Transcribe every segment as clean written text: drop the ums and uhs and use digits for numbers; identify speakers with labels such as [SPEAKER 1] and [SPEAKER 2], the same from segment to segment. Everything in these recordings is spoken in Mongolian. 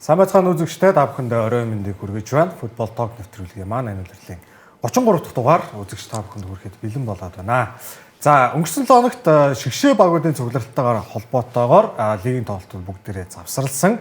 [SPEAKER 1] Сайн байцгаана үзэгчдээ, та бүхэндээ оройн мэндийг хүргэж байна. Football Talk нэвтрүүлгийн маань энэ улирлын 33 дахь дугаар үзэгч та бүхэнд хүрэхэд бэлэн болоод байна. За, өнгөрсөн 7 хоногт шигшээ багуудын цугларалтайгаар холбоотойгоор лигийн тоглолтууд бүгдээрээ завсарласан.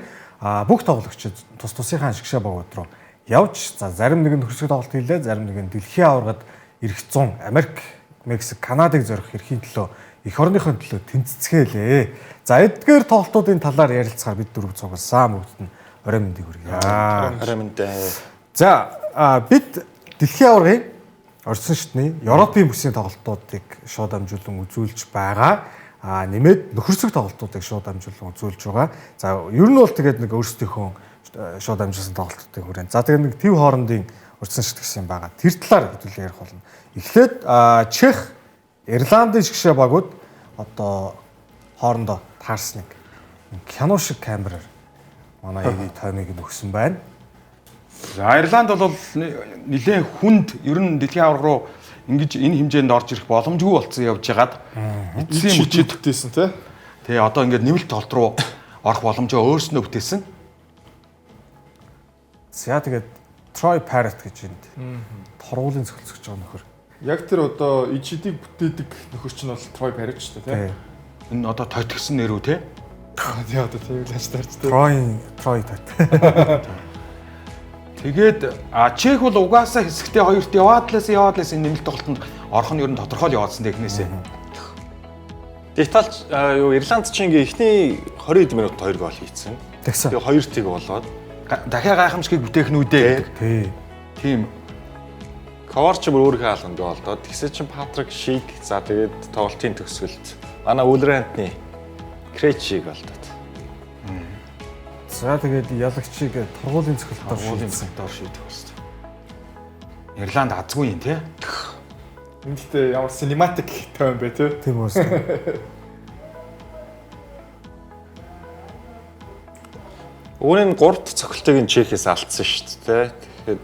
[SPEAKER 1] Бүх тоглогчид тус тусынхаа шигшээ багууд руу явж, за зарим нэг нь хөрсөг тоглолт хийлээ, зарим нэг нь дэлхийн аваргад эрх зун Америк, Мексик, Канадыг зорих эрхийн төлөө эх орныхон төлөө тэнцэцгээлээ. За, эдгээр тоглолтуудын талаар ярилцахаар бид дөрөв цугласан. Бүгд нь орой мэндийг хүргье.
[SPEAKER 2] Орой мэндээ.
[SPEAKER 1] За, бид дэлхийн аваргын орсон шатны Европын бүсийн тоглолтуудыг шууд дамжуулан үзүүлж байгаа. Нэмээд нөхөрсөг тоглолтуудыг шууд дамжуулан үзүүлж байгаа. За, ер нь бол тэгээд нэг өөрсдийнхөө шууд дамжуулсан тоглолтуудыг хүрэн. За, тэгээд нэг төв хоорондын орсон шат гэсэн юм байгаа. Тэр талаар хэдүүлээ ярих болно. Эхлээд Чех, Ирландын шгшээ багууд одоо хоорондоо таарсныг кино шиг камераар манай эви таймыг нь өгсөн байна.
[SPEAKER 3] За, Ирланд бол нэлээд хүнд, ер нь дэлхийн аварга руу ингэж энэ хэмжээнд орж ирэх боломжгүй болцсон явж байгаад эцсийн мөчид
[SPEAKER 2] бүтээсэн тий.
[SPEAKER 3] Тэгээ одоо ингээд нэмэлт тоглолт руу орох боломжоо өөрснөө бүтээсэн.
[SPEAKER 1] За, тэгээд Troy Parrott гэж энд торгуулийн цогцолцож байгаа нөхөр.
[SPEAKER 2] Яг тэр одоо HD-г бүтээдэг нөхөр чинь бол Troy Parrott шүү дээ тий.
[SPEAKER 3] Энэ одоо тотгсон нэр үү тий?
[SPEAKER 2] Тий, одоо тийм л аж тарч тий.
[SPEAKER 1] Troy тот.
[SPEAKER 3] Тэгээд Чех бол угаасаа хэсэгтээ хоёрт яваад лээс энэ нэмэлт тоглолтод орох нь ер нь тодорхой л яваадсан технээсээ.
[SPEAKER 4] Италич юу Ирланд чинь ингээ эхний 20 минутад 2 гол хийцэн.
[SPEAKER 1] Тэгсэн.
[SPEAKER 4] Тэгээ 2 тэг болоод
[SPEAKER 3] дахиад гайхамшигыг бүтээх нь үдээ гэдэг.
[SPEAKER 1] Тий.
[SPEAKER 3] Тийм.
[SPEAKER 4] Коварч бүр өөрийнхөө алганд голдоод тэгсэн чинь Патрик Шик, за тэгээд тоглолтын төгсгөлд манай Үлрантны Кречиг болдоод.
[SPEAKER 1] За, тэгээд ялагчийг торгуулийн цохилтоор
[SPEAKER 3] Торгуулийн
[SPEAKER 1] шийдсэн.
[SPEAKER 3] цогцолтоор шийдэх байсан. Ирланд азгүй юм тий.
[SPEAKER 2] Энэ гэхдээ ямар cinematic тойм бэ тий.
[SPEAKER 1] Тийм үү.
[SPEAKER 4] Үүний 3 дахь цохилтыг нь Чехээс алдсан шүү дээ. Тэгэхээр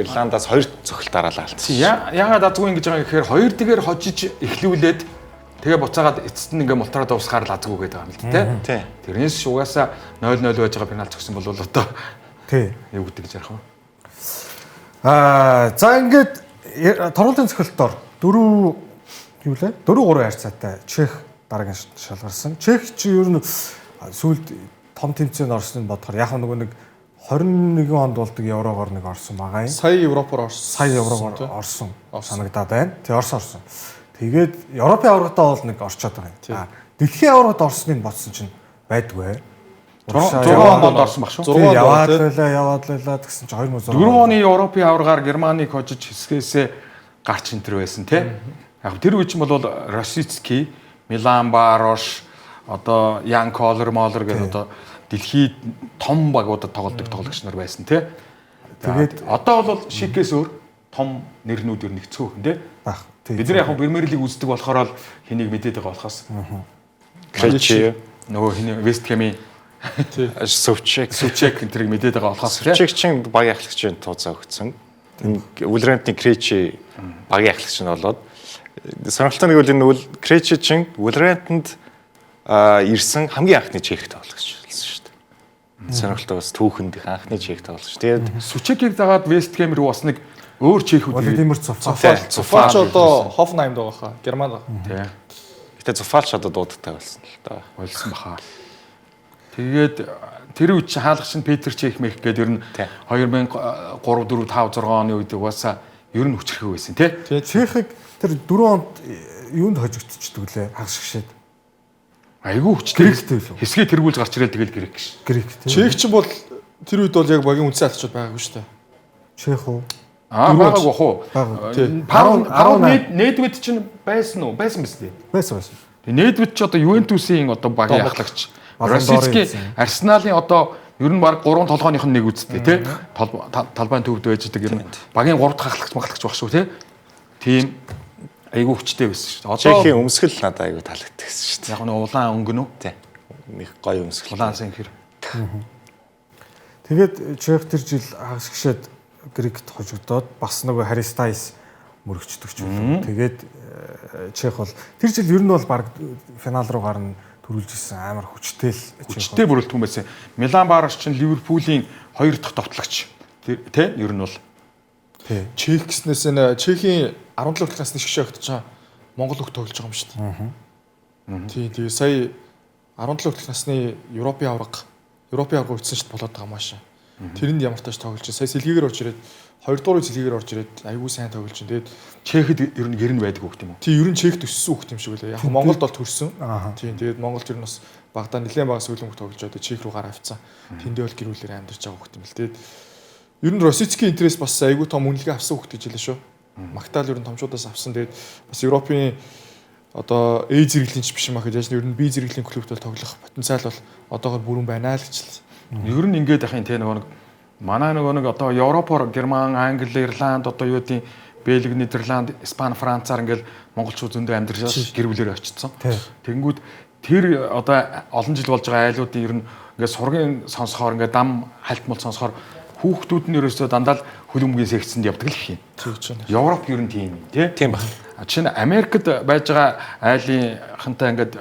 [SPEAKER 4] Ирландаас 2 цохилт дараалал алдсан.
[SPEAKER 3] Яагаад азгүй юм гэж байгаа юм гэхээр хоёр дэгээр хожиж эхлүүлээд тэгээ буцаагаад эцэст нь ингээ мултраа дуусгаар л азгүй гэдэг байгаа юм л дээ тий.
[SPEAKER 4] Тий.
[SPEAKER 3] Тэрнээс ч угаасаа 0-0 байж байгаа пенальт зогсон бол одоо
[SPEAKER 1] Тий.
[SPEAKER 3] юу гэдэг гэж ярих вэ?
[SPEAKER 1] За ингээд торгуулийн цохилтоор 4 юу лээ? 4-3 харьцаатай Чех дараагийн шалгарсан. Чех чи ер нь сүүлд том тэмцээнд орсныг бодохоор яг нөгөө нэг 21 онд болдог Еврогоор нэг орсон байгаа юм.
[SPEAKER 2] Сая Европоор орсон.
[SPEAKER 1] Сая Еврогоор орсон санагдаад байна. Тий, орсон. Тэгээд Европын аваргадаа бол нэг орчоод байгаа юм. Дэлхийн аваргад орсныг бодсон чинь байдгүй.
[SPEAKER 3] 6 онд орсон баг шүү.
[SPEAKER 2] 6
[SPEAKER 1] Яваад
[SPEAKER 2] онд
[SPEAKER 1] байлаа, яваад байлаа гэсэн чинь 2006
[SPEAKER 3] 4 оны Европын аваргаар Германыг хожиж хэсгээсээ гарч энтер байсан тий. Яг тэр үе чинь бол Росицки, Милан Барош, одоо Ян Колер Молер гэдэг одоо дэлхийд том багуудад тоглодог тоглогч нар байсан тий.
[SPEAKER 1] Тэгээд
[SPEAKER 3] одоо бол Шикээс өөр том нэрнүүд ер нь их цөөхөн тий.
[SPEAKER 1] Байх. Тий.
[SPEAKER 3] Бид нар яг Премьер Лиг үздэг болохоор л хэнийг мэдээд байгаа болохоос
[SPEAKER 4] Кречи,
[SPEAKER 3] нөгөө хэний Вест Хэмийн
[SPEAKER 4] Сувчек,
[SPEAKER 3] Сучек энэ тэрийг мэдээд байгаа болохоос тий.
[SPEAKER 4] Сувчек чинь багийн ахлагчийн тууцаа өгсөн. Энэ Үлрантны Кречи багийн ахлагч нь болоод сонирхолтой нэг үл энэ үл Кречи чинь Үлрантанд ирсэн хамгийн анхны чех тоглогч болсон шүү дээ. Сонирхолтой бас түүхэнд их анхны чех тоглогч. Тэгээд
[SPEAKER 3] Сучекийг дагаад Вест Хэм рүү бас нэг өөр чехүүд ирээд
[SPEAKER 1] Владимир Цуфал.
[SPEAKER 2] Цуфалч одоо Хофенхаймд байгаа хаа. Германд байгаа.
[SPEAKER 3] тий.
[SPEAKER 4] гэтээ Цуфалч одоо дуудагтай болсон л доо.
[SPEAKER 3] Болсон баха. Тэгээд тэр үед чи хаалгач нь Петер Чех мэх гээд ер нь
[SPEAKER 4] Тий.
[SPEAKER 3] 2003 4 5 6 оны үед угаасаа ер нь хүчрхэг байсан тий.
[SPEAKER 1] Чехийг тэр 4 онд юунд хожигдчихдаг лээ? Хагас шигшээд.
[SPEAKER 3] Айгүй хүчтэй.
[SPEAKER 1] Гректэй лүү?
[SPEAKER 3] Хэсгээ тэргүүлж гарч ирэл тэгэл грек гэж.
[SPEAKER 1] Грек тий.
[SPEAKER 2] Чех чинь бол тэр үед бол яг багийн үндсэн алчууд байгаагүй шүү дээ.
[SPEAKER 1] Чех үү?
[SPEAKER 3] Аа байгаагүй бах уу?
[SPEAKER 2] Тий.
[SPEAKER 3] Паул
[SPEAKER 1] 18.
[SPEAKER 3] Недвед чинь байсан уу? Байсан биз дээ.
[SPEAKER 1] Байсан байсан.
[SPEAKER 3] Тэгээ Недвед ч одоо Ювентусын одоо багийн ахлагч.
[SPEAKER 1] Баллон
[SPEAKER 3] Росицки
[SPEAKER 1] дорын
[SPEAKER 3] Арсеналын одоо ер нь баг 3 толгойнх нь нэг үсттэй тий. Талбайн төвд байж байгаа ер нь багийн 3 дахь ахлагч махлагч баг шүү тий. Тийм айгүй хүчтэй байсан шүү дээ. Одоо
[SPEAKER 4] Чехийн өмсгөл надад айгүй таалагддаг гэсэн шүү дээ.
[SPEAKER 3] яг нэг улаан өнгө нүү?
[SPEAKER 4] Тий. Нэг гоё өмсгөл.
[SPEAKER 3] Улаан сэнхэр.
[SPEAKER 1] Тэгээд Чех тэр жил хагас шигшээд Грект хожигдоод бас нөгөө Харри Стайлс мөрөгчдөг ч юм. Тэгээд Чех бол тэр жил ер нь бол баг финал руу гарна. төрүүлж исэн амар хүчтэй л
[SPEAKER 3] хүчтэй бүрэлдэхүүн байсан. Милан Барош чинь Ливерпулийн 2 дахь товтлогч тий ер нь бол
[SPEAKER 1] тий.
[SPEAKER 2] Чех гэснээс нь Чехийн 17 хүртэлх насны шгшээ огт чинь Монгол хөх тоглож байгаа юм шүү дээ. Тийм тэгээ сая 17 хүртэлх насны Европын аварга үтсэн шүү дээ болоод байгаа маш. Тэрэнд ямар тааш тоглож сая сэлгээгээр орж ирээд 2 дугаар сэлгээгээр орж ирээд айгүй сайн тоглож чинь. Тэгээд
[SPEAKER 3] Чехэд ер нь гэр нь байдаг хүүхд юм уу?
[SPEAKER 2] Тийм ер нь Чехт өссөн хүүхд юм шиг үлээ. Яг Монголд бол төрсөн. Тийм тэгээд Монголд ер нь бас багадаа нэлээд бага сүүлийн хүүхд тоглож байгаа. Чех рүү гараа авцсан. Тэндээ бол гэр бүлээр амьдарч байгаа хүүхд юм л. Тэгээд ер нь Росицкийн интерес бас айгүй том үнэлгээ авсан хүүхд гэж хэлээ шүү. Магтаал ер нь томчуудаас авсан. Тэгээд бас Европын одоо A зэрэглэлийн ч биш юм аа гэж яаж ер нь B зэрэглэлийн клубт бол тоглох потенциал бол одоогор бүрэн байна л гэж л.
[SPEAKER 3] Ер нь ингээд ахын те нөгөө нэг манай нөгөө нэг одоо Европоор Герман, Англи, Ирланд одоо юу гэдэг Бельги, Нидерланд, Испани, Францаар ингээд монголчууд зөндөө амьдарч гэр бүлээрээ очсон. Тэгэнгүүт тэр одоо олон жил болж байгаа айлуудын ер нь ингээд сургийн сонсохоор ингээд дам хальтмал сонсохоор хүүхдүүд нь ерөөсөө дандаа л хөлбөмбөгийн секцэнд явдаг л гэх юм. Европ ер нь тийм тий.
[SPEAKER 4] Тийм баг.
[SPEAKER 3] Жишээ нь Америкт байж байгаа айлынхантай ингээд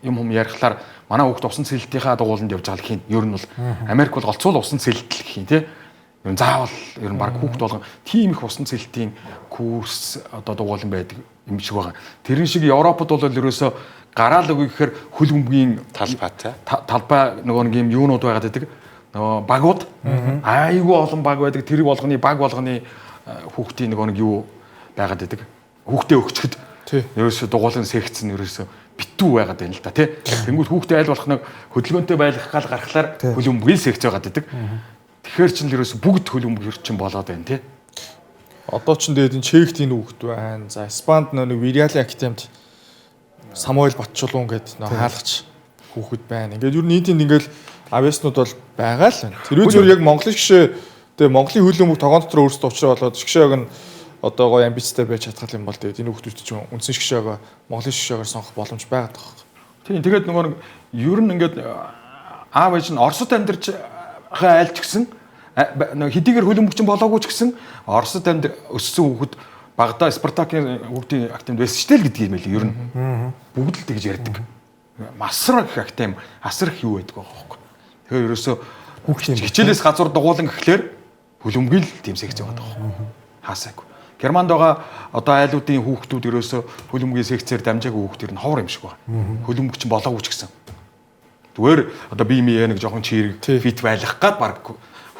[SPEAKER 3] юм хүм ярихлаар манай хүүхд усан цэлтийнхаа дугууланд явж байгаа л гэх юм. Ер нь бол Америк бол голцоол усан цэлтэл гэх юм тий. Ер нь заавал ер нь баг хүүхд болгон тийм их усан цэлтийн курс одоо дугуулan байдаг юм шиг байгаа. Тэрэн шиг Европод бол ерөөсөө гараал үгүй гэхээр хөлбөмбөгийн
[SPEAKER 4] талбайтай.
[SPEAKER 3] Талбай нөгөө нэг юм юунууд байгаад байдаг. Нөгөө багууд айгүй олон баг байдаг. Тэр болгоны баг болгоны хүүхдийн нөгөө нэг юу байгаад байдаг. Хүүхдээ өгчөд ерөөсөө дугуулan секц нь ерөөсөө битүү байгаад байна л да тий. Тэнгүүт хүүхдээ аль болох нэг хөдөлгөөнтэй байлгах гал гаргахлаар хөлбөмбөгийн секц байгаад байдаг. Тэгэхээр чинь л ерөөсөө бүгд хөлбөмбөг чинь болоод байна тий.
[SPEAKER 2] Одоо ч тэгээд энэ Чехт энэ хүүхд байна. За Испанд нэг Вириалийн академид Самуэль Батчулуун гэдэг нөө хаалгач хүүхэд байна. Ингээд ер нь энэ тэнд ингээд авьяаснууд бол байгаа л байна. Тэр үе яг Монголын шгшээ тэгээ Монголын хөлбөмбөг тогоон дотор өөрсдөө уучраа болоод шгшээг нь одоо гоё амбицтай байж чадхал юм бол тэгээд энэ хүүхдүүд чинь үндсэн шгшээг Монголын шгшээгээр сонгох боломж байгаад байгаа юм.
[SPEAKER 3] Тийм тэгээд нөгөө нэг ер нь ингээд аав ээж нь Оросд амьдарч байгаа айлч гисэн хэдийгээр хөлбөмбөгчин болоогүй ч гэсэн Оросд амьд өссөн хүүхэд багадаа Спартакийн хүүхдийн академид байсан ч тэл гэдэг юм байл ер нь. Бүгд л тэгж ярьдаг. Масар их академи, асар их юу байдаг байхгүй. Тэгэхээр ерөөсөө
[SPEAKER 1] Хүүхдийн
[SPEAKER 3] хичээлээс газар дугуулan гэхлээр хөлбөмбөгийн л тийм секц яваад байгаа байхгүй. Хаасайг. Германд байгаа одоо айлуудын хүүхдүүд ерөөсөө хөлбөмбөгийн секцээр дамжаагүй хүүхдэр нь ховор юм шиг байна. Хөлбөмбөгчин болоогүй ч гэсэн. Зүгээр одоо бие мие нэг жоохон чирэг фит байлгах гад баг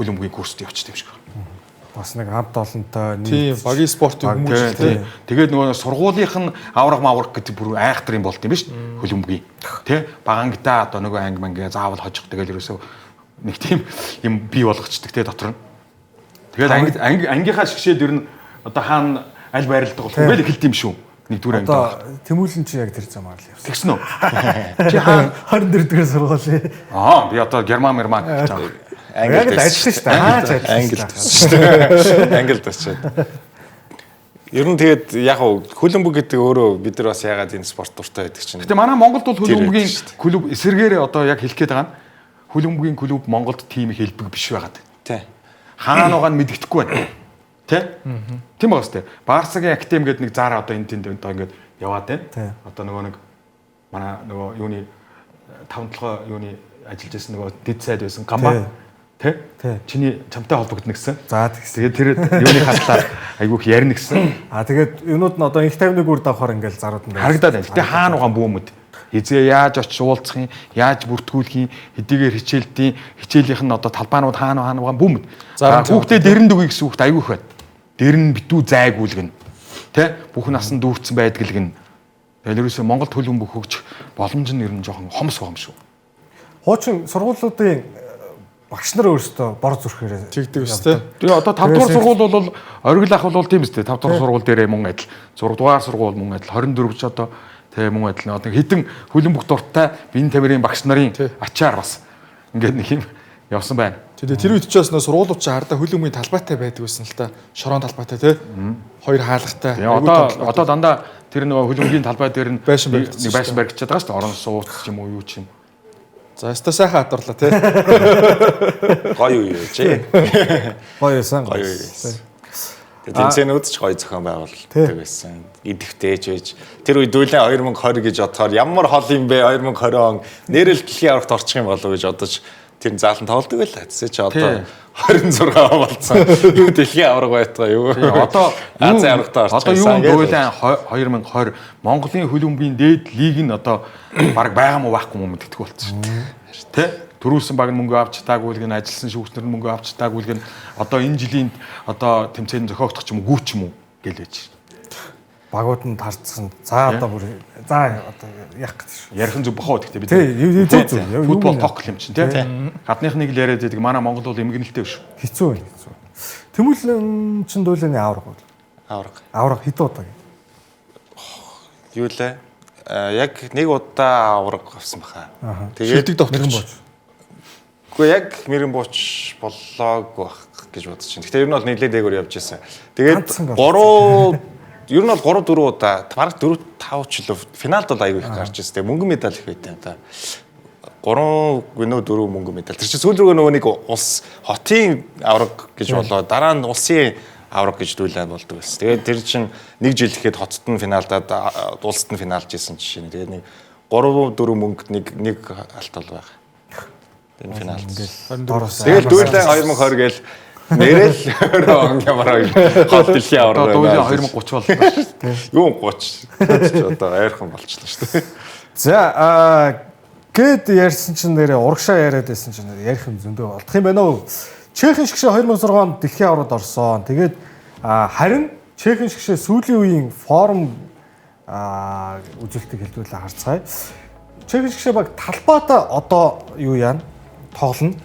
[SPEAKER 3] хөлбөмбөгийн курст явчихдаг юм шиг байна.
[SPEAKER 1] Бас нэг хамт олонтой
[SPEAKER 2] Тийм багийн спортын хүмүүжил тий.
[SPEAKER 3] Тэгээд нөгөө сургуулийнх нь авраг мавраг гэдэг бүр айхтар юм болт юм биш хөлбөмбөгийн. Тэ багангидаа одоо нөгөө анги манги заавал хожих тэгэл ерөөсөө нэг тийм юм бий болгочдөг тэ дотор нь. Тэгээд анги ангийнхаа шгшээд ер нь одоо хаана аль байрладаг болох вэ эхэлт юм шүү. Нэгдүгээр анги.
[SPEAKER 1] Одоо Тэмүүлэн чи яг тэр замаар л явсан.
[SPEAKER 3] Тэгсэн үү? Чи хаана
[SPEAKER 1] 24 дугаар сургуулийн.
[SPEAKER 3] Аа би одоо герман мерман гэж байгаа.
[SPEAKER 1] Яг л ажилласан шүү дээ. Хаач ажилласан
[SPEAKER 4] шүү дээ. Англид очиад. Ер нь тэгээд яг хөлбөмбөг гэдэг өөрөө бид нар бас яагаад энэ спорт дуртай байдаг чинь.
[SPEAKER 3] Гэтэ манай Монголд бол хөлбөмбөгийн клуб эсэргээрээ одоо яг хэлэх гээд байгаа нь хөлбөмбөгийн клуб Монголд тийм их хэлбэг биш байгаад.
[SPEAKER 4] Тий.
[SPEAKER 3] Хаана байгаа нь мэддэхгүй байна. Тэ? Тийм байгаа сте. Барсагийн академи гэдэг нэг зар одоо энэ тэнд одоо ингээд яваад байна. Одоо нөгөө нэг манай нөгөө юуны таван толгой юуны ажиллаж байсан нөгөө дэд сайд байсан гамбаа. Тэ? Чиний чамтай холбогдно гэсэн.
[SPEAKER 1] За тэгсэн.
[SPEAKER 3] Тэгээд тэр юуны хатлаар айгүйх ярина гэсэн.
[SPEAKER 1] Аа тэгээд юунууд нь одоо инх тайвны гүр давхар ингээл зарууд нь
[SPEAKER 3] харагдаад байна. Гэтэ хаана угаан бүүмэд. Хизээ яаж очиж уулзах юм, яаж бүртгүүлэх юм, хэдийгээр хичээлдийн, хичээлийнх нь одоо талбайнууд хаана хаана угаан бүүмэд. Хүүхдээ дэрэн дүгий гэсэн хүүхд айгүйх байна. Дэрэн битүү зайгүүлгэн. Тэ? Бүх насан дүүрсэн байдаг л гэн. Тэгээд ерөөсөө Монголд хөлбөмбөг хөгжих боломж нь ер нь жоохон хомс байгаа юм шүү.
[SPEAKER 1] Хуучин сургуулиудын багш нар өөрсдөө бор зүрхээрээ
[SPEAKER 2] тэгдэг өстэй.
[SPEAKER 3] Тэгээ одоо 5 дугаар сургууль бол оргил ах бол тийм үстэй. 5 дугаар сургууль дээрээ мөн адил, 6 дугаар сургууль мөн адил, 24 ч одоо тэгээ мөн адил. Одоо хэдэн хөлбөмбөг дуртай биеийн тамирын багш нарын ачаар бас ингээд нэг юм явсан байна.
[SPEAKER 2] Тэгээ тэр үед ч бас нөө сургуулиуд чи хардаа хөлбөмбөгийн талбайтай байдаг байсан л та. Шорон талбайтай тий. Хоёр хаалгатай.
[SPEAKER 3] Одоо дандаа тэр нөгөө хөлбөмбөгийн талбай дээр нь
[SPEAKER 2] байшин
[SPEAKER 3] нэг байшин баригдчихад байгаа шүү дээ. Орон сууц ч юм уу юу ч юм.
[SPEAKER 2] За өстой сайхан хадварлаа тий.
[SPEAKER 4] Гоё үе байжээ.
[SPEAKER 1] Гоё байсан.
[SPEAKER 4] Гоё үе байсан. Тэгээ тэмцээнүүд ч гоё зохион байгуулдаг байсан. Идэвхтэй ч байж тэр үе дүүлэн 2020 гэж бодохоор ямар хол юм бэ 2020 он нэрэл дэлхийн аврагт орчих юм болов гэж бодож тэр заалан тоглодог байлаа. Тэсээ чи одоо 26 он болсон. Дэлхийн авраг байтгаа юу.
[SPEAKER 3] Одоо
[SPEAKER 4] Азийн аврагт орчих.
[SPEAKER 3] Одоо юу дүүлэн 2020 Монголын хөлбөмбөгийн дээд лиг нь одоо баг байгаа мó байхгүй мó мэддэг болсон шүү дээ. Тэ? Төрүүлсэн баг нь мөнгө авч чадаагүй л гэн ажилласан шүүгчнэр нь мөнгө авч чадаагүй л гэн одоо энэ жилийн одоо тэмцээн зохиогдох ч юм уу гүү ч юм уу гэлээ чи.
[SPEAKER 1] Багууд нь тарцсан. За одоо бүр за одоо яах гэж шүү.
[SPEAKER 3] Ярих нь зүг бохоо гэхдээ бид.
[SPEAKER 1] Тий, зүг зүг.
[SPEAKER 3] Футбол ток юм чинь тий. Гадныхныг л яриад байдаг. Манай Монгол бол эмгэнэлтэй биш.
[SPEAKER 1] Хэцүү байна, хэцүү. Тэмүүлэн чин дууланы авраг бол.
[SPEAKER 4] Авраг.
[SPEAKER 1] Авраг хэд удаа?
[SPEAKER 4] Юу лээ? Яг нэг удаа авраг авсан баха.
[SPEAKER 2] Тэгээд шилдэг довтлогч.
[SPEAKER 4] Гэхдээ яг мэрэн бууч боллоогүй байх гэж бодож байна. Гэхдээ ер нь бол нэлээд дээгүүр явж байсан. Тэгээд 3 ер нь бол 3 4 удаа бараг 4 5 ч лөө финалд бол аягүй их гарч ирсэн. Тэгээд мөнгөн медаль их байт юм та. 3 гэнэ 4 мөнгөн медаль. Тэр чинь сүүл рүүгээ нөгөө нэг улс хотын авраг гэж болоо дараа нь улсын авраг гэж дүүлэн болдог байсан. Тэгээд тэр чинь нэг жил ихэд хотод нь финалдаад улсад нь финалж исэн жишээ. Тэгээд нэг 3 4 мөнгөд нэг алт бол байх. Энэ финалд. Тэгэл дүүлэн 2020 гээл нэрэл он ямар хол дэлхийн авраг.
[SPEAKER 3] Одоо дүүлэн 2030 боллоо шүү
[SPEAKER 4] дээ. Юу 30 ч одоо ойрхон болчихлоо шүү дээ.
[SPEAKER 1] За гээд ярьсан чинь нэрээ урагшаа яриад байсан чинь ярих юм зөндөө болдох юм байна уу? Чехийн шгшээ 2006 онд дэлхийн аврагт орсон. Тэгээд харин Чехийн шгшээ сүүлийн үеийн форм үзүүлэлтийг хэлдвэлээ харцгаая. Чехийн шгшээ баг талбайдаа одоо юу яана? Тоглоно.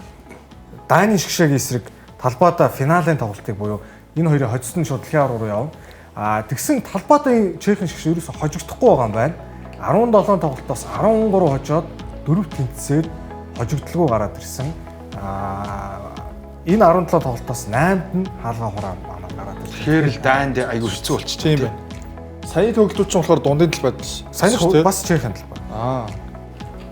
[SPEAKER 1] Дани шгшээгийн эсрэг талбайдаа финалийн тоглолтыг буюу энэ хоёрын хоцсон шууд дэлхийн авраг руу явна. Тэгсэн талбайдаа Чехийн шгшээ ерөөсө хожигдохгүй байгаа юм байна. 17 тоглолтоос 13 хожоод 4 тэнцсээр хожигдлгүй гараад ирсэн. Энэ 17 тоглолтоос 8-д нь хаалга хураа манаар гараад ирсэн.
[SPEAKER 3] Тэгэхээр л дайнд айгүй хэцүү болчих
[SPEAKER 2] тийм байна. Саяны тоглолтууд ч болохоор дундын талбайд
[SPEAKER 1] саяны бас Чехийн талбай.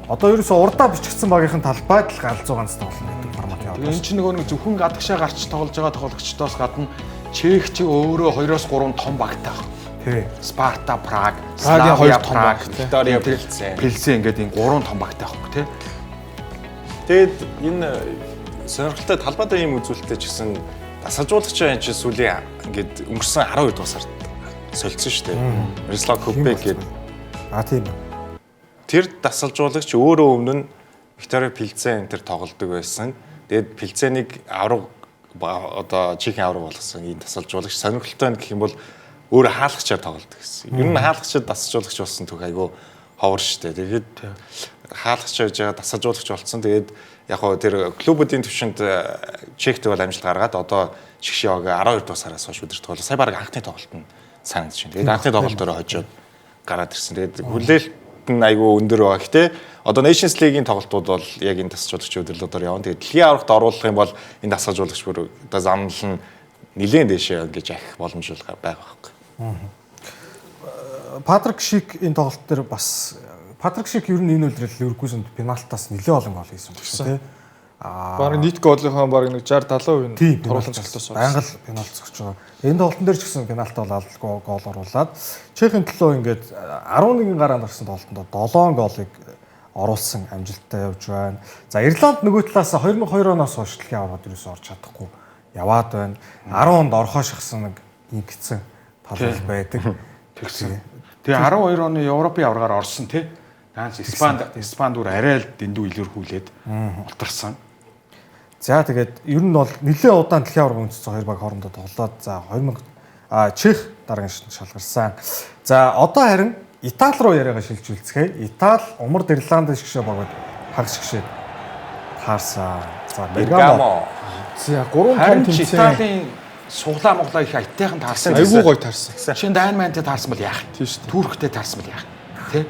[SPEAKER 1] Одоо ерөөсө урдаа бичигдсэн багийнхан талбайд л галзуу ганц тоглоно гэдэг формат яваад байна.
[SPEAKER 3] Энэ чинь нөгөө нэг зөвхөн гадагшаа гарч тоглож байгаа тоглогчдоос гадна Чех чи өөрөө 2-3 том багтай баг.
[SPEAKER 1] Тий.
[SPEAKER 3] Спарта, Праг,
[SPEAKER 2] Прагийн
[SPEAKER 3] Славия,
[SPEAKER 2] 2 том
[SPEAKER 3] Праг,
[SPEAKER 2] баг,
[SPEAKER 4] Виктория Пилзен.
[SPEAKER 3] Пилзен ингээд энэ 3 том багтай байхгүй тий.
[SPEAKER 4] Тэгээд энэ сонирхолтой талбайдаа ийм үзүүлэлттэй ч гэсэн дасгалжуулагчаа энэ чинь сүүлийн ингээд өнгөрсөн 12 дугаар сард солилцсон шүү дээ. Мирослав Кубек гэдэг.
[SPEAKER 1] Тийм.
[SPEAKER 4] Тэр дасгалжуулагч өөрөө өмнө нь Виктория Пилзен энэ төр тоглодог байсан. Тэгээд Пилзенийг авраг одоо Чехийн авраг болгосон энэ дасгалжуулагч сонирхолтой нь гэх юм бол өөрөө хаалгачаар тоглодог гэсэн. Ер нь хаалгачаар дасгалжуулагч болсон түүх айгүй ховор шүү дээ. Тэгээд хаалгач байж байгаа дасгалжуулагч болсон. Тэгээд яг хоо тэр клубүүдийн түвшинд Чехт бол амжилт гаргаад одоо шгшээ баг 12 дугаар сараас хойш өдөрт тоглоо. Сая баг анхны тоглолт нь санагдаж байна. Тэгээд анхны тоглолтоороо хожоод гараад ирсэн. Тэгээд хүлээлт нь айгүй өндөр байгаа. Гэтэ одоо Nations League-ийн тоглолтууд бол яг энэ дасгалжуулагч удирдлагаар явна. Тэгээд дэлхийн аврагт оруулах юм бол энэ дасгалжуулагч бүр одоо замнал нь нэлээд дээшээ ингэж ахих боломж байгаа байхгүй.
[SPEAKER 1] Патрик Шик энэ тоглолт дээр бас Патрик Шик ер нь энэ үлрэл Ливеркузенд пенальтаас нэлээд олон гол хийсэн байна тий.
[SPEAKER 2] Бараг нийт голынхоо бараг нэг 60 70% туруулан цогцолтоос
[SPEAKER 1] байнга л пенальт зогсож байгаа. Энэ тоглолтын дээр ч гэсэн пенальт бол алгүй гол оруулаад Чехийн төлөө ингээд 11 гараанд гарсан тоглолтод 7 голыг оруулсан амжилттай явж байна. За Ирланд нөгөө талаас 2002 оноос хойш дэлхийн аваргад ерөөсөө орж чадахгүй яваад байна. 10 онд орхоо шахсан нэг ингэсэн тал байдаг.
[SPEAKER 3] Тэгсэн. Тэгээ 12 оны Европын аваргаар орсон тий. Ганц Испанд бүр арай л дэндүү илэрхүүлээд ултарсан.
[SPEAKER 1] За тэгээд ер нь бол нэлээд удаан дэлхийн аварга үндэсний хоёр баг хоорондоо тоглоод за 2000 Чех дараагийн шатнд шалгарсан. За одоо харин Итали руу яриагаа шилжүүлцгээе. Итали умард Ирланд шгшээ багууд хагас шгшээ таарсан. За Бергамо.
[SPEAKER 2] За 3 том тэмцээн.
[SPEAKER 3] Италийн суглаа муглаа их аятайхан таарсан.
[SPEAKER 2] Айгүй гоё таарсан.
[SPEAKER 3] Шинэ Дайнмантай таарсан бол яах?
[SPEAKER 2] Тийм шүү дээ.
[SPEAKER 3] Турктэй таарсан бол яах? Тэ?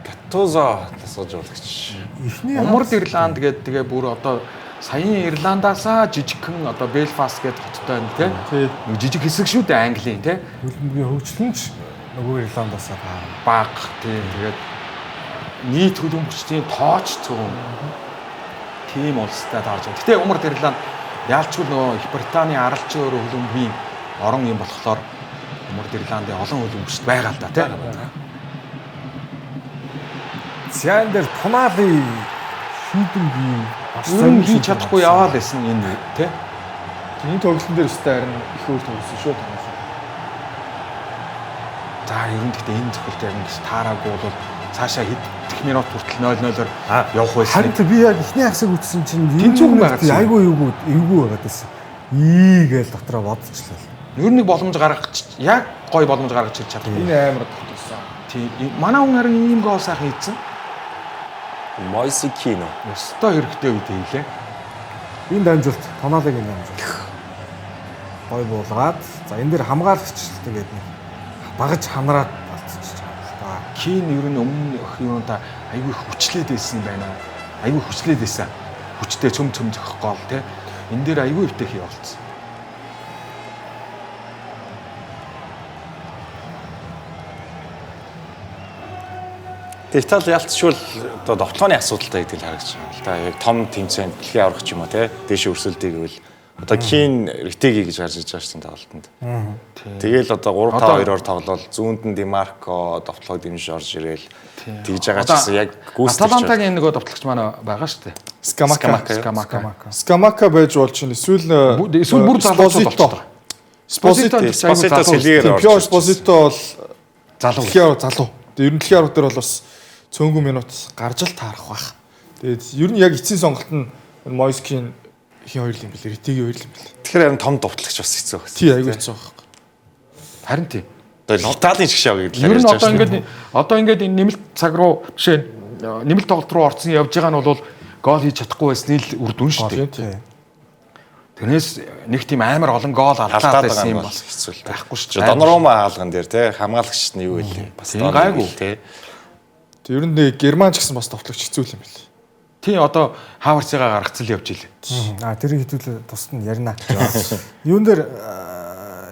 [SPEAKER 4] Гаттузо дасгалжуулагч.
[SPEAKER 1] Эхний
[SPEAKER 3] Умард Ирланд гэдэг тэгээ бүр одоо саяын Ирландаасаа жижигхэн одоо Белфаст гэдэг хоттой байна тий. Нэг жижиг хэсэг шүү дээ Английн тий.
[SPEAKER 1] Хөлбөмбөгийн хөгжил нь ч нөгөө Ирландаасаа
[SPEAKER 3] бага тий. Тэгээд нийт хөлбөмбөгчдийн тооч цөөн тийм улстай таарж байна. Гэтэ Умард Ирланд Яалчгүй нөгөө Их Британий аралчин өөрөө хөлбөмбөгийн орон юм болохоор Умард Ирландын олон хөлбөмбөгчд байгаа л да тий.
[SPEAKER 1] За энэ дээр Тонали шийдэмгийн
[SPEAKER 3] бас зориг хийж чадахгүй яваал байсан энэ тий.
[SPEAKER 2] Энэ тоглолтын дээр өстэй харин их өөр тоглосон шүү Тонали.
[SPEAKER 3] За ер нь гэхдээ энэ цохилт яг ингэж таараагүй бол цаашаа хэд дэх минут хүртэл 0-0-оор явах байсан.
[SPEAKER 1] Харин би яг эхний хагасыг үзсэн чинь
[SPEAKER 3] тэнцүүхэн байгаа.
[SPEAKER 1] Айгүй юугүй эвгүй байгаад байсан. Ий гээл дотроо бодчихлоо.
[SPEAKER 3] Ер нь нэг боломж гаргах яг гой боломж гаргаж ирж чадахгүй.
[SPEAKER 2] Энэ амар тогтолсон.
[SPEAKER 3] Тийм. Манай хүн харин ийм гол сайхан хийцэн.
[SPEAKER 4] Мойси Кино.
[SPEAKER 3] Ёстой хэрэгтэй үед хийлээ.
[SPEAKER 1] Энэ дамжуулт Тоналигийн дамжуулт. Гой буулгаад за энэ дэр хамгаалагч тэгээд нэг багаж ханраад алдчихж байгаа л да.
[SPEAKER 3] Кин ер нь өмнөх юунда айгүй хүчлээд байсан юм байна. Айгүй хүчлээд байсан. Хүчтэй цөм цөм зөхөх гол те. Энэ дээр айгүй өвтэй хий болцсон.
[SPEAKER 4] Тэгээ Итали ялцшгүй одоо довтлооны асуудалтай гэдэг л харагдаж байна л да. Яг том тэмцээнд дэлхийн аврах ч юм уу те. Дээшээ өрсөлдөе гэвэл одоо Кин Ритеги гэж гарч иж байгаа шүү дээ тоглолтод. Тэгээл одоо 3-5-2-оор тоглол зүүнд нь Димарко довтлог дэмжиж орж ирээл тэгж байгаа ч гэсэн яг гүйцэтгэж.
[SPEAKER 3] Аталантагийн нөгөө довтлогч маань байгаа шүү дээ.
[SPEAKER 2] Скамака. Скамака байж болж чинь эсвэл
[SPEAKER 3] бүр залуучууд болчихдог.
[SPEAKER 2] Спозито
[SPEAKER 4] сэлгээр орж.
[SPEAKER 2] Пио Спозито бол
[SPEAKER 3] залуу.
[SPEAKER 2] Дэлхийн залуу. Тэгээ ер нь дэлхийн аврах дээр бол бас цөөнгөн минут гарч л таарах байх. Тэгээд ер нь яг эцсийн сонголт нь Мойскийн хин хоёр л юм бэлээ. Ритегийн хоёр л юм бэлээ.
[SPEAKER 4] Тэгэхээр харин том довтлогч бас хэцүү байна.
[SPEAKER 2] Тий, айгүй хэцүү байх.
[SPEAKER 3] Харин тий.
[SPEAKER 4] Одоо Италийн шиг шав гэдэг
[SPEAKER 3] л ярьж байгаа. Ер нь одоо ингээд энэ нэмэлт цаг руу биш ээ нэмэлт тоглолт руу орсон явж байгаа нь бол гол хийж чадахгүй байсны л үр дүн шүү дээ. Тэрнээс нэг тийм амар олон гол алдаад байсан юм бол
[SPEAKER 4] хэцүү л
[SPEAKER 3] байхгүй шүү дээ.
[SPEAKER 4] Донорума хаалган дээр те хамгаалагчд нь юу вэ? Бас
[SPEAKER 3] гайгүй
[SPEAKER 4] те.
[SPEAKER 2] Тэг ер нь нэг Герман ч гэсэн бас довтлогч хэцүү юм бэл.
[SPEAKER 3] Тий одоо Хаварцыгаа гаргацал явж илээ.
[SPEAKER 1] Аа тэрийг хэдүүл тусад нь ярина. Юун дээр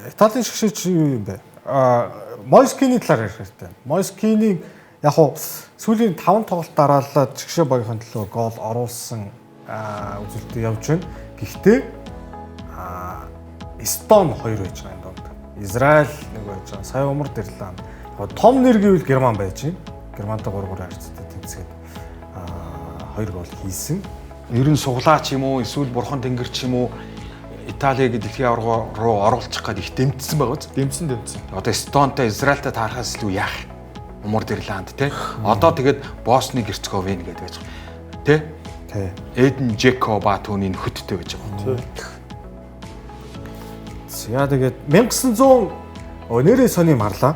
[SPEAKER 1] Италийн шгшээч юу юм бэ? Аа Мойскины талаар ярих хэрэгтэй. Мойскины яг хуу сүүлийн 5 тоглолт дараалал шгшээ багийн төлөө гол оруулсан үзүүлэлт явж байна. Гэхдээ Эстон 2 байж байгаа юм донд. Израиль нэг байж байгаа. Сая Умард Ирланд. Том нэр гэвэл Герман байж байна. Германтай 3-3 харьцтай тэнцгээд 2 гол хийсэн.
[SPEAKER 3] Ер нь суглаач юм уу, эсвэл бурхан тэнгэр ч юм уу Италиг дэлхийн аварга руу оруулчих гээд их дэмжсэн байгаа биз?
[SPEAKER 2] Дэмжсэн.
[SPEAKER 3] Одоо Эстонтой, Израильтай таарахаас илүү яах? Умард Ирланд те. Одоо тэгээд Босни Герцеговина гэдэг байж байгаа. Тэ?
[SPEAKER 1] Тэ.
[SPEAKER 3] Эден Жеко ба түүний хөттэй байж байгаа.
[SPEAKER 1] За тэгээд 1900 нэрээ сони марлаа.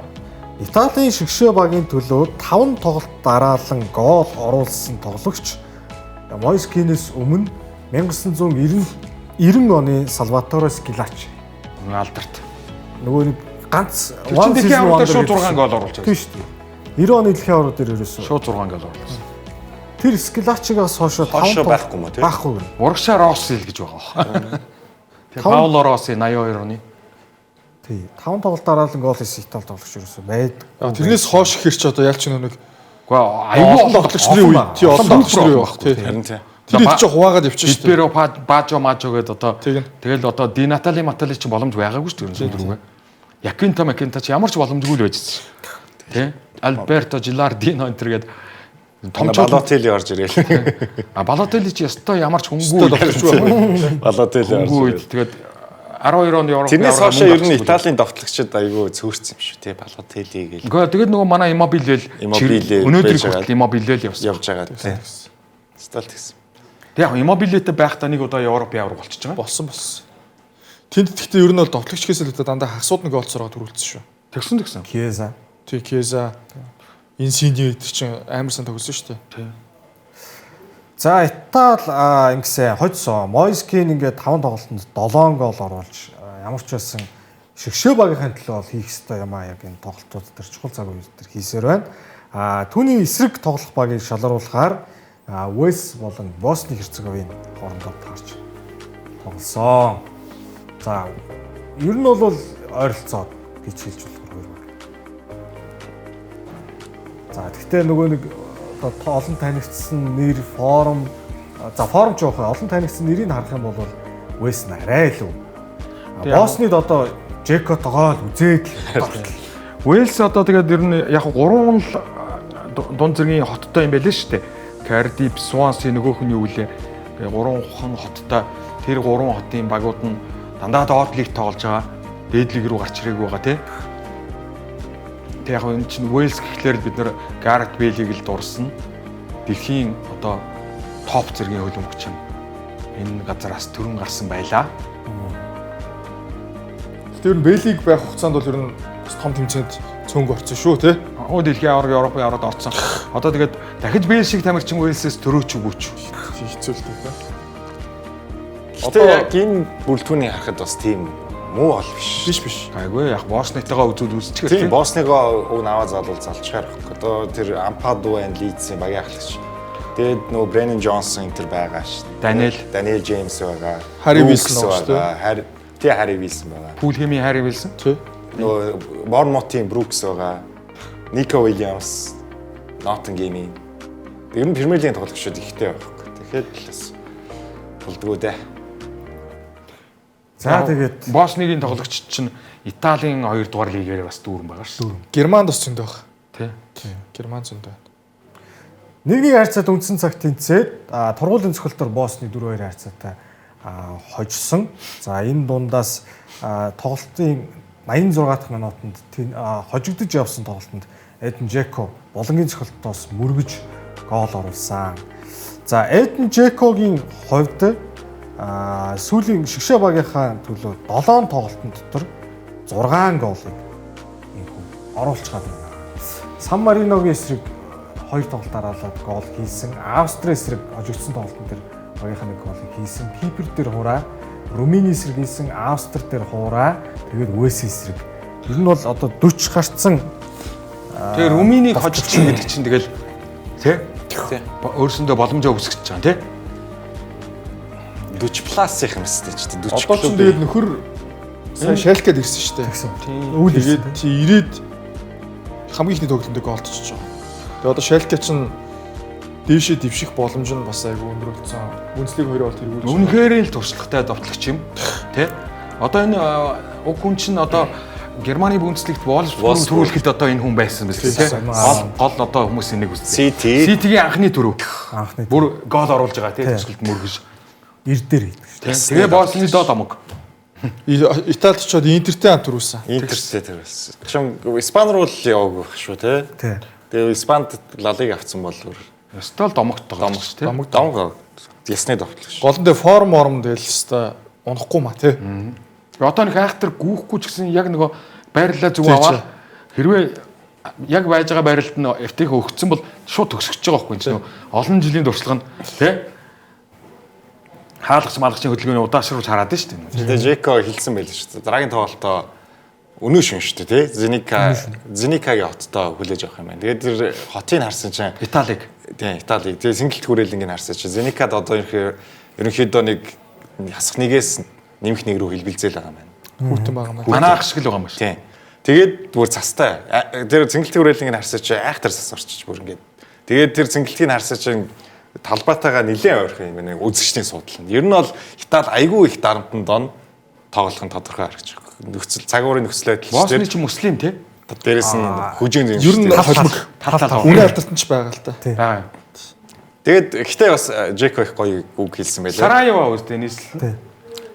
[SPEAKER 1] Италийн шгшээ багийн төлөө 5 тоглолт дараалан гол оруулсан тоглогч Мойскинээс өмнө 1990 оны Салваторе Скилачи
[SPEAKER 3] алдарт.
[SPEAKER 1] Нөгөө нэг ганц
[SPEAKER 3] one season wonder шууд 6 гол оруулж
[SPEAKER 1] байсан. Тийм шүү дээ. 90 оны дэлхийн аварга дээр ерөөсөө
[SPEAKER 3] шууд 6 гол оруулсан.
[SPEAKER 1] Тэр Скилачигаас хойш 5
[SPEAKER 4] байхгүй юм уу тийм?
[SPEAKER 1] Байхгүй гэнэ.
[SPEAKER 3] Урагшаа Росси л гэж байгаа. Тэр Пауло Росси 82 оны.
[SPEAKER 1] Тий. 5 тоглолт дараалан гол хийсэн Итали тоглогч ерөөсөө байдаг.
[SPEAKER 2] Тэрнээс хойш их хэрч одоо ялч нэг
[SPEAKER 3] Гэхдээ аюул
[SPEAKER 2] олон тоглогч нарын үе. Тий, олон тоглогч нарын үе баг тий.
[SPEAKER 4] Харин тий.
[SPEAKER 2] Тэр чи хуваагаад явчих шүү дээ.
[SPEAKER 3] Пиро Бажо Мажо гэдэг одоо тэгэл одоо Ди Натали Матали чи боломж байгаагүй шүү дээ ерөнхийдөө. Якинта Макинта чи ямар ч боломжгүй л байжсэн. Тий. Альберто Жилардино энэ төр гэдэг
[SPEAKER 4] томчууд Балотелли орж ирээл.
[SPEAKER 3] А Балотелли чи ёстой ямар ч хөнгүү
[SPEAKER 2] тоглогч байхгүй.
[SPEAKER 4] Балотелли орж ирээл.
[SPEAKER 3] Тэгээд 12 онд Европ
[SPEAKER 4] Тэрнээс хойш ер нь Италийн довтлогчид айгүй цөөрсөн юм шүү тий Балотелли гээл.
[SPEAKER 3] Гэхдээ тэгээд нөгөө манай Иммобиле өнөөдрийг хүртэл Иммобиле л явсан.
[SPEAKER 4] Явж байгаа тий. Стал тэгсэн.
[SPEAKER 3] Тэг яг Иммобилетэй байхдаа нэг удаа Европын аварга болчихж байгаа.
[SPEAKER 2] Болсон. Тэнд гэхдээ ер нь бол довтлогч гэхээс илүү дандаа хагасууд нэг олцороо төрүүлсэн шүү.
[SPEAKER 3] Тэгсэн.
[SPEAKER 1] Кьеза.
[SPEAKER 2] Тий, Кьеза. Инсинье гэдэг чинь амар сан тоглосон шүү дээ.
[SPEAKER 3] Тий.
[SPEAKER 1] За Итали ингэсэн хожсон. Мойскин ингээд 5 тоглолтод 7 гол оруулж ямар ч байсан шгшээ багийнхын төлөө бол хийх ёстой юм а яг энэ тоглолтууд дээр чухал цаг үе дээр хийсээр байна. Түүний эсрэг тоглох багийг шалгаруулахаар Уэльс болон Босни Херцеговины хоорондоо таарч тоглосон. За ер нь бол ойролцоо гэж хэлж болох хоёр баг. За тэгтээ нөгөө нэг одоо олон танигдсан нэр форм за форм ч явах олон танигдсан нэрийг харах юм бол Уэльс нь арай илүү. Боснид одоо Жеко тогоол үзээд л.
[SPEAKER 3] Уэльс одоо тэгээд ер нь яг гурван л дунд зэргийн хоттой юм байлээ шүү дээ. Кардиф, Сванси нөгөөх нь юу гэлээ. Тэгээ гурван хон хоттой тэр гурван хотын багууд нь дандаа доод лиг тоглож байгаа. Дээд лиг рүү гарч ирээгүй байгаа тий. Тэг яг энэ чинь Уэльс гэхлээр бид нэр Гарет Бейлийг л дурсна. Дэлхийн одоо топ зэргийн хөлбөмбөгч юм. Энэ газараас төрөн гарсан байлаа.
[SPEAKER 2] Тэр нь Бейлиг байх хугацаанд бол ер нь бас том тэмцээнд цөөнгө орсон шүү тий.
[SPEAKER 3] Оо дэлхийн аварга Европын аваргад орсон. Одоо тэгээд дахиж Бейл шиг тамирчин Уэльсээс төрөөч үгүй ч.
[SPEAKER 2] Хэцүү л дээ.
[SPEAKER 4] Гэтэ яг энэ бүрэлдэхүүнийг харахад бас тийм муу бол биш.
[SPEAKER 2] Биш биш.
[SPEAKER 3] Гайгүй яг Боснитойгоо үзүүл үзчихэр
[SPEAKER 4] Тийм Босныгоо уг наваа залуул залчгаар байхгүй. Одоо тэр Ампаду байна Лидсийн багийн ахлагч. Тэгээд нөгөө Бреннан Джонсон энэ төр байгаа шүү.
[SPEAKER 3] Даниэл
[SPEAKER 4] Джеймс байгаа.
[SPEAKER 2] Харри
[SPEAKER 4] Брукс
[SPEAKER 2] Вилсон байгаа шүү дээ.
[SPEAKER 4] байгаа. Харри Вилсон байгаа.
[SPEAKER 3] Фулхэмийн Харри Вилсон.
[SPEAKER 2] Тий.
[SPEAKER 4] Нөгөө Борнмутын Брукс байгаа. Нико Уильямс, Ноттингемийн. Ер нь Премьер Лигийн тоглогчдод ихтэй байхгүй. Тэгэхээр л бас тулдгүү дээ.
[SPEAKER 1] За тэгээд
[SPEAKER 3] Босныгийн тоглогч чинь Италийн 2 дугаар лигээр бас дүүрэн байгаа шүү.
[SPEAKER 2] Германд бас зөндөө баг.
[SPEAKER 3] Тий.
[SPEAKER 2] Герман зөндөө.
[SPEAKER 1] 1-1 харьцаад үндсэн цаг тэнцээд тургуулийн цохилтоор Босны 4-2 харьцаатай хожсон. За энэ дундаас тоглолтын 86 дахь минутанд хожигдож явсан тоглолтод Эден Жеко болонгийн цохилтоос мөргөж гол оруулсан. За Эден Жекогийн хувьд сүүлийн шигшээ багийнхаа төлөө 7 тоглолтын дотор 6 голыг энэ хүн оруулчихад байна. Сан Мариногийн эсрэг 2 тоглолт дараалаад гол хийсэн. Австри эсрэг хожигдсон тоглолтын дээр багийнхаа нэг голыг хийсэн. Кипр дээр хураа, Румыны эсрэг хийсэн, Австри дээр хуураа, тэгээд Уэльс эсрэг. Ер нь бол одоо 40 гарцсан.
[SPEAKER 3] Тэгээ Румынийг хожигдсон гэдэг чинь тэгэл тий? Өөрсөндөө боломжоо үүсгэж байгаа тий?
[SPEAKER 4] 40 плюс-ийн юм өстэй ч тий 40
[SPEAKER 2] Одоо ч тэгээд нөхөр сайн Шалкад ирсэн шүү дээ.
[SPEAKER 1] Үйл
[SPEAKER 2] Тэгээд тий ирээд хамгийн ихний тоглолтод голдчихж байгаа. Тэгээд одоо Шалка чинь дээшээ дэвших боломж нь бас айгүй өндөр болсон. Үнслийг хоёроо бол тэргүүлж.
[SPEAKER 3] Үнэхээр л туршлагатай довтлогч юм тий? Одоо энэ уг хүн чинь одоо Германы бүнцлэгт Wolfsburg төрүүлэхэд одоо энэ хүн байсан биз тий? Гол одоо хүмүүсийн нэг үстэй.
[SPEAKER 4] City
[SPEAKER 3] City-гийн анхны төрөв.
[SPEAKER 1] Анхны
[SPEAKER 3] бүр гол оруулж байгаа тий төсөлд мөргөж.
[SPEAKER 1] Ир дээр хийдэг шүү.
[SPEAKER 3] Тэгээ Босны доод омог.
[SPEAKER 2] Италид очиод Интертэй хамт төрүүлсэн.
[SPEAKER 4] Интертэй төрүүлсэн. Чам Испани руу л яваагүй байх шүү тий. Тэгээ Испанд Ла Лиг авсан бол өөр.
[SPEAKER 3] Ёстой л домогт тоглож тий.
[SPEAKER 4] Домог ясны довтлогч.
[SPEAKER 2] Гол нь тэгээ форм орм тэгэл хэвээр унахгүй ма тий.
[SPEAKER 3] Одоо нэг айхтар гүүхгүй ч гэсэн яг нөгөө байрлалаа зүг аваад хэрвээ яг байж байгаа байралд нь FT-г өгсөн бол шууд төгсөж байгаа байхгүй энэ чинь олон жилийн туршлага нь тий. Хаалгач маалгачийн хөдөлгөөний удаашруулж хараад нь шүү дээ.
[SPEAKER 4] Тэгээ Жеко хэлсэн байл шүү дээ. Дараагийн тоглолтоо өнөө шин шүү дээ тий. Зеникагийн хоттой хүлээж авах юм байна. Тэгээд тэр хотыг харсан чинь
[SPEAKER 3] Италиг.
[SPEAKER 4] Тийм, Италиг. Тэгээ сингэлт хүрээлэнгийг харсан чинь Зеникад одоо ерөнхийдөө нэг хасах нэгээс нэмэх нэг рүү хэлбэлзээл байгаа юм байна.
[SPEAKER 2] Хүүтэн байгаа юм байна.
[SPEAKER 3] Манаах шиг л байгаа юм шиг.
[SPEAKER 4] Тийм. Тэгээд бүр цастай. Тэр цэнгэлт хүрээлэнгийг харсан чинь айхтар цас орчиж бүр ингээд. Тэгээд тэр цэнгэлтийг харсан чинь талбайтайгаа нэлээд ойрхон юм байна. Үзэгчдийн суудлаа. Ер нь бол Итали айгүй их дарамтан дон тоглох нь тодорхой харагдаж байгаа. Нөхцөл цаг уурын нөхцөл байдал
[SPEAKER 3] Босны чинь муслим тий.
[SPEAKER 4] Дээрээс нь хүжин зэн.
[SPEAKER 2] Ер нь холимог
[SPEAKER 3] Тал
[SPEAKER 2] үнэ алдартан ч байгаа л та.
[SPEAKER 3] байгаа.
[SPEAKER 4] Тэгээд гэхдээ бас Жеко их гоё үг хэлсэн байлаа.
[SPEAKER 3] Сараева үстэй нийслэл.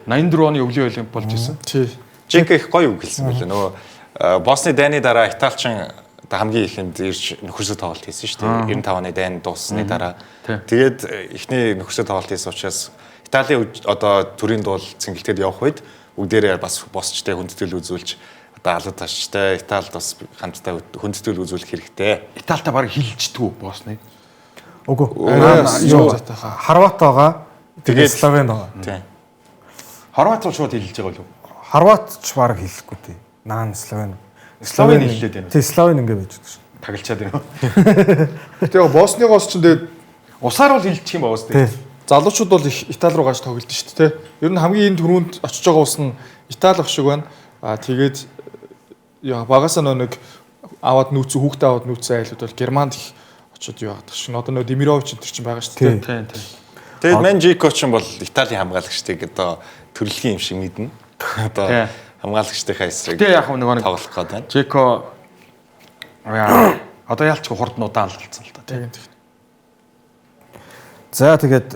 [SPEAKER 3] 84 оны өвлийн олимп болж исэн.
[SPEAKER 2] Тий.
[SPEAKER 4] Жеко их гоё үг хэлсэн байлаа. Нөгөө Босны дайны дараа Италичин хамгийн ихэнд ирж нөхөрсөө тоглолт хийсэн шүү дээ. 95 оны дайн дууссаны дараа. Тэгээд эхний нөхөрсөө тоглолт хийсэн учраас Италийн одоо төрийн дуул цэнгэлтэд явах үед бүгдээрээ бас босчтой хүндэтгэл үзүүлж одоо алуу таштай Италид бас хамтдаа хүндэтгэл үзүүлэх хэрэгтэй.
[SPEAKER 3] Италитай баг хилждэггүй Босны.
[SPEAKER 1] Үгүй.
[SPEAKER 2] Юу заатай хаа.
[SPEAKER 1] Хорват байгаа.
[SPEAKER 4] Тэгээд
[SPEAKER 1] Тэгээд Словен байгаа.
[SPEAKER 4] Тийм.
[SPEAKER 3] Хорват руу шууд хилж байгаа болов уу?
[SPEAKER 1] Хорват ч баг хэлэхгүй тий. Наан Словен.
[SPEAKER 3] Словен хэллээд байна.
[SPEAKER 1] Тий, Словен ингэ байж байгаа шүү.
[SPEAKER 3] Тагалчаад байна.
[SPEAKER 2] Тэгээ Босныгоос ч тэгээд
[SPEAKER 3] Усаар бол хилчих юм байгаа
[SPEAKER 1] Тий.
[SPEAKER 3] үстэй.
[SPEAKER 2] залуучууд бол их Итали руу гарч тоглолт шүү дээ. Ер нь хамгийн энэ түрүүнд очиж байгаа ус нь Итали ах шиг байна. Аа тэгээд яа багасаа нөө нэг аваад нүүцэн хүүхдээ аваад нүүцэн айлууд бол Германд их очиод юу яадаг шин. Одоо нөө Демирович энэ төр чинь байгаа шүү дээ.
[SPEAKER 3] Тийм тийм.
[SPEAKER 4] Тэгээд Манжико ч юм бол Италийн хамгаалагчдыг одоо төрөлхийн юм шиг мэднэ. Одоо хамгаалагчдынхаа эсрэг.
[SPEAKER 3] Гэтэ яг нөгөө нэг
[SPEAKER 4] тоглох гээд байна.
[SPEAKER 3] Жеко одоо ялч хурд нудаан л болсон л да тийм.
[SPEAKER 1] За тэгээд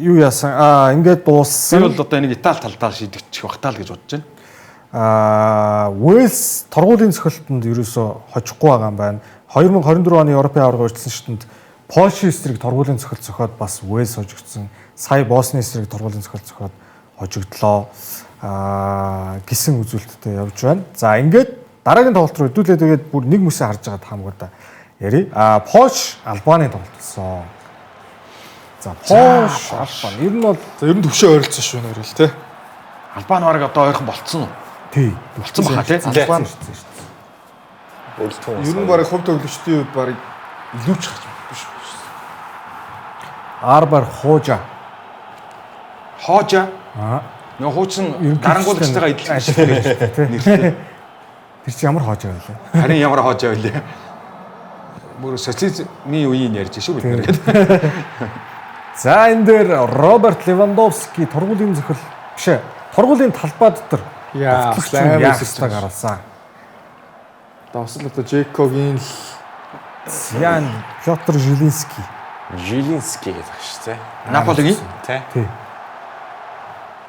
[SPEAKER 1] юу яасан? Аа ингээд дууссан.
[SPEAKER 3] Би бол одоо энийг Итали талдаа шийдэгдчих бах таа л гэж бодож байна.
[SPEAKER 1] Уэльс торгуулийн цохилтонд ерөөсөө хожихгүй байгаа юм байна. 2024 оны Европын аварга урьдчилан шатанд Польшийн эсрэг торгуулийн цохилт зохиод бас Уэльс хожигдсон. Сая Босны эсрэг торгуулийн цохилт зохиод хожигдлоо гэсэн үзүүлэлттэй явж байна. За ингээд дараагийн тоглолт руу хэдүүлээ тэгээд бүр нэг мөсөө харж байгаа таамагудаа яри. Польш Албаны тоглолт болсон. За Польш Албан ер нь бол
[SPEAKER 2] за ер нь төвшөө ойролцсон шүү нэр л тий.
[SPEAKER 3] Албан бараг одоо ойрхон болцсон уу?
[SPEAKER 1] Тий.
[SPEAKER 3] Болцсон баха тий.
[SPEAKER 1] Албан ирсэн шүү
[SPEAKER 4] дээ.
[SPEAKER 2] Ер нь бараг хувь тоглогчдын хувьд бараг илүү ч гарч биш шүү.
[SPEAKER 1] Арбар Хоожа.
[SPEAKER 3] Хоожа? Нөгөө хуучин дарангуулагчтайгаа идэлж нэртэй.
[SPEAKER 1] Тэр чи ямар хоожа байлаа?
[SPEAKER 3] Харин ямар хоожа байлаа? Бүр социализмын үеийг ярьж шүү бид нар гэдэг.
[SPEAKER 1] За энэ дээр Роберт Левандовски торгуулийн зөхөл биш ээ. Торгуулийн талбай дотор яа гаргасан.
[SPEAKER 2] Давсал одоо Жекогийн л
[SPEAKER 1] Ян Пётр Жилинский.
[SPEAKER 4] Жилинский гэдэг шүү дээ.
[SPEAKER 3] Наполигийн
[SPEAKER 4] тий.
[SPEAKER 1] Тий.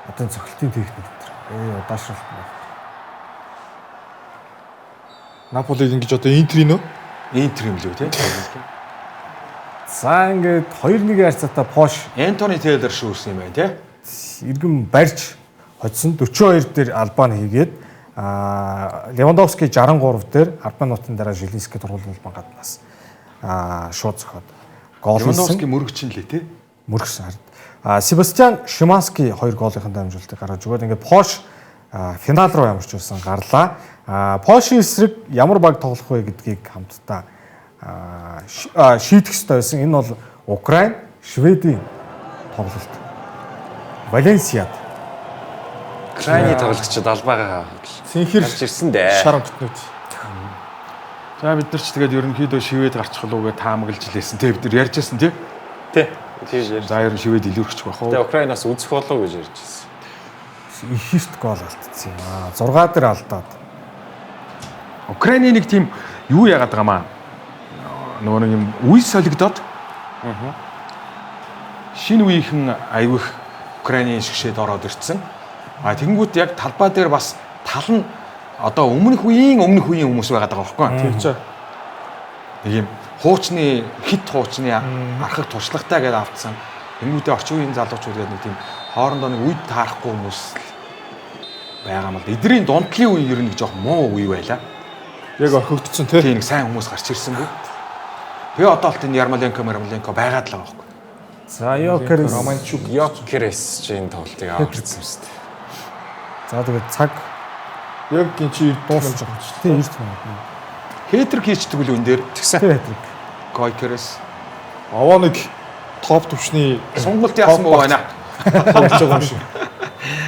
[SPEAKER 1] Одоо цохилтын техник дээр. Удаашралт байна.
[SPEAKER 2] Наполиг ингэж одоо Интер нөө?
[SPEAKER 3] Интер юм лүү тий.
[SPEAKER 1] За ингээд 2-1 харьцаатай Пош
[SPEAKER 3] Энтони Тейлор шүүрсэн юм байна тий.
[SPEAKER 1] Иргэн барьж хоцсон 42 дээр Албан хийгээд Левандовски 63 дээр 10 минутын дараа Жилинский торгуулийн албан гаднаас шууд зохиод гол хийсэн.
[SPEAKER 3] Левандовски мөрөгч нь лээ тий.
[SPEAKER 1] Мөргсөн харин. Себастьян Шимански 2 голынхон дамжуулалтыг гаргаж өгөөд ингээд Пош финал руу ямар ч байсан гарлаа. Польшийн эсрэг ямар баг тоглох вэ гэдгийг хамтдаа шийдэх ёстой байсан. Энэ бол Украин, Шведийн тоглолт. Валенсиад.
[SPEAKER 4] Украины тоглогчид албаагаа
[SPEAKER 2] Цэнхэр
[SPEAKER 4] гарч ирсэн дээ.
[SPEAKER 2] Шар өнгөтнүүд.
[SPEAKER 3] За бид нар ч тэгээд ерөнхийдөө Швед гарчих болов уу гэж таамаглаж лээсэн те бид нар ярьж байсан тий.
[SPEAKER 4] Тий. Тийж ярьж.
[SPEAKER 3] За ер нь Швед илүүрчих байх уу?
[SPEAKER 4] Тэгээ Украинаас үзэх болов уу гэж ярьж байсан.
[SPEAKER 1] Их хэрт гол алдсан юм аа. 6 дээр алдаад.
[SPEAKER 3] Украины нэг тийм юу яагаад байгаа маа? Нөгөө нэг юм үе солигдоод. Шинэ үеийнхэн аявих Украины шгшээд ороод ирсэн. А тэгэнгүүт яг талбай дээр бас тал нь одоо өмнөх үеийн хүмүүс байгаад байгаа байхгүй юу?
[SPEAKER 2] Тийм ч.
[SPEAKER 3] Нэг юм хуучны хит хуучны архаг туршлагатай гэдээ автсан. Тэнгүүтээ орчин үеийн залуучууд гэдэг нэг тийм хоорондоо нэг үед таарахгүй хүмүүс байгаа юм л. Эдрийн дундлын үе ер нь нэг жоох муу үе байлаа.
[SPEAKER 2] Яг орхигдсон тий.
[SPEAKER 3] Тийм нэг сайн хүмүүс гарч ирсэнгүй. Тэгээ одоо л тийм Ярмоленко байгаад л байгаа байхгүй.
[SPEAKER 1] За Йокерес
[SPEAKER 2] Романчук
[SPEAKER 4] Йокерес ч энэ тоглолтыг авчихсан юм шүү дээ.
[SPEAKER 1] За тэгээд цаг
[SPEAKER 2] яг гин чи
[SPEAKER 1] дуусч байгаа ч тий 90 минут.
[SPEAKER 3] Хэтрик хийчдэг үл өн дээр.
[SPEAKER 4] Тэгсэн.
[SPEAKER 1] Тий хэтрик.
[SPEAKER 3] Гойкерес
[SPEAKER 2] аваа нэг топ түвшний
[SPEAKER 3] сонголт яасан боо байна.
[SPEAKER 2] болж байгаа юм шиг.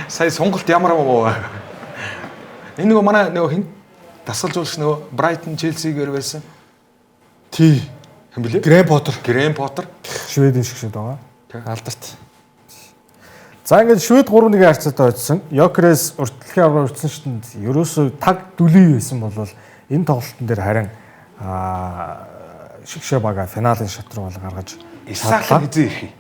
[SPEAKER 3] Сая сонголт ямар боо. Энэ нөгөө манай нөгөө хин дасгалжуулагч нөгөө Брайтон Челсигээр байсан.
[SPEAKER 2] Тий.
[SPEAKER 3] Хэн блэ?
[SPEAKER 2] Грэм Поттер.
[SPEAKER 3] Грэм Поттер.
[SPEAKER 1] Шведийн шгшээд байгаа.
[SPEAKER 2] Алдарт.
[SPEAKER 1] За ингээд Швед 3-1 харьцаатай очсон. Йокерес урьдчилан аврал урьдчилан шатанд ерөөсөө таг дүлий байсан бол энэ тоглолтын дээр харин шигшээ бага финалийн шат руу бол гаргаж
[SPEAKER 3] Исаак хэзээ ирэх юм?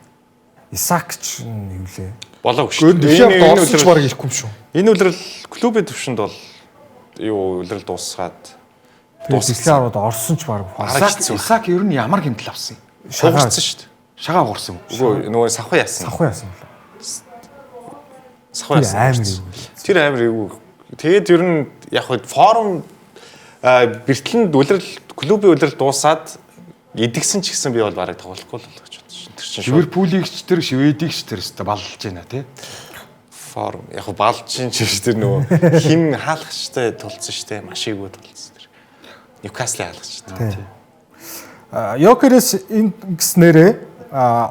[SPEAKER 1] Исаак ч юу лээ.
[SPEAKER 4] Болоогүй шүү.
[SPEAKER 2] Дэлхийн аварга орсон ч бараг ирэхгүй юм шүү.
[SPEAKER 4] Энэ үлрэл клубын төвшөнд бол юу үлрэл дуусгаад
[SPEAKER 1] дэлхийн аваргад орсон ч бараг
[SPEAKER 3] Исаак ер нь ямар гэмтэл авсан юм?
[SPEAKER 4] Шуурсан шүү дээ.
[SPEAKER 3] Шагаа гурсан.
[SPEAKER 4] Үгүй нөгөө савхуу яасан.
[SPEAKER 1] Савхуу яасан болоо.
[SPEAKER 4] Савхуу яасан.
[SPEAKER 1] Амар эвгүй.
[SPEAKER 4] Тэр амар эвгүй. Тэгээд ер нь яг хөө форум бэртлэнд үлрэл клубын үлрэл дуусаад идэгсэн ч гэсэн би бол бараг тоглохгүй л гэж бодсон шин. Тэр чинь шууд
[SPEAKER 3] Ливерпулийг ч тэр Шведийг ч тэр өстө баллж байна тий.
[SPEAKER 4] Форм яг балж чинь ч биш тэр нөгөө хин хаалгачтай тулцсан шүү дээ. Маш эвгүй тулцсан тэр. Ньюкаслын хаалгачтай.
[SPEAKER 1] Тий. Йокерес ингэснээрээ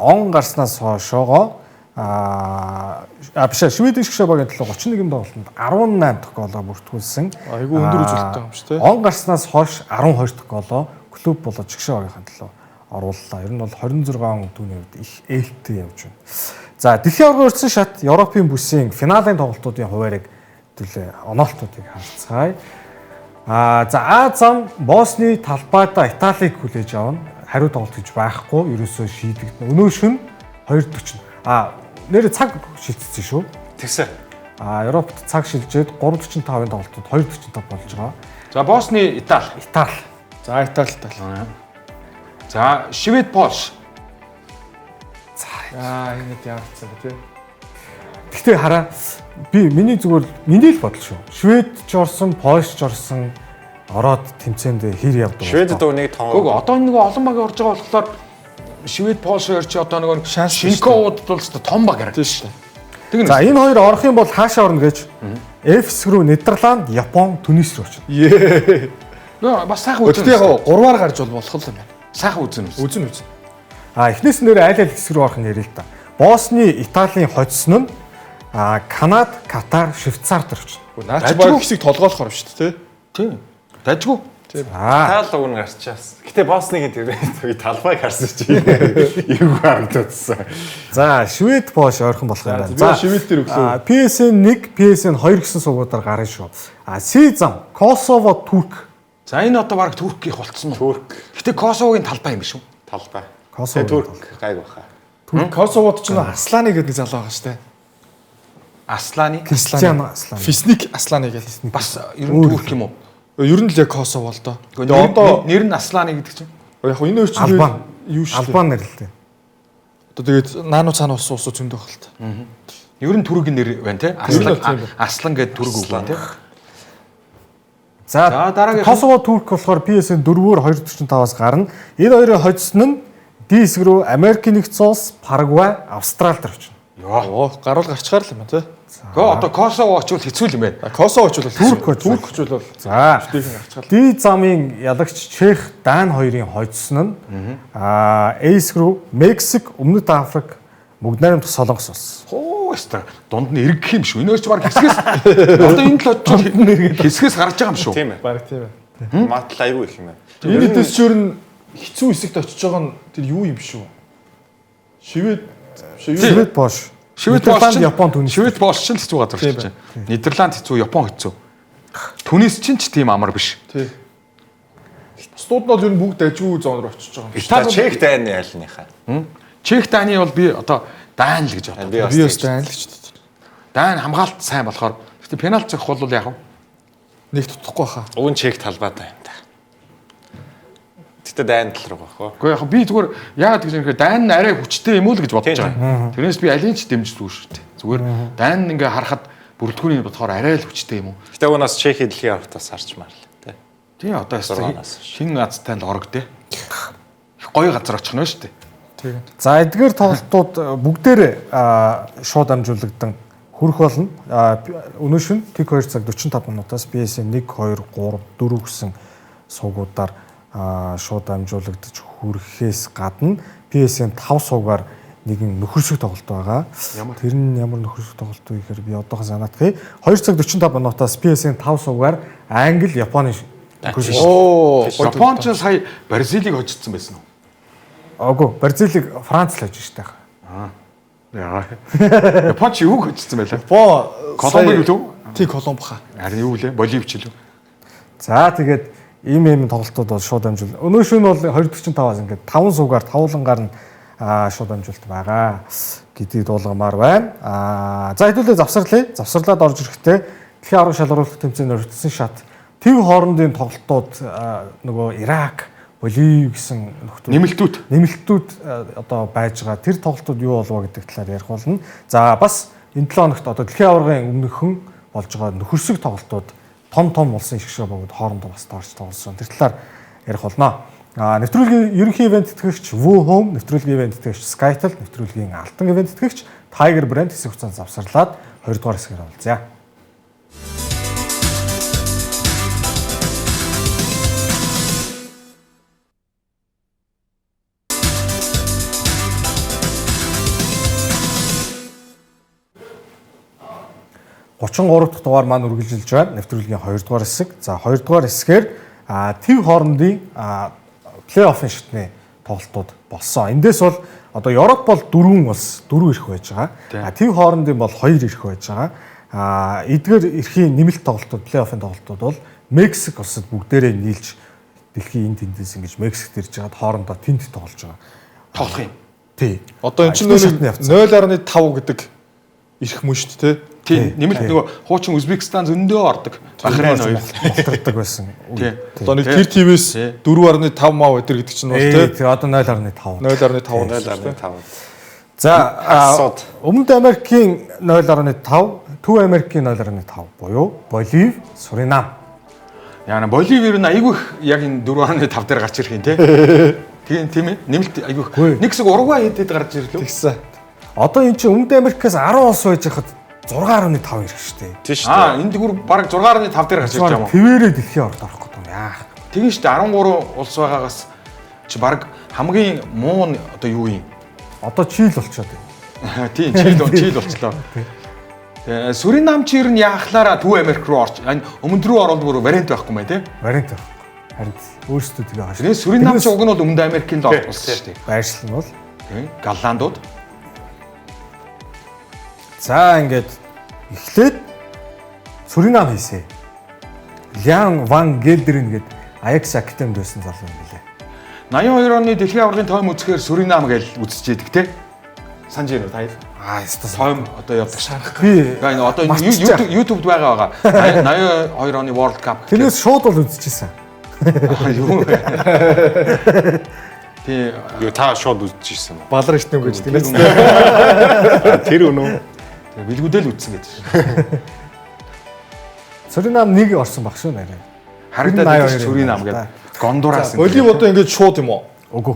[SPEAKER 1] он гарснаас хойшоогоо биш Шведийн шгшээ багийн төлөө 31 тоглолтод 18 дахь голоо бүртгүүлсэн.
[SPEAKER 2] Айгүй өндөр үзүүлэлттэй юм шүү дээ.
[SPEAKER 1] Он гарснаас хойш 12 дахь голоо клуб болоод шгшээ багийн төлөө орууллаа. Ер нь бол 26 он түүний хувьд их ээлтэй явж байна. За дэлхийн аваргын урьдчилан шат Европын бүсийн финалийн тоглолтуудын хуваарийг төлөө оноолтуудыг харцгаая. За А зам Босны талбайдаа Италиг хүлээж авна. Хариу тоглолт гэж байхгүй. Ерөөсөө шийдэгдэнэ. Өнөө шөнө 2:40. Нэр цаг шилжсэн шүү.
[SPEAKER 4] Тэгсэн.
[SPEAKER 1] Европт цаг шилжээд 3:45-ын тоглолтууд 2:45 болж байгаа.
[SPEAKER 3] За Босны Итали.
[SPEAKER 1] Итали.
[SPEAKER 2] За Итали.
[SPEAKER 3] За Швед Польш.
[SPEAKER 2] За энэ ямар ч юм бэ те.
[SPEAKER 1] Гэхдээ хараа би миний зүгээр миний л бодол шүү. Швед ч орсон, Польш ч орсон ороод тэмцээнд хэр явдаг.
[SPEAKER 4] Шведэд нэг том.
[SPEAKER 3] Үгүй одоо нөгөө олон баг орж байгаа болохоор Швед Польш хоёр чи одоо нөгөө Шинкоуд бол ч том баг харагдаж шүү дээ.
[SPEAKER 1] За энэ хоёр орох юм бол хаашаа орно гэж F рүү Нидерланд, Япон, Түнис рүү очно.
[SPEAKER 2] Ее.
[SPEAKER 3] Бас сайхан үзэн.
[SPEAKER 2] Гэхдээ яг гурваар гарч бол болох юм байна.
[SPEAKER 3] Сайхан үзэн.
[SPEAKER 2] Үзэн.
[SPEAKER 1] Эхнээс нь нэр аль аль хэсэг рүү орох нь ярил л да. Босны, Италийн хоцсон нь Канад, Катар, Швейцар дээр очно.
[SPEAKER 2] Наа чи баг хэсэг толгойлохоор шүү дээ,
[SPEAKER 3] тий? Тийм. Дажгүй.
[SPEAKER 4] Итали уг нь гарчаас. Гэтэ Босныгийн тэр талбайг харсан чи эвгүй харагдсан.
[SPEAKER 1] За, Швед Польш ойрхон болох юм байна.
[SPEAKER 2] За, Швед дээр өглөө.
[SPEAKER 1] PSN 1, PSN 2 гэсэн сувгуудаар гарна шүү. C зам Косово, Турк.
[SPEAKER 3] За энэ одоо баг Турк их болцсон уу?
[SPEAKER 4] Турк.
[SPEAKER 3] Гэтэ Косовогийн талбай юм биш үү?
[SPEAKER 4] Талбай.
[SPEAKER 1] Косово.
[SPEAKER 4] Турк гайг баха.
[SPEAKER 2] Турк Косовод ч нөө Асланы гэдэг нэг залуу байгаа шүү дээ.
[SPEAKER 3] Асланы,
[SPEAKER 1] Кристиано Асланы.
[SPEAKER 2] Фисник Асланы гэдэг.
[SPEAKER 3] Бас ер нь Турк юм уу?
[SPEAKER 2] Ер нь л яг Косово л доо.
[SPEAKER 3] Тэгээ одоо нэр нь Асланы гэдэг чинь.
[SPEAKER 2] Яг хөө энэ хоёр чинь
[SPEAKER 1] Албан.
[SPEAKER 2] Юу шүү дээ.
[SPEAKER 1] Албан нэрлэлтэй.
[SPEAKER 2] Одоо тэгээд наану цаана улс улсуу зөндөх л та.
[SPEAKER 3] Ер нь түрэг нэр байна те. Аслан Аслан гэдэг түрэг үг байна те.
[SPEAKER 1] За дараагийн Косово Турк болохоор PSN 4-оор 2.45-аас гарна. Энэ хоёрын хоцсон нь D хэсэг рүү Америкийн нэгдсэн улс, Парагвай, Австрали дээр очно.
[SPEAKER 2] Йоо, гаруул гарчгаар л юм байна те.
[SPEAKER 3] Гэхдээ одоо Косово очивол хэцүү юм байна.
[SPEAKER 2] Косово очивол
[SPEAKER 1] Турк
[SPEAKER 2] очивол.
[SPEAKER 1] За.
[SPEAKER 2] Дийхэн гарчгаар.
[SPEAKER 1] D замын ялагч Чех, Дан хоёрын хоцсон нь A хэсэг рүү Мексик, Өмнөд Африк, Мөгд найрамдах Солонгос улс.
[SPEAKER 3] Хоо өстө дунд нь эргэх юм шүү. Энэ хоёр ч баг хэсгээс одоо энэ л очивол хэсгээс гарч байгаа юм шүү.
[SPEAKER 4] Тийм ээ.
[SPEAKER 2] Баг тийм ээ.
[SPEAKER 4] Матл айгүй их юм байна.
[SPEAKER 2] Энэ дэс ч ер нь хэцүү хэсэгт очиж байгаа нь тэр юу юм шүү. Швед
[SPEAKER 1] Польш.
[SPEAKER 3] Швед Польш,
[SPEAKER 1] Япон, Түнис.
[SPEAKER 3] Швед Польш ч хэцүү газар шүү дээ. Нидерланд хэцүү, Япон хэцүү. Түнис чинь ч тийм амар биш.
[SPEAKER 2] Тий. Бусдууд нь бол ер нь бүгд дажгүй зон руу очиж байгаа юм.
[SPEAKER 4] Итали Чех Даны альныхаа.
[SPEAKER 3] Чех Даны бол би одоо Дан л гэж бодсон.
[SPEAKER 2] Би бас Дан л гэж бодсон.
[SPEAKER 3] Дан хамгаалт сайн болохоор гэхдээ пенальт зохих бол яг
[SPEAKER 2] нэг тутахгүй хаа.
[SPEAKER 4] Уг нь Чех талбайтай юм да. Гэтэ дайн тал руу байх уу?
[SPEAKER 3] Гэхдээ яг би зүгээр яагаад гэж юм хэрэг дайн нь арай хүчтэй юм уу л гэж бодож байгаа. Тэрнээс би алийг ч дэмждэггүй шүү дээ. Зүгээр дайн ингээ харахад бүрэлдэхүүний бодохоор арай л хүчтэй юм уу?
[SPEAKER 4] Гэтэ уунаас Чех дэлхийн авартаас харчмаар л тий.
[SPEAKER 3] Тий одоо хин азтай л орог тий. Их гоё газар очих нь шүү дээ.
[SPEAKER 2] Тийм.
[SPEAKER 1] За эдгээр тоглолтууд бүгдээр шууд амжуулагдан хүрэх болно. Өнөө шөнө тэг 2 цаг 45 минутаас PSN 1 2 3 4 гэсэн сувгуудаар шууд амжуулагдаж хүрэхээс гадна PSN 5 сувгаар нэгэн нөхөрсөг тоглолт байгаа. Тэр нь ямар нөхөрсөг тоглолт вэ гэхээр би одоохon санаатах. 2 цаг 45 минутаас PSN 5 сувгаар Англи, Японы нөхөрсөг.
[SPEAKER 2] Оо,
[SPEAKER 3] Япон ч сая Бразилийг хожигдсан байсан уу?
[SPEAKER 1] Үгүй, Бразилийг Франц л хожиж штэ.
[SPEAKER 3] Яа. Япон ч юуг хожигдсан байлаа?
[SPEAKER 2] Япон
[SPEAKER 3] Колумбыг үлээ?
[SPEAKER 2] Тий, Колумб хаа.
[SPEAKER 3] Харин юу лээ? Боливч илүү.
[SPEAKER 1] За тэгээд ийм тоглолтууд бол шууд амжуул. Өнөө шөнө бол 2:45-аас ингээд 5 сувгаар тавуулангаар нь шууд амжуулт байгаа гэдгийг дуулгамаар байна. За хэдүүлээ завсарлаа. Завсарлаад орж ирэхдээ дэлхийн аварга шалгаруулах тэмцээнд өртсөн шат төв хоорондын тоглолтууд нөгөө Ирак, Болив гэсэн нөхдүүд нэмэлтүүд одоо байж байгаа. Тэр тоглолтууд юу болов гэдэг талаар ярих болно. За бас энэ 7 хоногт одоо дэлхийн аваргын өмнөхөн болж байгаа нөхөрсөг тоглолтууд том улсын шгшээ богд хоорондоо бас тоорч тоглосон. Тэр талаар ярих болно. Нэвтрүүлгийн ерөнхий ивент тэтгэгч Woo Home, нэвтрүүлгийн ивент тэтгэгч Skytel, нэвтрүүлгийн алтан ивент тэтгэгч Tiger Brand хэсэг хугацаанд завсарлаад 2 дугаар хэсгээр уулзъя. 33 дахь дугаар маань үргэлжилж байна. Нэвтрүүлгийн 2 дугаар хэсэг. За 2 дугаар хэсгээр төв хоорондын плей-оффын шатны тоглолтууд болсон. Эндээс бол одоо Европ бол 4 улс 4 эрх байж байгаа. А төв хоорондын бол 2 эрх байж байгаа. А эдгээр эрхийн нэмэлт тоглолтууд, плей-оффын тоглолтууд бол Мексик улсад бүгдээрээ нийлж дэлхийн энэ тэндээс ингэж Мексикт ирж байгаад хоорондоо тэнд тоглож байгаа.
[SPEAKER 3] Тоглох юм.
[SPEAKER 1] Тий.
[SPEAKER 2] Одоо энэ чинь 0.5 гэдэг эрх мөн шүү дээ.
[SPEAKER 3] Тийм. Нэмэлт нөгөө хуучин Узбекистан зөндөө ордог. Бахрейн хоёр
[SPEAKER 1] болтордог байсан.
[SPEAKER 2] Одоо нэг тэр тимээс 4.5 мав өдр гэдэг чинь бол
[SPEAKER 1] тий. Одоо 0.5.
[SPEAKER 2] 0.5
[SPEAKER 4] 0.5.
[SPEAKER 1] За Өмнөд Америкийн 0.5, Төв Америкийн 0.5 буюу Болив, Суринам.
[SPEAKER 3] Яна Болив ер нь айгүй их яг энэ 4.5 дээр гарч ирэх юм тий. Тийм тийм ээ. Нэмэлт айгүй их. Нэг хэсэг Уругвай хэд хэд гарч ирлээ.
[SPEAKER 2] Тэгсэн.
[SPEAKER 1] Одоо эн чинь Өмнөд Америкаас 10 улс байж хахад 6.5 ирэх шүү дээ.
[SPEAKER 4] Тийм шүү дээ.
[SPEAKER 3] Аа энд бүр бараг 6.5 дээр гарч ирж байгаа юм уу?
[SPEAKER 1] Твэрээ дэлхийн орд орох гэдэг юм яах.
[SPEAKER 3] Тийм шүү дээ. 13 улс байгаагаас чи бараг хамгийн муу нь одоо юу юм?
[SPEAKER 1] Одоо Чили болчиход байна.
[SPEAKER 3] Тийм Чили болчлоо. Тэгээ Суринам чи ер нь яахлаараа Төв Америк руу орч өмнөд рүү орвол бүр вариант байхгүй мэн тий?
[SPEAKER 1] Вариант байхгүй. Харин өөрсдөө тэгээ хааш.
[SPEAKER 3] Тэгээ Суринам чи уг нь бол Өмнөд Америкийн л улс шүү дээ.
[SPEAKER 1] Байршил нь бол
[SPEAKER 3] тий Голландууд.
[SPEAKER 1] За ингээд эхлээд Суринам хийсэ. Лян Ван Гелдерен гээд Аякс Академид байсан залуу юм билээ.
[SPEAKER 3] 82 оны дэлхийн аваргын тойм үзэхээр Суринам гэж үзэж идэг те. Санаж байна уу та?
[SPEAKER 1] Аа, ёстой
[SPEAKER 3] тойм одоо явдаг шарах.
[SPEAKER 1] Би
[SPEAKER 3] энэ одоо YouTube-д байгаа. 82 оны World Cup.
[SPEAKER 1] Тэрнээс шууд бол үзчихсэн.
[SPEAKER 3] Юу вэ? Тий,
[SPEAKER 4] юу та шууд үзчихсэн юм.
[SPEAKER 2] Балар ихтэн гэж тийм
[SPEAKER 4] ээ. Тэр үнэ үү?
[SPEAKER 3] Билгүүдэл үзсэн гэж.
[SPEAKER 1] Суринам нэг орсон баг шүү нэрээ.
[SPEAKER 3] Харагдаад Суринам гэдэг. Гондурас.
[SPEAKER 2] Болив одоо ингэж шууд юм уу?
[SPEAKER 1] Үгүй.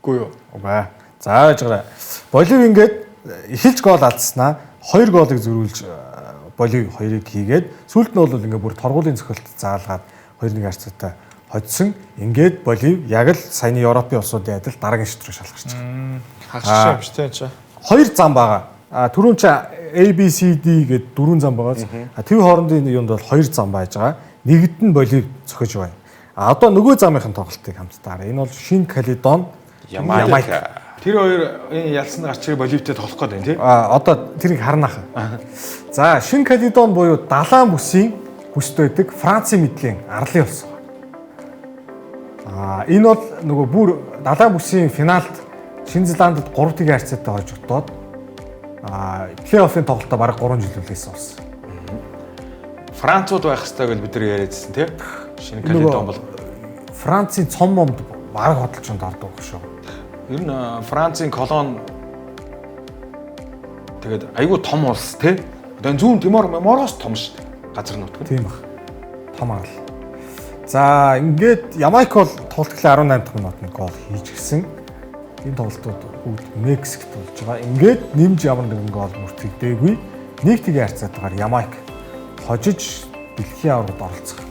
[SPEAKER 2] Үгүй юу.
[SPEAKER 1] Үгүй. За яаж гараа. Болив ингээд эхэлж гол алдснаа 2 голыг зөрүүлж Болив 2-ыг хийгээд сүүлд нь бол ингээд бүр торгуулийн цохилт заалгаад 2-1 харьцаатай хоцсон. Ингээд Болив яг л саяны Европын улсуудын адил дараагийн шат руу шалгарч байгаа.
[SPEAKER 2] Хагас юм шүү дээ.
[SPEAKER 1] Хоёр зам байгаа. А түрүүн чи A B C D гэдэг дөрвөн зам байгаа. А төв хоорондын юунд бол хоёр зам байж байгаа. Нэгд нь Болив цохиж байна. А одоо нөгөө замынхын тоглолтыг хамтдаа харъя. Энэ бол Шинэ Каледон,
[SPEAKER 4] Ямайка.
[SPEAKER 3] Тэр хоёр энэ ялсанд гарч ирээ Боливтэй тоглох гээд байна тий.
[SPEAKER 1] А одоо тэрийг харна хаа. За Шинэ Каледон буюу далайн бүсийн бүст байдаг Францын мэдлийн арлын улс. А энэ бол нөгөө бүр далайн бүсийн финалд Шинэ Зеландд 3-1 харьцаатай хожигдоод а плей-оффын тоглолтоо бараг 3 жил үлээсэн улс.
[SPEAKER 3] Францууд байх хэрэгтэй гэж бид нар яриадсэн тий. Шинэ Каледон бол
[SPEAKER 1] Францын цом момд бараг хөдөлж ордог шүү.
[SPEAKER 3] Ер нь Францын колон тэгээд айгүй том улс тий. Одоо зүүн Тимор Мемороос том шүү дээ. Газар нутаг.
[SPEAKER 1] Тийм баг. Том арал. За ингээд Ямайк бол тоглолт эхлээ 18 дахь минутанд гол хийж гисэн. Энэ тоглолтууд бүгд Мексикт болж байгаа. Ингээд нэмж ямар нэгэн гол бүртгэгдээгүй. Нэг тгийн харьцаатайгаар Ямайк хожиж дэлхийн аваргад оролцох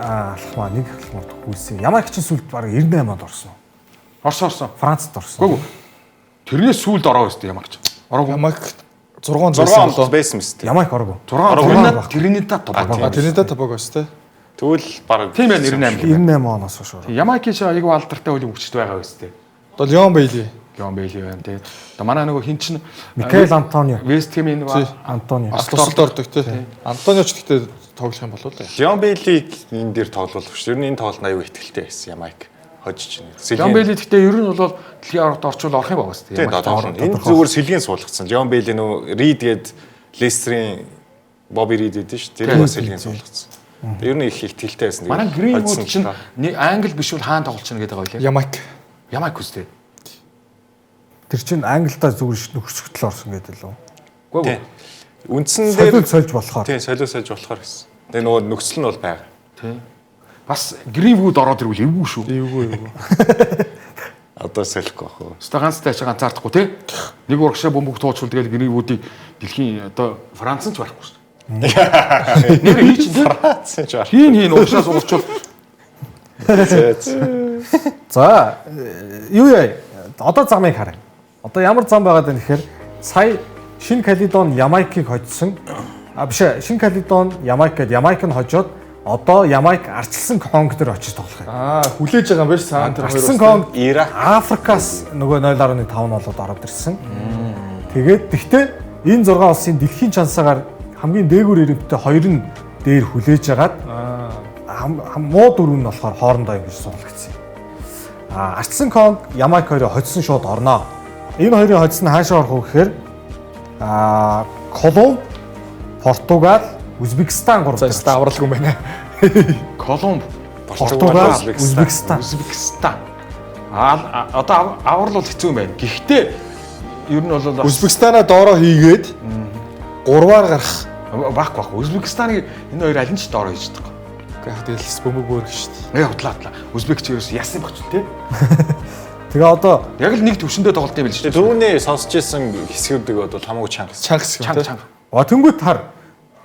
[SPEAKER 1] алхмаа нэг алхмаар хүүлсэн. Ямайк чинь сүүлд бараг 98 онд орсон.
[SPEAKER 3] Орсон.
[SPEAKER 1] Францад орсон.
[SPEAKER 3] Үгүй. Тэрнээс сүүлд ороо өстэй Ямайк ч. Ороогүй.
[SPEAKER 2] Ямайк 6
[SPEAKER 4] байсан мэт.
[SPEAKER 1] Ямайк ороогүй.
[SPEAKER 3] 6 Тринидад Тобаго.
[SPEAKER 2] Тринидад Тобаго өстэй.
[SPEAKER 4] Тэгвэл бараг
[SPEAKER 3] тийм байна 98.
[SPEAKER 1] 98 оноос хойш ороо.
[SPEAKER 3] Ямайкийн чи айгүй алдартай үйл хөгжиж байгаа өстэй.
[SPEAKER 2] Одоо Леон Бейли.
[SPEAKER 3] Леон Бейли байна тий. Одоо манай нөгөө хин чинь
[SPEAKER 1] Микаэл Антонио.
[SPEAKER 3] Вест Хэмийн
[SPEAKER 1] Антонио.
[SPEAKER 2] Тусалд ордог тий. Антонио ч гэхдээ тоглох юм болов уу?
[SPEAKER 4] Леон Бейлиг энэ дээр тоглох шүү. Ер нь энэ тоглолт аюу ихтгэлтэй байсан Ямайк. Хожиж байна.
[SPEAKER 3] Леон Бейли гэхдээ ер нь бол дэлхийн аваргад орчвол орох юм байна шүү
[SPEAKER 4] дээ. Энэ зүгээр сэлгийн суулгацсан. Леон Бейли нөө Рид гээд Лестерийн Бобби Рид гэдэг шүү. Тэр бас сэлгийн суулгацсан. Ер нь их ихтгэлтэй байсан.
[SPEAKER 3] Манай Гринвуд чинь англи биш бол хаан тоглолч нь гэдэг байгаа лээ.
[SPEAKER 2] Ямайк.
[SPEAKER 3] Ямайк үстэй.
[SPEAKER 1] Тэр чинь англидаа зүгээр нөхцөлтөл орсон гэдэг лөө.
[SPEAKER 3] Үгүй.
[SPEAKER 4] Үндсэн дээр
[SPEAKER 1] сольж болохоор.
[SPEAKER 4] Тийм, солио сольж болохоор гэсэн. Тэгээ нөгөө нөхцөл нь бол байгаа.
[SPEAKER 3] Тийм. Бас Гринвуд ороод ирвэл эвгүй шүү.
[SPEAKER 2] Эвгүй эвгүй.
[SPEAKER 4] Одоо солихгүй бах уу.
[SPEAKER 3] Өстой ганцтай ачаа ганцаардахгүй тий. Нэг урагшаа бөмбөг туучвал тэгэл Гринвудыг дэлхийн одоо Францын ч барихгүй шүү. Нэр хий чинь тий.
[SPEAKER 4] Францын ч барах.
[SPEAKER 3] Хийн урагшаа суулчвал.
[SPEAKER 1] За юу яа? Одоо замыг харъя. Одоо ямар зам байгаад байна гэхээр сая Шинэ Каледон Ямайкыг хожсон. А биш ээ, Шинэ Каледон Ямайк гээд Ямайк нь хожоод Одоо Ямайк арчилсан Конг дээр очиж тоглох юм.
[SPEAKER 2] Аа, хүлээж байгаа юм байна цаана тэр хоёр.
[SPEAKER 1] Арчилсан Конг
[SPEAKER 4] Ирак
[SPEAKER 1] Африкаас нөгөө 0.5 нь болоод ороод ирсэн. Тэгээд тэгтээ энэ 6 улсын дэлхийн чансаагаар хамгийн дээгүүр ирэмттэй хоёр нь дээр хүлээж агаад муу дөрөв нь болохоор хоорондоо ингэж суулгацсан юм. Арчилсан Конг Ямайк хоёроо хоцсон шууд орноо. Энэ хоёрын хоцсон нь хаашаа орох вэ гэхээр Колумб, Португал, Узбекистан гурав.
[SPEAKER 2] За, авралгүй юм байна.
[SPEAKER 3] Колумб,
[SPEAKER 1] Португал, Узбекистан.
[SPEAKER 3] Узбекистан. Одоо аврал бол хэцүү юм байна. Гэхдээ ер нь бол
[SPEAKER 2] Узбекистанаа доороо хийгээд гурваар гарах.
[SPEAKER 3] Баахгүй. Узбекистаныг энэ хоёр аль нь ч доороо хийж чадахгүй.
[SPEAKER 2] Үгүй яг тэгэл бөмбөг бөөрөх шүү дээ.
[SPEAKER 3] Худлаа. Узбек ч ерөөс яасан багч тий.
[SPEAKER 1] Тэгээ одоо
[SPEAKER 3] яг л нэг төвшөндөө тоглолт юм биш үү?
[SPEAKER 4] Түрүүний сонсч ирсэн хэсгүүдийг бол хамаагүй чанга.
[SPEAKER 2] Чанга хэсэг.
[SPEAKER 3] Чанга.
[SPEAKER 1] Тэнгүүд хар.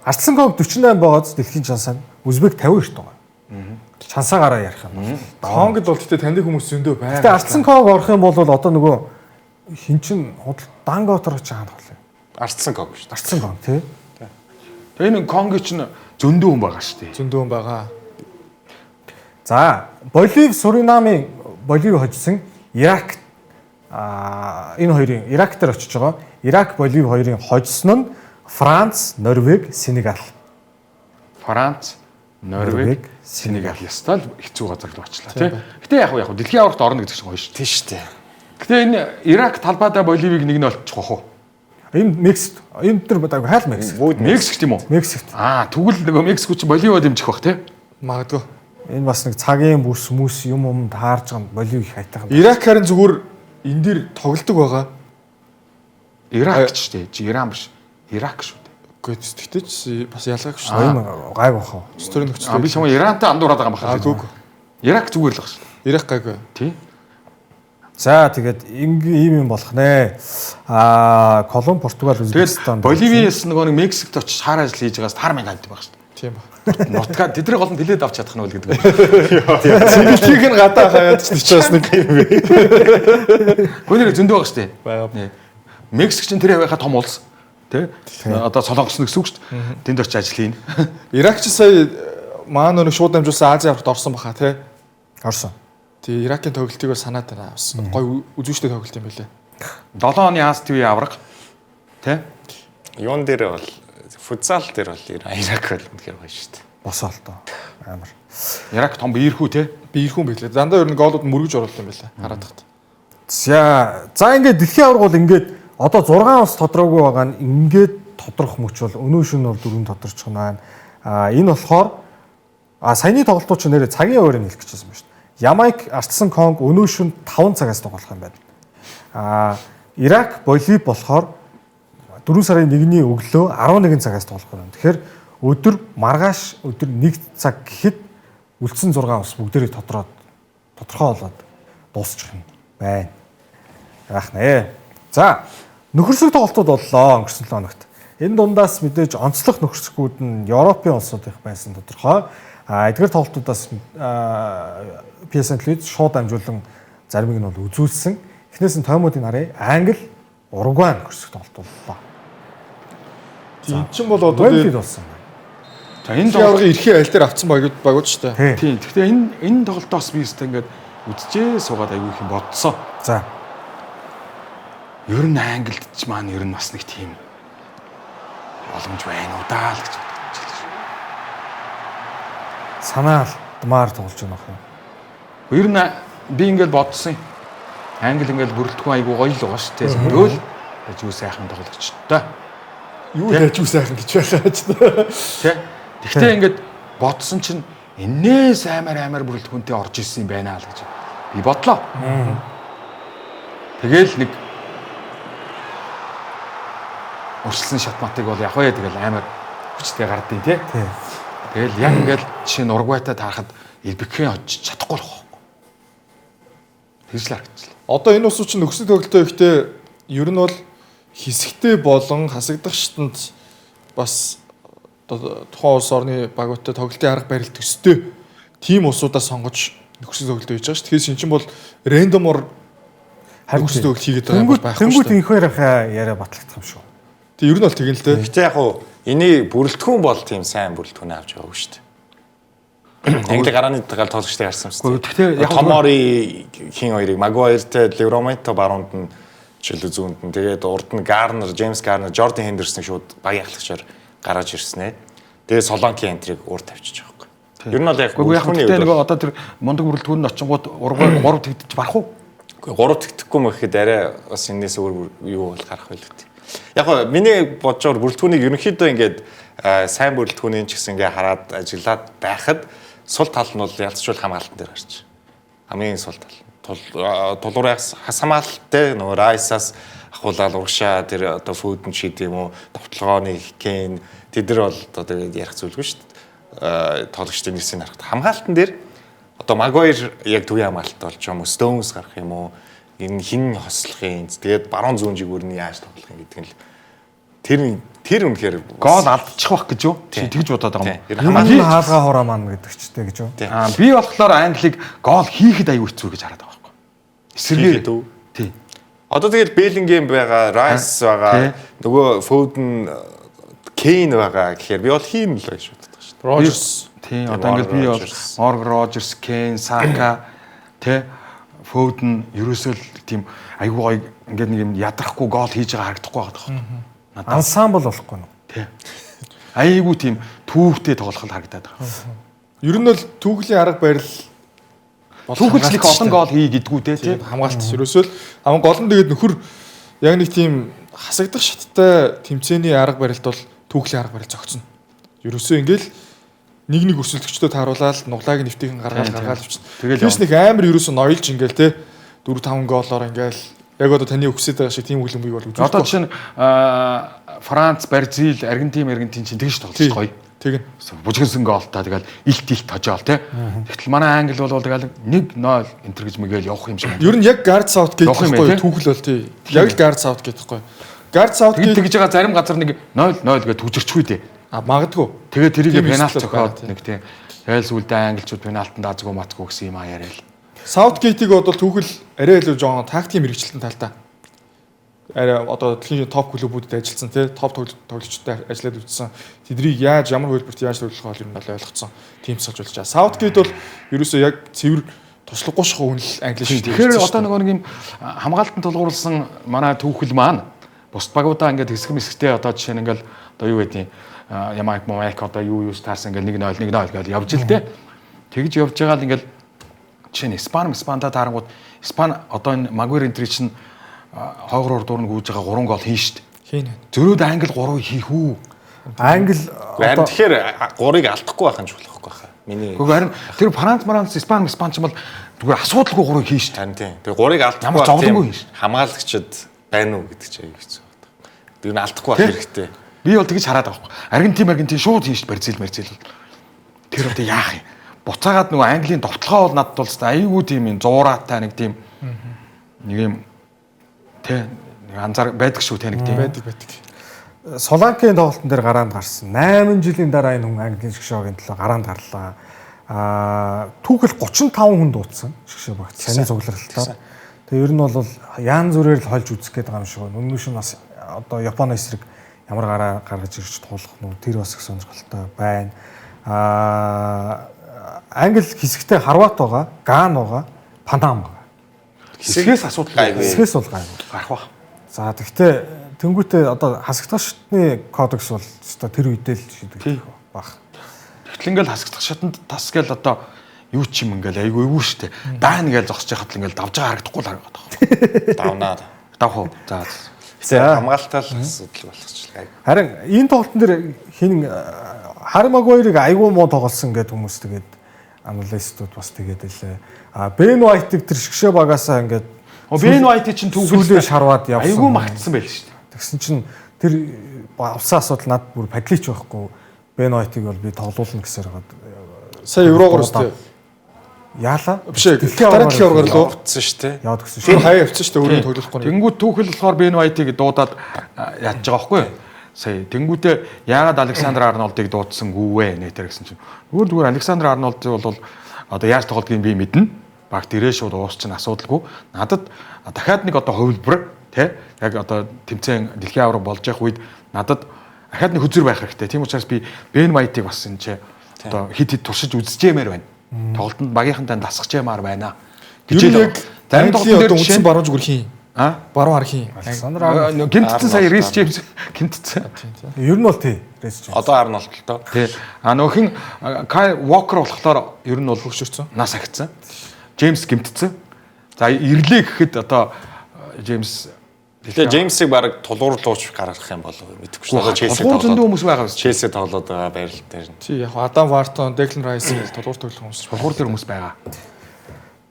[SPEAKER 1] Арчилсан Конг 48 байгааз дэлхийн чансаа нь Узбек 52 байгаа. Чансаагаараа ярих юм бол.
[SPEAKER 2] Конгод бол гэтээ таньдаг хүмүүс зөндөө байна.
[SPEAKER 1] Гэтэ Арчилсан Конг орох юм бол одоо нөгөө хин чин худал Данготор ч хаана тоглох юм.
[SPEAKER 4] Арчилсан Конг шүү дээ.
[SPEAKER 1] Арчилсан Конг тий.
[SPEAKER 3] Тэгээ энэ Конг чинь зөндөө хүн байгаа шүү дээ.
[SPEAKER 2] Зөндөө хүн байгаа.
[SPEAKER 1] За, Болив Суринамын Болив хожсон Ирак энэ хоёрын Ирак дээр очиж байгаа. Ирак Болив хоёрын хожсон нь Франц, Норвег, Сенегал.
[SPEAKER 3] Франц, Норвег, Сенегал ястаа л хэцүү газар л очлаа тий. Гэтэ яг яг дэлхийн аваргад орно гэдэг чинь гоё шүү.
[SPEAKER 4] Тий шүү дээ.
[SPEAKER 3] Гэтэ энэ Ирак талбайдаа Боливиг нэг нь олчих واخ уу?
[SPEAKER 1] Энэ Мексик, энэ төр хайл Мексик.
[SPEAKER 4] Бүгд
[SPEAKER 3] Мексик тийм үү?
[SPEAKER 1] Мексикт.
[SPEAKER 3] Тэгвэл нөгөө Мексик чинь Боливио дэмжих бах тий.
[SPEAKER 2] Магадгүй.
[SPEAKER 1] Энэ бас нэг цагийн бүс мүс юм юм таарж байгаа Боливиг их хайтайхан.
[SPEAKER 2] Ирак харин зүгээр энэ дэр тоглолдог байгаа.
[SPEAKER 3] Ирак ч тий. Чи Иран биш. Ирак шүү дээ.
[SPEAKER 2] Үгүй тэгтээ ч бас ялгаагүй шүү дээ.
[SPEAKER 1] Энэ гайг бах уу?
[SPEAKER 2] Төрийн нөхцөл.
[SPEAKER 3] Би чамаа Ирантай андуураад байгаа юм байна.
[SPEAKER 2] Үгүй.
[SPEAKER 3] Ирак зүгээр л баг шүү дээ.
[SPEAKER 2] Ирак гайгүй.
[SPEAKER 3] Тий.
[SPEAKER 1] За тэгээд ийм юм болох нэ. Колумб, Португал, Узбекистан.
[SPEAKER 3] Боливиас нөгөө нэг Мексикт очиж хар ажил хийж байгаас тар мянга амт баг шүү дээ.
[SPEAKER 2] Тийм ба.
[SPEAKER 3] Нутгаа тэдний гол нь тэлээд авч чадах нь үл гэдэг.
[SPEAKER 2] Цэгэлтийг нь гадаа хаяад ч бас нэг юм бэ.
[SPEAKER 3] Гүнээр зөндөө байгаа шүү дээ. Мексик чинь тэр хавийнхаа том улс. Тэ? Одоо Солонгос гэсэн үг шүү дээ. Тэнд очиж ажил хийнэ.
[SPEAKER 2] Ирак ч сая маань нэг шууд дамжуулсан Азийн аваргад орсон баха тий.
[SPEAKER 1] Орсон.
[SPEAKER 2] Тий, Иракийн тоглолтыг бол санаад байна. Бас гоё үзүүштэй тоглолт юм байлээ.
[SPEAKER 3] 7 оны Аз ТV аварга. Тэ?
[SPEAKER 4] Юун дээр бол футзал дээр бол Ирак бол үнэхээр гоё шүү дээ.
[SPEAKER 1] Босоо л доо. Амар.
[SPEAKER 3] Ирак том биерхүү те.
[SPEAKER 2] Биерхүү байлээ. Дандаа ер нь гоолууд мөргөж оруулсан юм байлаа. Хараад тахт.
[SPEAKER 1] За ингээд дэлхийн аварга бол ингээд одоо 6 улс тодроогүй байгаа нь ингээд тодрох мөч бол өнөө шөнө бол 4 тодорчих нь байна. Энэ болохоор саяны тоглолтууд ч нэрээ цагийн өөрөөр хэлэх гэжсэн байна шүү дээ. Ямайк, Арчилсан Конг өнөө шөнө 5 цагаас тоглох юм байна. Ирак, Болив болохоор 4 сарын 1-ний өглөө 11 цагаас тоглох юм. Тэгэхээр өдөр маргааш өдөр 1 цаг гэхэд үлдсэн 6 улс бүгдээрээ тодорхой болоод дуусчих юм байна. Яах нэ. За, нөхөрсөг тоглолтууд боллоо өнгөрсөн 7 хоногт. Энэ дундаас мэдээж онцлог нөхөрсгүүд нь Европын улсууд их байсан тодорхой. Эдгээр тоглолтуудаас PSN телевиз шууд дамжуулан заримыг нь бол үзүүлсэн. Эхнээс нь тоймуудыг харъя. Англи, Уругвай нөхөрсөг тоглолт боллоо.
[SPEAKER 2] Тийм чинь бол одоо
[SPEAKER 1] Вемблид болсон байна.
[SPEAKER 3] За энэ
[SPEAKER 2] аваргын эрхээ аль дээр авцсан багууд шүү дээ.
[SPEAKER 3] Тийм. Гэхдээ энэ тоглолтоос би өстө ингээд үзчихээ суугаад айгүй их юм бодсон.
[SPEAKER 1] За.
[SPEAKER 3] Ер нь Англид ч маань ер нь бас нэг тийм боломж байна уу даа л гэж бодож байна.
[SPEAKER 1] Санаа алдмаар тоглож байгаа юм.
[SPEAKER 3] Ер нь би ингээд бодсон юм. Англи ингээд бүрэлдэхүүн айгүй гоё л байгаа шүү дээ. Зөндөө л ажгүй сайхан тоглогчтой.
[SPEAKER 2] Юу л ажгүй сайхан гэж байхаа ч.
[SPEAKER 3] Тэ. Тэгтээ ингээд бодсон чинь энээс амар бүрэлдэхүүнтэй орж ирсэн юм байна л гэж би бодлоо. Тэгээл нэг урьдчилсан шатматыг бол яг вэ тэгэл амар хүчтэй гардыг тий. Тэгэл яг ингээд жишээ нь Уругвайтай таарахад Элбекхэн очиж чадахгүй л байхгүй. Тэгж л харагдчихлаа.
[SPEAKER 2] Одоо энэ улсууд чинь нөхцөл тоглолтоо ихтэй ер нь бол хэсэгтэй болон хасагдах шатанд бас тухайн улс орны багуудтай тоглолтын арга барил төстэй тийм улсуудаа сонгож нөхцөл тоглолтоо хийж байгаа шүү. Тэгэхээр шин чинь бол рандомор нөхцөл тоглолт хийгээд байгаа юм бол байхгүй шүү.
[SPEAKER 1] Тэнгүүд инхээр яриа батлагдах юм шүү.
[SPEAKER 2] Тэг ер нь бол тэгэн л дээ.
[SPEAKER 4] Гэтэ яг уу энийг бүрэлдэхүүн бол тийм сайн бүрэлдэхүүн авч байгаагүй шүү дээ. Англи гарааны гал тоглогчдыг харсан юм.
[SPEAKER 3] Гэхдээ
[SPEAKER 4] яг Томори хин хоёрыг Магуайртэй Ливраменто баруунд нь чөлөө зүүнд нь тэгээд урд нь Гарнер, Джеймс Гарнер, Жордан Хендерсоныг шууд багийн ахлагчаар гаргаж ирсэн ээ. Тэгээд Солонки энтрийг урд тавьчих жоох байхгүй. Ер нь бол яг
[SPEAKER 3] бүрэлдэхүүний нөгөө одоо тэр мундаг бүрэлдэхүүн нь очингууд 3 тэгдэж барах уу?
[SPEAKER 4] Үгүй 3 тэгдэхгүй мөх гэхэд арай бас энэс өөр юу бол гарах байл үү. Яг гоо миний бодож байгаа бүрэлдэхүүнийг ерөнхийдөө ингээд сайн бүрэлдэхүүнийг ч гэсэн ингээ хараад ажиглаад байхад сул тал нь бол ялцчул хамгаалтан дээр гарч. Хамгийн сул тал. Тулуурын хас хамгаалттай нөгөө Райсаас ахуулаад урагшаа тэр одоо Фүүдэн ч гэдэг юм уу, довтлогооны Кен тэд нар бол одоо тэгээд ярих зүйлгүй шүү дээ. Тоглогчдын нэрсийг харахад хамгаалтан дээр одоо Магуайр яг төвийн хамгаалалт болж юм уу, Стоунс гарах юм уу, энэ хин хослох юм. Тэгээд баруун зүүн жигүүр нь яаж тоглох юм гэдэг нь л тэр үнэхээр
[SPEAKER 3] гол алдчих байх гэж юу? Чи тэгж бодоод байгаа
[SPEAKER 1] юм. Хамгийн хаалгаа хураа маань гэдэг ч тэ гэж юу?
[SPEAKER 3] Аа би болохоор Англиг гол хийхэд аюу хэцүү гэж хараад байгаа байхгүй. Эсэргээр тий.
[SPEAKER 4] Одоо тэгэл Беллингем байгаа, Райс байгаа, нөгөө Фоден, Кейн байгаа гэхээр би бол хийн л гэж боддог шүү дээ.
[SPEAKER 2] Рожерс.
[SPEAKER 3] Тий, одоо ингээл би бол Морган Рожерс, Кейн, Сака тий Фоден ерөөсөө л тийм айгүй гоё ингээд нэг юм ядрахгүй гол хийж байгаа харагдахгүй байгаа байхгүй.
[SPEAKER 1] Ансамбл болохгүй нүү.
[SPEAKER 3] Тий. Айгүй тийм түүхтэй тоглох л харагдаад байгаа.
[SPEAKER 2] Ер нь бол түүхлийн арга барил
[SPEAKER 3] түүхэлж их олон гол хий гэдгүү те тий.
[SPEAKER 2] Хамгаалт ерөөсөө л хамгийн гол нь тэгээд нөхөр яг нэг тийм хасагдах шаттай тэмцээний арга барилд бол түүхлийн арга барил зогцно. Ерөөсөө ингээл нэг нэг өрсөлдөгчдөө тааруулаад нуглааг нэвтийнхэн гаргаал авчихна. Тэгээс нэг амар ерөөсөө ноёлж ингээл те 4 5 гоолоор ингээл яг одоо таны өгсөд байгаа шиг тийм хөлбөмбөгийг бол үзүүлэх.
[SPEAKER 3] Одоо жишээ нь Франц, Бразил, Аргентин чинь тэгж тоглож гоё.
[SPEAKER 2] Тэгнь.
[SPEAKER 3] Бужигнсан гоолтой тэгэл илт илт хожоол те. Тэгтэл манай Англи бол тэгэл 1-0 энтер гэж мэгэл явах юм шиг.
[SPEAKER 2] Ер нь яг Гард Саутгейт гэхгүй түүхэл бол тий. Яг л Гард Саутгейт гэхгүй. Гард Саутгейт
[SPEAKER 3] тэгж байгаа зарим газар нэг 0-0 гэж түжирчгүй дээ.
[SPEAKER 2] А магадгүй.
[SPEAKER 3] Тэгээ тэрийг пенальт зохиод нэг тий. Тэгэл сүулдэ англичууд пенальтанд азгүй мацгүй гэсэн юм аа яриа л.
[SPEAKER 2] Саутгейтийг бол түүхэл арай илүү жоохон тактикийн мэрэгчлэн талдаа. Арай одоо дэлхийн топ клубүүдэд ажилласан тий топ тоглогчдод ажиллаад үзсэн. Тэднийг яаж ямар хөлбөрт яаж тоглох вэ ер нь бол ойлгоцсон. Тим цолж болж байгаа. Саутгейт бол ерөөсөө яг цэвэр туршлагагүй шахуу үнэл англи шүү дээ.
[SPEAKER 3] Тэгэхээр одоо нөгөө нэг юм хамгаалтанд тулгуурласан манай түүхэл маань бусд багуудаа ингээд хэсэг мэсгтэй одоо жишээ нь ингээд одоо юу гэдэг Ямайк Мамайк одоо юу юус таарсан ингээд 1-0 1-0 гэж явж л дээ. Тэгж явж байгаа л ингээд жишээ нь Испани Испандаа таарангууд Испани одоо энэ Магуайр энтри чинь хойгоор дурна гүйж байгаа 3 гол хийн штт.
[SPEAKER 2] Хийнэ.
[SPEAKER 3] Зөрөөд Англи 3 хийх үү?
[SPEAKER 1] Англи
[SPEAKER 4] одоо тэгэхээр 3-ыг алдахгүй байх нь чухал байхгүй хаа. Миний.
[SPEAKER 3] Гэхдээ харин тэр Франц, Испани, Испани ч юм бол зүгээр асуудалгүй 3-ыг хийн штт.
[SPEAKER 4] Харин тийм. Тэгээ 3-ыг алдахгүй
[SPEAKER 3] ямар зовлонгүй хийн штт.
[SPEAKER 4] Хамгаалагчд байна уу гэдэг чинь аюу хэцүү байна. Тэр нь алдахгүй байх хэрэгтэй.
[SPEAKER 3] Би бол тэгж хараад байгаа байхгүй. Аргентин шууд хийн штт Бразил Марзил. Тэр одоо яах юм? Буцаагаад нөгөө Английн довтлогоо бол надад бол аюулгүй тийм юм зуураатай нэг тийм нэг юм тэ нэг анзаар байдаг шүү тэ нэг тийм
[SPEAKER 2] байдаг.
[SPEAKER 1] Соланкийн тоглолтын дээр гараанд гарсан. 8 жилийн дараа энэ хүн Английн шгшөөгийн төлөө гараанд гарлаа. Аа түүхэл 35 хүн дуудсан шгшөө багт саний цугларалтаар. Тэгээ ер нь бол яан зүрээр л хольж үзэх гээд байгаа юм шиг байна. Өмнө нь бас одоо Японы эсрэг ямар гараа гаргаж ирж туулах нь тэр бас их сонирхолтой байна. Аа Англи хэсэгтээ Хорват байгаа, Ган байгаа, Панам байгаа.
[SPEAKER 3] Хэсгээс асуудал гайгүй.
[SPEAKER 1] Хэсгээс бол гайгүй.
[SPEAKER 3] Гарах бах.
[SPEAKER 1] За тэгтээ тэнгуүтээ одоо хасагдах шатны кодекс бол өстой тэр үедээ л шийдэгдэх бах.
[SPEAKER 3] Тэгтэл ингээл хасагдах шатанд тас гээл одоо юу ч юм ингээл айгүй эвгүй штэ. Даан ингээл зогсож байхад л ингээл давж байгаа харагдахгүй л харагдах.
[SPEAKER 4] Давнаа.
[SPEAKER 3] Давх уу. За.
[SPEAKER 4] За хамгаалтал асуудал болгочлаа.
[SPEAKER 1] Харин энэ тоглолтын дээр хин Харри Магуайрыг айгүй муу тоглосон гэдэг хүмүүс тэгээд аналистууд бас тэгээд лээ. А Бен Уайтыг тэр шгшээ багаасаа ингээд
[SPEAKER 3] Бен Уайтыг чинь
[SPEAKER 1] түүхэлээ шарваад явсан.
[SPEAKER 3] Айгүй магтсан байл шүү дээ.
[SPEAKER 1] Тэгсэн чинь тэр авсан асуудал над бүр падлич байхгүй. Бен Уайтыг бол би тоглуулна гэсээр гад.
[SPEAKER 2] Сая еврогоор үстэй.
[SPEAKER 1] Яалаа?
[SPEAKER 2] Биш ээ. Дэлхийн аваргаар лөө
[SPEAKER 4] явцсан шүү дээ.
[SPEAKER 1] Яваад гисэн
[SPEAKER 2] шүү. Тэр хаяа явцсан шүү дээ. Өөрөө тоглохгүй.
[SPEAKER 3] Тэнгүүд түүхэл болохоор Бен Уайтыг дуудаад ядж байгаа байхгүй юу? Сая тэнгүүтээ яагаад Александр Арнольдыг дуудсангүй вэ нэтэр гэсэн чинь зүгээр Александр Арнольд бол одоо яаж тоглодгийг би мэднэ. Багт ирээ шууд уусчин асуудалгүй. Надад дахиад нэг одоо хувилбар тий яг одоо тэмцээн дэлхийн аварга болж явах үед надад дахиад нэг хөзөр байх хэрэгтэй. Тийм учраас би Бен Вайтыг бас энэ чи Одоо хит хит туршиж үзчихэмээр байна. Тоглолтод багийнхантай дасгачэмаар байна.
[SPEAKER 2] Гэж яг зарим тоглолтын дээр үндсэн баруун зүгэр хийн.
[SPEAKER 3] А?
[SPEAKER 2] Баруун хар хийн.
[SPEAKER 1] Александр Арнольд
[SPEAKER 3] гэмтсэн сая Рис Джеймс гэмтсэн.
[SPEAKER 1] Ер нь бол тий. Рис Джеймс.
[SPEAKER 4] Одоо Арнольд л доо.
[SPEAKER 3] Тий. А нөхөн Кай Уокер болохоор ер нь бол
[SPEAKER 2] хөгшөрсөн.
[SPEAKER 3] Нас ахицсан. Джеймс гэмтсэн. За ирлээ гэхэд одоо Джеймс
[SPEAKER 4] Тэгээ Джеймсийг баг тулгуурлууч гаргах юм болов мэдэхгүй шүү. Одоо Челси
[SPEAKER 3] тоглоод зөндөө хүмүүс байгаа биз.
[SPEAKER 4] Челси тоглоод байгаа байрал дээр.
[SPEAKER 2] Тий яг Адам Вартон, Деклан Райс гэл тулгуур тоглох хүмүүс.
[SPEAKER 3] Тулгуур дээр хүмүүс байгаа.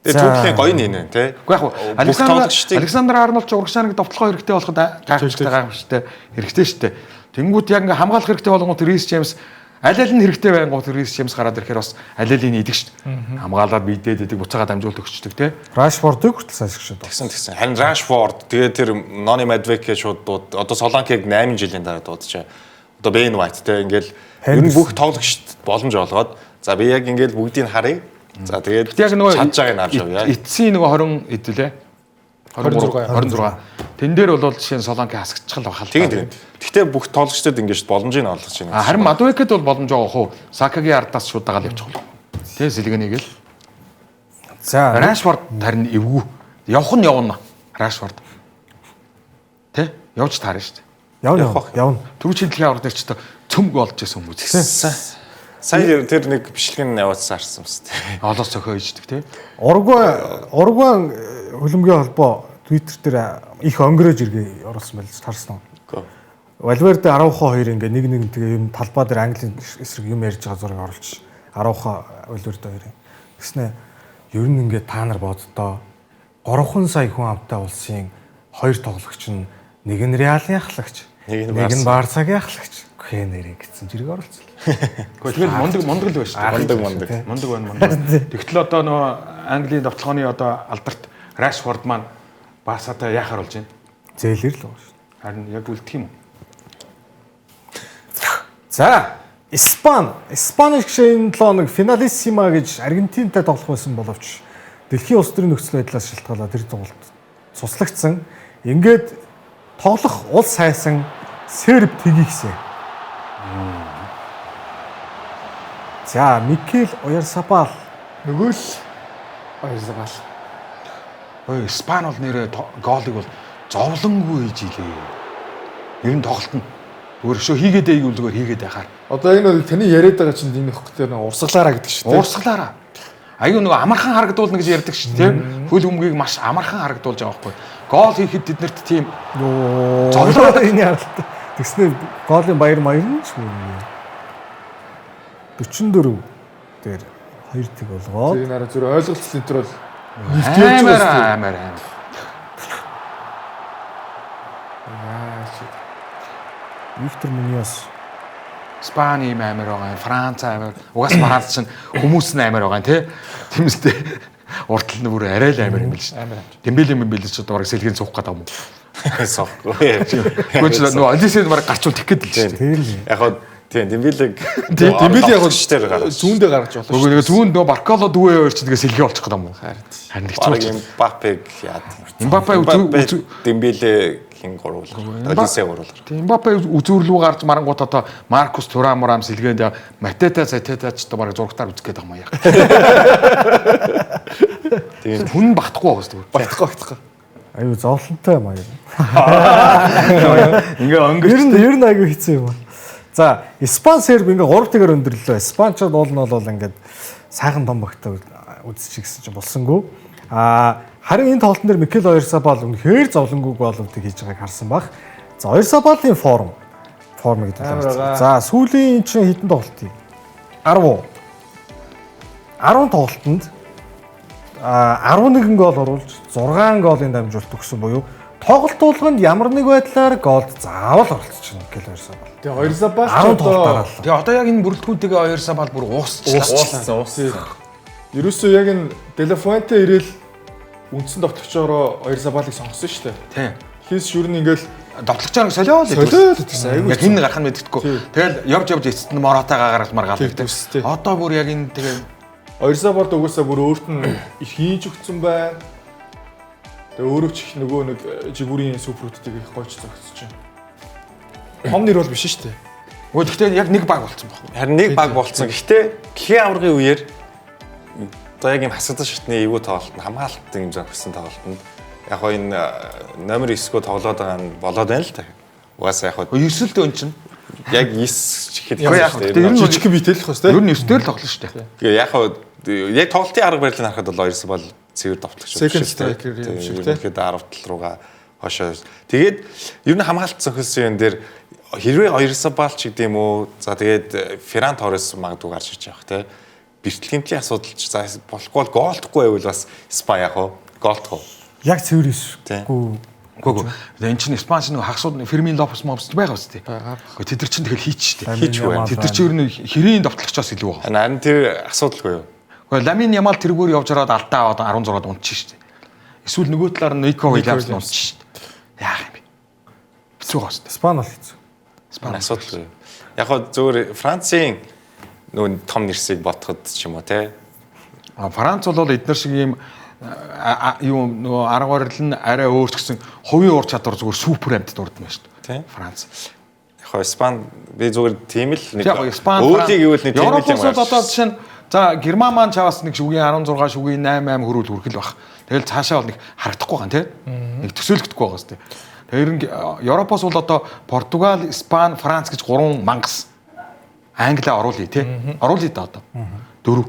[SPEAKER 4] Тэгээ түүхлийн гоё нь энэ тий.
[SPEAKER 3] Үгүй яг Александр Арнольд ч урагшаа нэг довтлогоо хэрэгтэй болоход гайхамшигтай гайхамшигтай хэрэгтэй шүү дээ. Тэнгүүд яг ингээ хамгаалах хэрэгтэй болгонгууд Рис Джеймс аль аль нь хэрэгтэй байнгут Рис Джеймс гараад ирэхээр бас аль алийг идэг шүү дээ. Хамгаалаад бидээд идэг буцаагаа дамжуулт өгчдөг тий.
[SPEAKER 1] Рашфордыг хүртэл сайн шигшээд.
[SPEAKER 4] Тэгсэн тэгсэн. Харин Рашфорд тэгээ тэр Нони Мадвеке шууд дууд одоо Соланкиг 8 жилийн дараа дуудчихаа. Одоо Бен Вайт тий ингээл ер нь бүх тоглогчд боломж олгоод за би яг ингээл бүгдийг харъя. За тэгээд
[SPEAKER 3] яг нөгөө
[SPEAKER 4] чадж байгааг нь авч явъя.
[SPEAKER 3] Эцсийн нөгөө 20 хэдүүлээ. 26 26. Тэн дээр бол жишээ нь Соланки хасагчхал байх л.
[SPEAKER 4] Тийм тийм. Гэхдээ бүх тоглогчдод ингэж боломжийг олгож байна.
[SPEAKER 3] Харин Мадуекэд бол боломж байгаа хөө. Сакагийн ардаас шууд дагаал явчих болов. Тэ сэлгэнийгэл.
[SPEAKER 1] За
[SPEAKER 3] Рашфорд харин эвгүй. Явах нь явна. Рашфорд. Тэ? Явж таарна шүү дээ.
[SPEAKER 1] Явна явна.
[SPEAKER 3] Түрүү дэлхийн аварга дээр ч одоо цөмг олж исэн хүмүүс.
[SPEAKER 4] Сая тэр нэг бичлэг нь явуулсан харсан мэт.
[SPEAKER 3] Олоос цохио иждэг тий.
[SPEAKER 1] Уругвай хөлбөмбөгийн холбоо Twitter дээр их өнгөрөөж иргээ оруулсан байл тарсан уу? Валверде 10-2 ингээ нэг нэгнтэйгээ юм талбай дээр Английн эсрэг юм ярьж байгаа зураг оруулж 10 Валверде хоёрын. Тэгснэ ер нь ингээ та нар боддоо 3 сая хүн амтай улсын хоёр тоглогч нь нэг нь Реалын ахлагч, нэг нь Барсагийн ахлагч. Хэнэрэ гэсэн зэрэг оролцсон.
[SPEAKER 3] Гэхдээ тэгэл мундаг мундаг л байна шүү дээ.
[SPEAKER 4] Мундаг
[SPEAKER 3] мундаг. Мундаг байна мундаг. Тэгтэл одоо нөгөө Английн довтлогооны одоо алдарт Рашфорд маань Барсатай яхаар болж байна?
[SPEAKER 1] Зээлэр л байгаа шүү.
[SPEAKER 3] Харин яг үлдэх юм уу?
[SPEAKER 1] За, Испани. Испани гişээ энэ 7 хоног Финалиссима гэж Аргентинтай тоглох байсан боловч дэлхийн улс төрийн нөхцөл байдлаас шалтгаалаад тэр тоглолт цуслагдсан. Ингээд тоглох улс хайсан Серб тгийгсэ. За, Микел Оярсабал
[SPEAKER 2] нөгөө л Оярсабал.
[SPEAKER 3] Ой, Испани бол нэрээ гоолыг бол зовлонгүй хийж илээ. Ер нь тоглолт нь өөрөшөө хийгээд байг үлгээр хийгээд байхаар.
[SPEAKER 2] Одоо энэ бол таны яриад байгаа чинь энэ ихгүй тэр урсгалаараа гэдэг шүү дээ.
[SPEAKER 3] Урсгалаараа. Аюу нөгөө амархан харагдуулна гэж ярьдаг шүү дээ. Хөл өмгийг маш амархан харагдуулж байгаа байхгүй. Гоол хийхэд тэднэрт тийм
[SPEAKER 1] зовлон энэ яралт. Тэгснэ гоолын баяр маяр нь ч юм. 44 дээр 2-1 болгоод.
[SPEAKER 2] Тэр нараа зүр ойлголцол энэ төр бол
[SPEAKER 3] амар амар амар.
[SPEAKER 1] Виктор Муньос
[SPEAKER 3] Испани юм амар байгаа, Франц амар. Угаас Франц чинь хүмүүс нь амар байгаа тий. Тэмстэй уртл нь бүр арай л амар юм бил шүү.
[SPEAKER 2] Амар.
[SPEAKER 3] Дембеле юм бил ч одоо бараг сэлгийн суух гэдэг юм уу?
[SPEAKER 4] Суухгүй.
[SPEAKER 3] Гэхдээ ч нөгөө Олисед бараг гарчвал тэгэх гээд л шүү
[SPEAKER 1] дээ.
[SPEAKER 4] Яг хоо тийм Дембелег
[SPEAKER 2] Дембеле яг
[SPEAKER 4] дээр гаргаж.
[SPEAKER 2] Зүүндээ гаргаж болно
[SPEAKER 3] шүү. Нөгөө зүүнд нөгөө Баркало дүүээ хоёр чинь тэгээ сэлгээ олчих гэдэг юм уу?
[SPEAKER 4] Харин
[SPEAKER 3] хэцүү.
[SPEAKER 4] Мбаппег яад.
[SPEAKER 3] Мбаппе
[SPEAKER 4] Дембеле хин гуруулах. Олисе гуруулах.
[SPEAKER 3] Тийм Мбаппе үзүүрлүү гарч марангууд одоо Маркус Турам Мурам сэлгээнд Матета Сатета ч одоо бараг зурагтаар үзэх гээд байгаа юм аа. Тийм хүн багтахгүй байгаа шүү дээ.
[SPEAKER 2] Багтахгүй багтахгүй.
[SPEAKER 1] Аюу зовлонтой юм аа.
[SPEAKER 3] Ингээ өнгөрч.
[SPEAKER 1] Ер нь аюу хэцүү юм аа. За, Испани Серб ингээ 3-1-ээр өндөрлөө. Испанчууд уул нь бол ингээд сайхан том багтаа үзчих гэсэн чинь болсонгүй. Аа, харин энэ тоглолтын дээр Микел Оярсабал үнэхээр зовлонгүй голуудыг хийж байгааг харсан баг. За, Оярсабалын форм гэдэг байна. За, сүүлийн чинь хэдэн тоглолт юм? 10. 10 тоглолтод 11 гол оруулж 6 голын дамжуулалт өгсөн буюу тоглолт болгонд ямар нэг байдлаар голд заавал оролцож байна Микел Оярсабал.
[SPEAKER 2] Тэгээ Оярсабал ч
[SPEAKER 1] 10 тоглолт
[SPEAKER 2] одоо
[SPEAKER 1] дараалал.
[SPEAKER 3] Тэгээ одоо яг энэ бүрэлдэхүүнтэйгээ Оярсабал бүр уусчлаа.
[SPEAKER 4] Ууссан.
[SPEAKER 2] Ерөөсөө яг энэ Де Ла Фуэнте ирээл үндсэн довтлогчоороо Оярсабалыг сонгосон шүү дээ.
[SPEAKER 3] Тийм.
[SPEAKER 2] Хинс шүр нь ингээл
[SPEAKER 3] довтлогчоор солиол
[SPEAKER 2] солиол гэсэн айгүй.
[SPEAKER 3] Яг хин гарах нь мэддэхгүй. Тэгэл явж явж эцэст нь Моратагаа гаргал маргаал
[SPEAKER 2] гэдэг.
[SPEAKER 3] Одоо бүр яг энэ тэгээ
[SPEAKER 2] Оярсабалд угаасаа бүр өөрт нь их хийж өгсөн байна. Тэгээ өөрөө ч их нөгөө нэг жигүүрийн суперүүдтэйг их гойч зогсож байна. Том нэр бол биш шүү дээ.
[SPEAKER 3] Үгүй гэхдээ яг нэг баг болцсон байхгүй.
[SPEAKER 4] Харин нэг баг болцсон. Гэхдээ дэлхийн аваргын үеэр одоо яг юм хасагдсан шатны эвгүй тоглолтод хамгаалалтын юм зохисон тоглолтод яг хоо энэ номер 9-гөө тоглоод байгаа нь болоод байна л та. Угаасаа яг хоо
[SPEAKER 3] 9 л өн чинь.
[SPEAKER 4] Яг 9 ч ихэд
[SPEAKER 3] Үгүй яг хоо ер нь
[SPEAKER 2] жижигхэн битэл л хөөс те.
[SPEAKER 3] Ер нь 9 дээр л тоглоно шүү дээ.
[SPEAKER 4] Тэгээ яг хоо яг тоглолтын арга барилыг харахад бол 9 бол цэвэр довтлогч
[SPEAKER 2] шүү. Second striker юм шиг те.
[SPEAKER 4] Тэгэхэд 10 тал руугаа хошоо. Тэгээд ер нь хамгаалалт зохиосон юм дээр хэрвээ Оярсабал ч гэдэм үү. За тэгээд Ферран Торрес магадгүй гарч ирж явах те. Бэртэл гэмтлийн асуудал ч за болохгүй бол гоолдохгүй байвал бас Испани яг уу гоолдох уу.
[SPEAKER 1] Яг цэвэр 9-гүй.
[SPEAKER 3] Үгүй ээ. Энэ чинь Испани чинь хагасууд Фермин Лопес Мопс байгаа үстэй. Үгүй тэд нар чинь тэгэл хийчих штэ.
[SPEAKER 4] Хийчихгүй.
[SPEAKER 3] Тэд нар чинь ер нь хэрийн довтлогчоос илүү байгаа.
[SPEAKER 4] Харин тэр асуудалгүй юу?
[SPEAKER 3] Үгүй Ламин Ямал тэргээр явж ороод алдаа аваад 16-д унтчих штэ. Эсвэл нөгөө талаар нь Нико Уильямс унтчих штэ. Яах юм бэ? Хэцүү байгаа штэ.
[SPEAKER 1] Испани бол хэцүү.
[SPEAKER 4] Испани асуудалгүй. Яг хоо зөвөр Францын нөгөө том нэрсийг бодоход ч юм уу те.
[SPEAKER 3] А Франц бол эднэр шиг ийм юу нөгөө арга барил нь арай өөр ч гэсэн хувийн ур чадвар зүгээр супер амьтад урдна шүү дээ. Франц.
[SPEAKER 4] Яг хоо Испани би зүгээр тийм л нэг
[SPEAKER 3] өөрийг гэвэл нэг тийм л юм. Европоос одоо жишээ нь за Герман маань чаваас нэг шүгийн 16 шүгийн 8 8 хөрүүл хүрхэл баг. Тэгэл цаашаа бол нэг харагдахгүй байгаа тий. Нэг төсөөлөгдөхгүй байгаа сте. Тэр ер нь Европоос бол одоо Португал, Испани, Франц гэж 3 мангас. Англи оруулъя тий. Оруулъя да одоо. 4.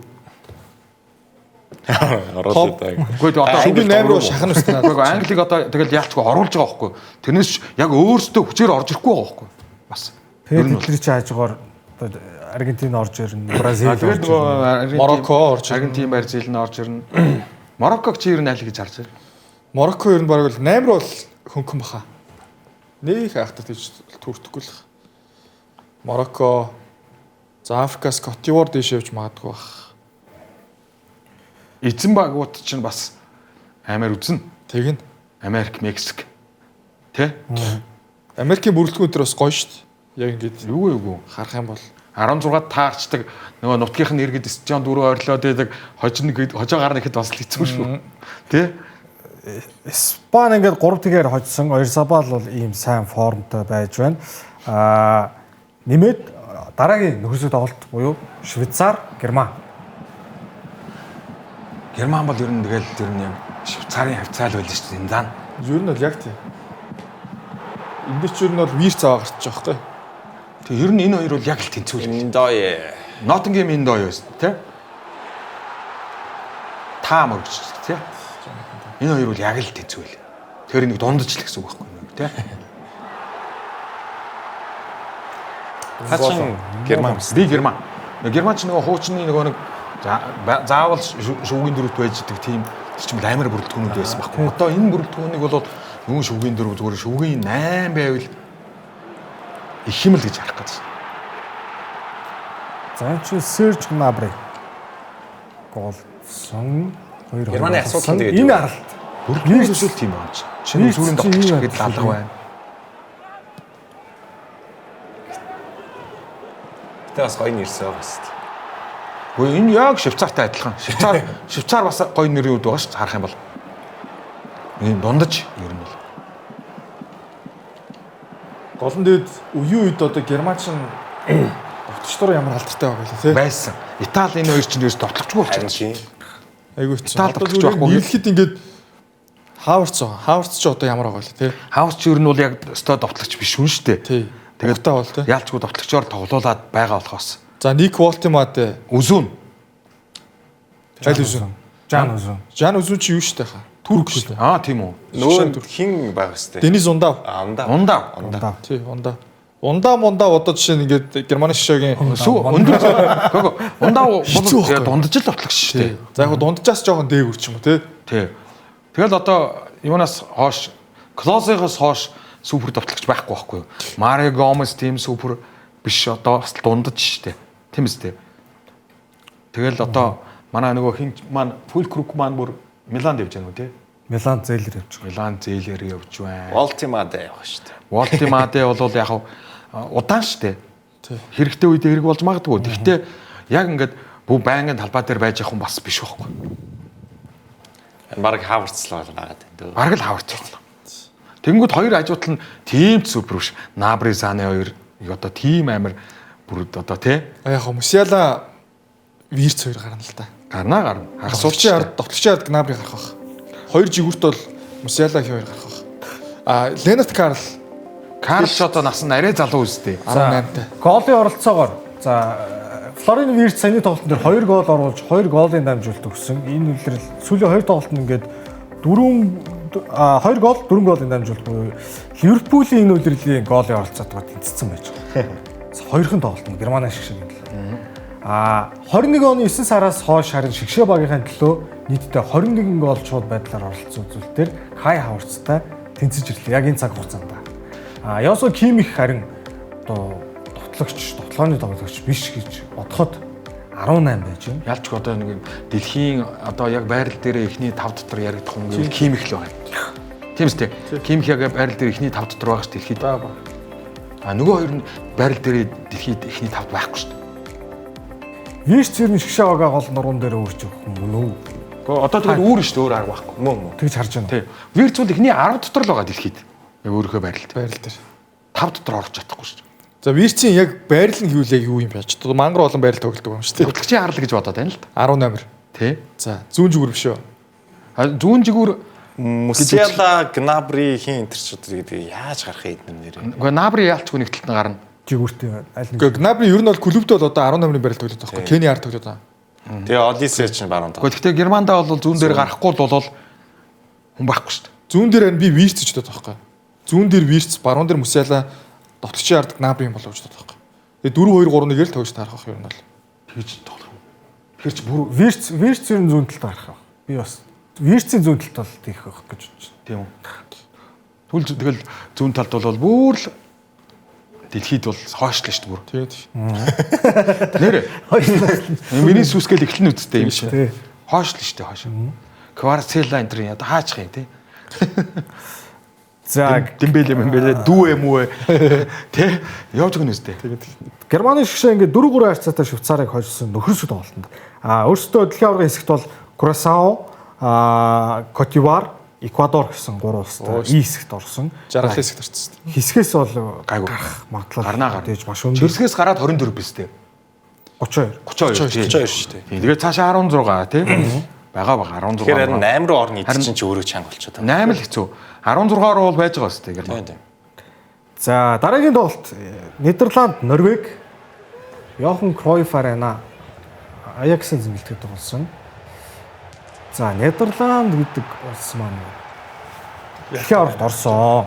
[SPEAKER 4] Оруулъя да.
[SPEAKER 3] Үгүй одоо
[SPEAKER 2] шүгийн 8 руу шахна үстэй.
[SPEAKER 3] Үгүй Англиг одоо тэгэл яалчгүй оруулж байгаа байхгүй. Тэрнээс яг өөрсдөө хүчээр орж ирэхгүй байгаа байхгүй. Бас.
[SPEAKER 1] Тэр тэдний чинь хажуугаар одоо Аргентин орж ирнэ, Бразил орж ирнэ,
[SPEAKER 2] Марокко орж ирнэ,
[SPEAKER 3] Аргентин, Бразил нь орж ирнэ. Марокког чи ер нь аль гэж харж байна?
[SPEAKER 2] Марокко ер нь бараг л 8 руу бол хөнгөн баха. Нэг айхтар тийж төрдөхгүй л. Марокко за Африкаас Котивор дээш явж магадгүй бах.
[SPEAKER 3] Эзэн багууд чинь бас амар үзнэ.
[SPEAKER 2] Тэгнь.
[SPEAKER 3] Америк, Мексик. Тэ?
[SPEAKER 2] Америкийн бүрэлдэхүүн төр бас гоё шүү дээ. Яг ингэж
[SPEAKER 3] юу
[SPEAKER 2] харах юм бол
[SPEAKER 3] 16-д таарчдаг нөгөө нутгийнх нь иргэд стадион 4 ойрлоод байдаг хожин хожоо гарна гэхэд бас л хэцүү шүү. Тэ?
[SPEAKER 1] Испани ингээд 3 тэгээр хожсон. Оярсабал бол ийм сайн формтой байж байна. Аа нэмээд дараагийн нөхөрсөг тоглолт буюу Швейцар, Герман.
[SPEAKER 3] Герман бол ер нь тэгэл ер нь юм Швейцарын хавцаал байлаа шүү дээ. Энэ зан.
[SPEAKER 2] Ер нь бол яг тийм. Энд дээр ч ер нь бол Вирц аваа гарч байгаа байхгүй.
[SPEAKER 3] Тэг ер нь энэ хоёр бол яг л тэнцвүүл.
[SPEAKER 4] Эндой.
[SPEAKER 3] Ноттингем Эндой байсан тий. Та мөргөж тий. Энэ хоёр бол яг л тэнцвүүл. Тэр нэг дундаж л гэсэн үг байхгүй юу тий.
[SPEAKER 4] Та чин Герман
[SPEAKER 3] байсан. Би Герман. Герман ч нөгөө хуучны нөгөө нэг заавал шүвгийн дөрөвт байж идэг тийм тэр чинь амар бүрэлдэхүүнүүд байсан байхгүй. Одоо энэ бүрэлдэхүүнийг бол нөгөө шүвгийн дөрөв зүгээр шүвгийн 8 байвал их юм л гэж харах гэж.
[SPEAKER 1] За энэ чинь Серж Гнабри голсон 2
[SPEAKER 4] Германы асуудал тэгээд
[SPEAKER 1] энэ аралт
[SPEAKER 3] бүрэлдэхүүн төсөөл тийм юм чи. Чиний сүрийн довтлогч гэхэд лалга байна.
[SPEAKER 4] Гэтэ бас гоё нэрс байгаа шүү дээ.
[SPEAKER 3] Гэхдээ энэ яг Швейцартай адилхан. Швейцар бас гоё нэрийн үед байгаа шүү харах юм бол. Ийм дундаж ер нь бол.
[SPEAKER 2] Гол нь тэгэд үеийн үед одоо германч нь довтлогчдоор ямар алдартай байгаа вэ тий?
[SPEAKER 3] Байсан. Итали энэ хоёр чинь ерөөс довтлогчгүй болчихсон.
[SPEAKER 2] Айгүй хэцүү.
[SPEAKER 3] Итали довтлогч байхгүй.
[SPEAKER 2] Нийлэхэд ингээд Хаварц байгаа. Хаварц ч одоо ямар байгаа вэ тий?
[SPEAKER 3] Хаварц ер нь бол яг өстой довтлогч биш хүн шүү дээ.
[SPEAKER 2] Тий.
[SPEAKER 3] Тэгээд
[SPEAKER 2] та бол тий.
[SPEAKER 3] Яалчгүй довтлогчоор тоглуулад байгаа болохоос.
[SPEAKER 2] За Ник Волтемад
[SPEAKER 3] Үзүүн.
[SPEAKER 2] Аль Үзүүн?
[SPEAKER 1] Жан Үзүүн.
[SPEAKER 2] Жан Үзүүн чи юу шүү дээ хаа? Түрк шүү дээ.
[SPEAKER 3] Аа тийм үү.
[SPEAKER 4] Нөгөө хин байгаа шүү дээ.
[SPEAKER 2] Денис Ундав.
[SPEAKER 3] Ундав.
[SPEAKER 1] Ундав.
[SPEAKER 2] Тий, Ундав. Ундаа мундаа одоо жишээ нь ингээд Германы шишээгийн
[SPEAKER 3] өндөр гоо Ундав бол дундаж л довтлогч шүү дээ.
[SPEAKER 2] За яг дунджаас жоохон дээгүр ч юм уу тий.
[SPEAKER 3] Тий. Тэгэл одоо юунаас хойш Клозегоос хойш супер довтлогч байхгүй байхгүй юу? Марио Гомес тийм супер биш одоо бас дундаж шүү дээ. Тийм үстэй. Тэгэл одоо манай нөгөө хин маань Фулкрук маань бүр Миланд явж байгаа юм тий.
[SPEAKER 1] Милан зээлэр явж байгаа.
[SPEAKER 3] Милан зээлэр явж байна.
[SPEAKER 4] Волтимаде явах шүү дээ.
[SPEAKER 3] Волтимаде бол яг удаан шүү дээ. Хэрэгтэй үед хэрэг болж магадгүй. Гэхдээ яг ингээд бүх байнгын талбай дээр байж явах хүн бас биш байхгүй.
[SPEAKER 4] Бараг Хаварц л байгаад байна дөө.
[SPEAKER 3] Бараг л Хаварц л. Тэнгүүд хоёр хажуу тал нь тийм супер биш. Набри Саны хоёр одоо тийм амар Бүр одоо тий.
[SPEAKER 2] А яг Мусиала Вирц хоёр гарна л да.
[SPEAKER 3] Гарнаа гарна.
[SPEAKER 2] Хагас Сулчийн ард, довтлогчийн ард Гнабри гарах бах. Хоёр жигүүрт бол Мусиала хоёр гарах бах. А Ленард Карл
[SPEAKER 3] Карл ч одоо нас нь арай залуу үстэй.
[SPEAKER 2] 18-тай.
[SPEAKER 1] Голын оролцоогоор за Флорин Вирц саяны тоглолтын дээр 2 гол оруулж 2 голын дамжуулалт өгсөн. Энэ үлрэл сүүлийн 2 тоглолтод ингээд 4 2 гол 4 голын дамжуулалт буюу Ливерпулийн энэ үлрэлийн голын оролцоотойгоо тэнцсэн байж байгаа. Хоёрхан тоглолт нь Германы шигшээ гэнэ. А 21 оны 9 сараас хойш харин шигшээ багийнхаа төлөө нийтдээ 21 гол шууд байдлаар оролцсон үзүүлэлтээр Кай Хаварцтай тэнцэж ирлээ. Яг энэ цаг хугацаанд. А Йосо Кимих харин одоо довтлогч, довтлооны тоглогч биш гэж бодоход 18 байж байна.
[SPEAKER 3] Ялч одоо нэг юм дэлхийн одоо яг байрал дээрээ эхний 5 дотор яригдах хүн гэвэл Кимих л байгаа. Тийм үстэй. Кимих яг байрал дээр эхний 5 дотор байгаа ш дэлхийд. А нөгөө хоёр нь байрал дээрээ дэлхийд эхний 5 байхгүй шүү дээ.
[SPEAKER 1] Вирц ер нь шигшээ багаа гол нуруунд дээр өөрч өгөх юм үү?
[SPEAKER 3] Гэхдээ одоо тэгвэл үүр шүү дээ, өөр арга байхгүй.
[SPEAKER 4] Мөн мөн.
[SPEAKER 1] Тэгж харж байна.
[SPEAKER 3] Тий. Вирц бол эхний 10 дотор л байгаа дэлхийд. Яг өөрийнхөө байралд.
[SPEAKER 2] Байрал дээр.
[SPEAKER 3] 5 дотор орж чадахгүй шүү дээ.
[SPEAKER 2] За Вирцийн яг байрал нь гэвэл яг юу юм бэ? Одоо мангар олон байрал тоглодог юм шүү дээ.
[SPEAKER 3] Довтлогчийн харлал гэж бодоод байна л да.
[SPEAKER 2] 10 номер.
[SPEAKER 3] Тий.
[SPEAKER 2] За зүүн зүгүүр биш үү?
[SPEAKER 3] А зүүн жигүүр
[SPEAKER 4] Мусиала, Гнабри хин энтер ч одоо гэдэг яаж гарах юм эднэр нэрээ.
[SPEAKER 3] үгүй Набри яалчгүй нэг талд нь гарна.
[SPEAKER 1] Жигүүртэй аль нэг.
[SPEAKER 2] Үгүй Гнабри ер нь бол клубд бол одоо 10 номерын байрал тоглоод байгаа байхгүй. Кени ард тоглоод байгаа.
[SPEAKER 4] Тэгээ Олисе чинь баруун тал.
[SPEAKER 3] Үгүй гэхдээ Германдаа бол зүүн дээр гарахгүй л бол хүн байхгүй шүү дээ.
[SPEAKER 2] Зүүн дээр харин би Вирц гэж бодоод байгаа байхгүй. Зүүн дээр Вирц, баруун дээр Мусиала, довтлогчийн ард Гнабри юм болов гэж бодоод байгаа байхгүй. Тэгээ 4 2 3 1-ээр л тоглож таарах байх юм бол.
[SPEAKER 3] Тэгж тоглох юм. Тэгэхээр чи бүр
[SPEAKER 1] Вирц ер нь зүүн талд гарах байх. Би бас Вирцийн зүүн талд бол тийх байх гэж бодож байна.
[SPEAKER 3] тийм үү. Түл тэгэл зүүн талд бол бүр л дэлхийд бол хойшлоо шүү дээ бүр.
[SPEAKER 2] Тэгээд
[SPEAKER 3] Нэрэ. Миний сүсгээл эхлэн үсттэй юм шиг.
[SPEAKER 1] Тий.
[SPEAKER 3] Хойшлоо шүү дээ хойш. Кварцела энэ төр одоо хаачих юм тий.
[SPEAKER 1] За
[SPEAKER 3] Дембеле мембеле дүү юм уу тий. Явж өгнө үстэй.
[SPEAKER 1] Германы шгшээ ингээд 4-3 харьцаатай Швейцарыг хожсон нөхөрсөг тоглолтод. А өөрсдөө дэлхийн аваргын хэсэгт бол Курасао, Котивар, Эквадор гэсэн гурван улстай И хэсэгт орсон.
[SPEAKER 2] Жаргалын хэсэгт орсон.
[SPEAKER 1] Хэсгээс бол
[SPEAKER 3] Гайгүй.
[SPEAKER 1] гарах магадлал
[SPEAKER 3] Гарнаа гарна.
[SPEAKER 1] дэж маш өндөр.
[SPEAKER 3] Хэсгээс гараад 24 биз дээ.
[SPEAKER 1] 32.
[SPEAKER 3] 32 тий.
[SPEAKER 4] 32 шүү дээ.
[SPEAKER 3] Тийм. Тэгээд цаашаа 16 тий. Байгаа байгаа 16.
[SPEAKER 4] Тэгэхээр харин 8 руу орно гэдэг чинь ч өөрөө чанга болчиход байгаа.
[SPEAKER 3] 8 л хэцүү. 16 руу бол байж байгаа үстэй Герман.
[SPEAKER 4] Тийм тийм.
[SPEAKER 1] За дараагийн тоглолт Нидерланд, Норвег. Йохан Кройф Арена Аяксын зэмлэлтэд тоглосон. За Нидерланд гэдэг улс маань дэлхийн аваргад орсон.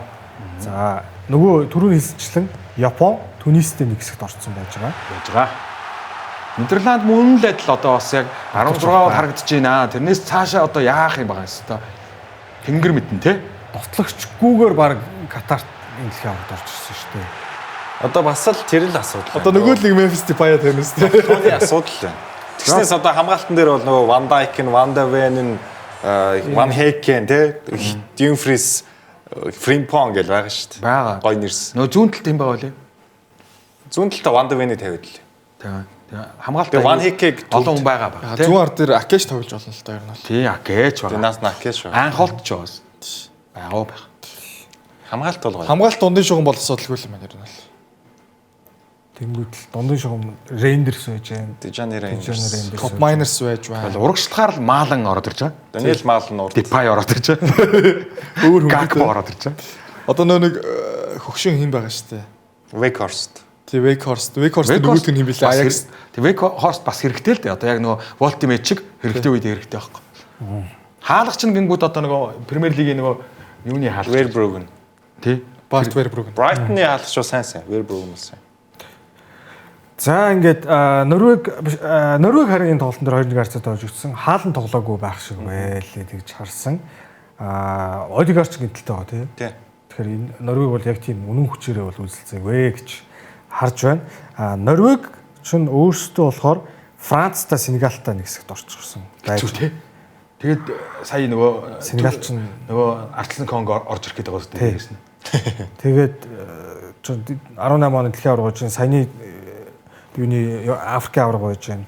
[SPEAKER 1] За нөгөө түрүүний хэлсэнчлэн Япон, Тунистэй нэг хэсэгт орсон байж байгаа.
[SPEAKER 3] Байж байгаа. Нидерланд мөн л адил одоо бас яг 16 бол харагдаж байна. Тэрнээс цаашаа одоо яах юм байгаа юм бэ? Тэнгэр мэднэ те.
[SPEAKER 1] Довтлогчгүйгээр баг Катарт энэ дэлхийн аваргад орж ирсэн шүү дээ.
[SPEAKER 4] Одоо бас л тэр л асуудал.
[SPEAKER 2] Одоо нөгөө л нэг Memphis Depay тавина үстэй.
[SPEAKER 4] Тооны асуудал байна. Тэгснээс одоо хамгаалтан дээр бол нөгөө Van Dijk нь, Van de Ven нь, Van Hecken те, Dumfries, Frimpong гэж байгаа шүү дээ.
[SPEAKER 3] Байгаа.
[SPEAKER 4] Гой нэрс.
[SPEAKER 3] Нөгөө зүүн талд юм байгаа лээ.
[SPEAKER 4] Зүүн талдаа Van de Ven-ийг тавиад лээ.
[SPEAKER 3] Тийм. Хамгаалт
[SPEAKER 4] Тэгээ Van Hecke-г
[SPEAKER 3] олон хүн байгаа баг.
[SPEAKER 2] Зүүн ард дээр Акеш тоглож болно л доо ер нь бол.
[SPEAKER 3] Тий, Акеч байгаа.
[SPEAKER 4] Наас Накеш байна.
[SPEAKER 3] Анхолт ч байгаас. Байгаа байх.
[SPEAKER 4] Хамгаалт бол гоё.
[SPEAKER 2] Хамгаалт дундын шугам бол асуудалгүй юм байна ер нь бол.
[SPEAKER 1] Тэнгүүд л дундын шугам Рейндерс байж байна.
[SPEAKER 4] Дижани
[SPEAKER 1] Дижани
[SPEAKER 4] Рейндерс.
[SPEAKER 1] Рейндерс.
[SPEAKER 2] Топ Miners байж байна.
[SPEAKER 3] Тэгэл урагшлахаар л Маалан ороод ирж байгаа.
[SPEAKER 4] Даниэл Маалн урд.
[SPEAKER 3] Депай ороод ирж байгаа.
[SPEAKER 2] Өөр хүн.
[SPEAKER 3] Гакпо ороод ирж байгаа.
[SPEAKER 2] Одоо нөө нэг хөгшин хин байгаа шүү дээ.
[SPEAKER 4] Weghorst.
[SPEAKER 2] Тий Weghorst. Weghorst нөгөөт нь хин билээ. Ajax.
[SPEAKER 3] Тэг Weghorst бас хэрэгтэй л дээ. Одоо яг нөгөө Волтимеч чиг хэрэгтэй үед хэрэгтэй байхгүй. Хаалгач нь гингүүд одоо нөгөө Премьер лигийн нөгөө юуны хаалгач.
[SPEAKER 4] Verbruggen.
[SPEAKER 3] Тий.
[SPEAKER 2] Bart Verbruggen.
[SPEAKER 4] Brighton-ы хаалгач бол сайн сайн. Verbruggen бол сайн.
[SPEAKER 1] За ингээд Норвег Норвег харин энэ тоглолтын дээр 2-1 харьцаатай хожигдсон. Хаалan тоглоогүй байх шиг байлээ тэгж харсан. Одигарч гинтэлтэй байгаа тий.
[SPEAKER 4] Тий.
[SPEAKER 1] Тэгэхээр энэ Норвег бол яг тийм үнэн хүчээрээ бол үнсэлцээгүй гэж харж байна. Норвег ч өөрсдөө болохоор Францтай Сенегалтай нэг хэсэгт орчихсон.
[SPEAKER 3] Хэцүү тий. Тэгээд сая нөгөө
[SPEAKER 1] Сенегал ч
[SPEAKER 3] нөгөө Артлан Конго орж ирэх гээд байгаа шүү дээ гэсэн.
[SPEAKER 1] Тэгээд 18 оны дэлхийн аварга чинь саяны юуны Африкийн аварга байж байна.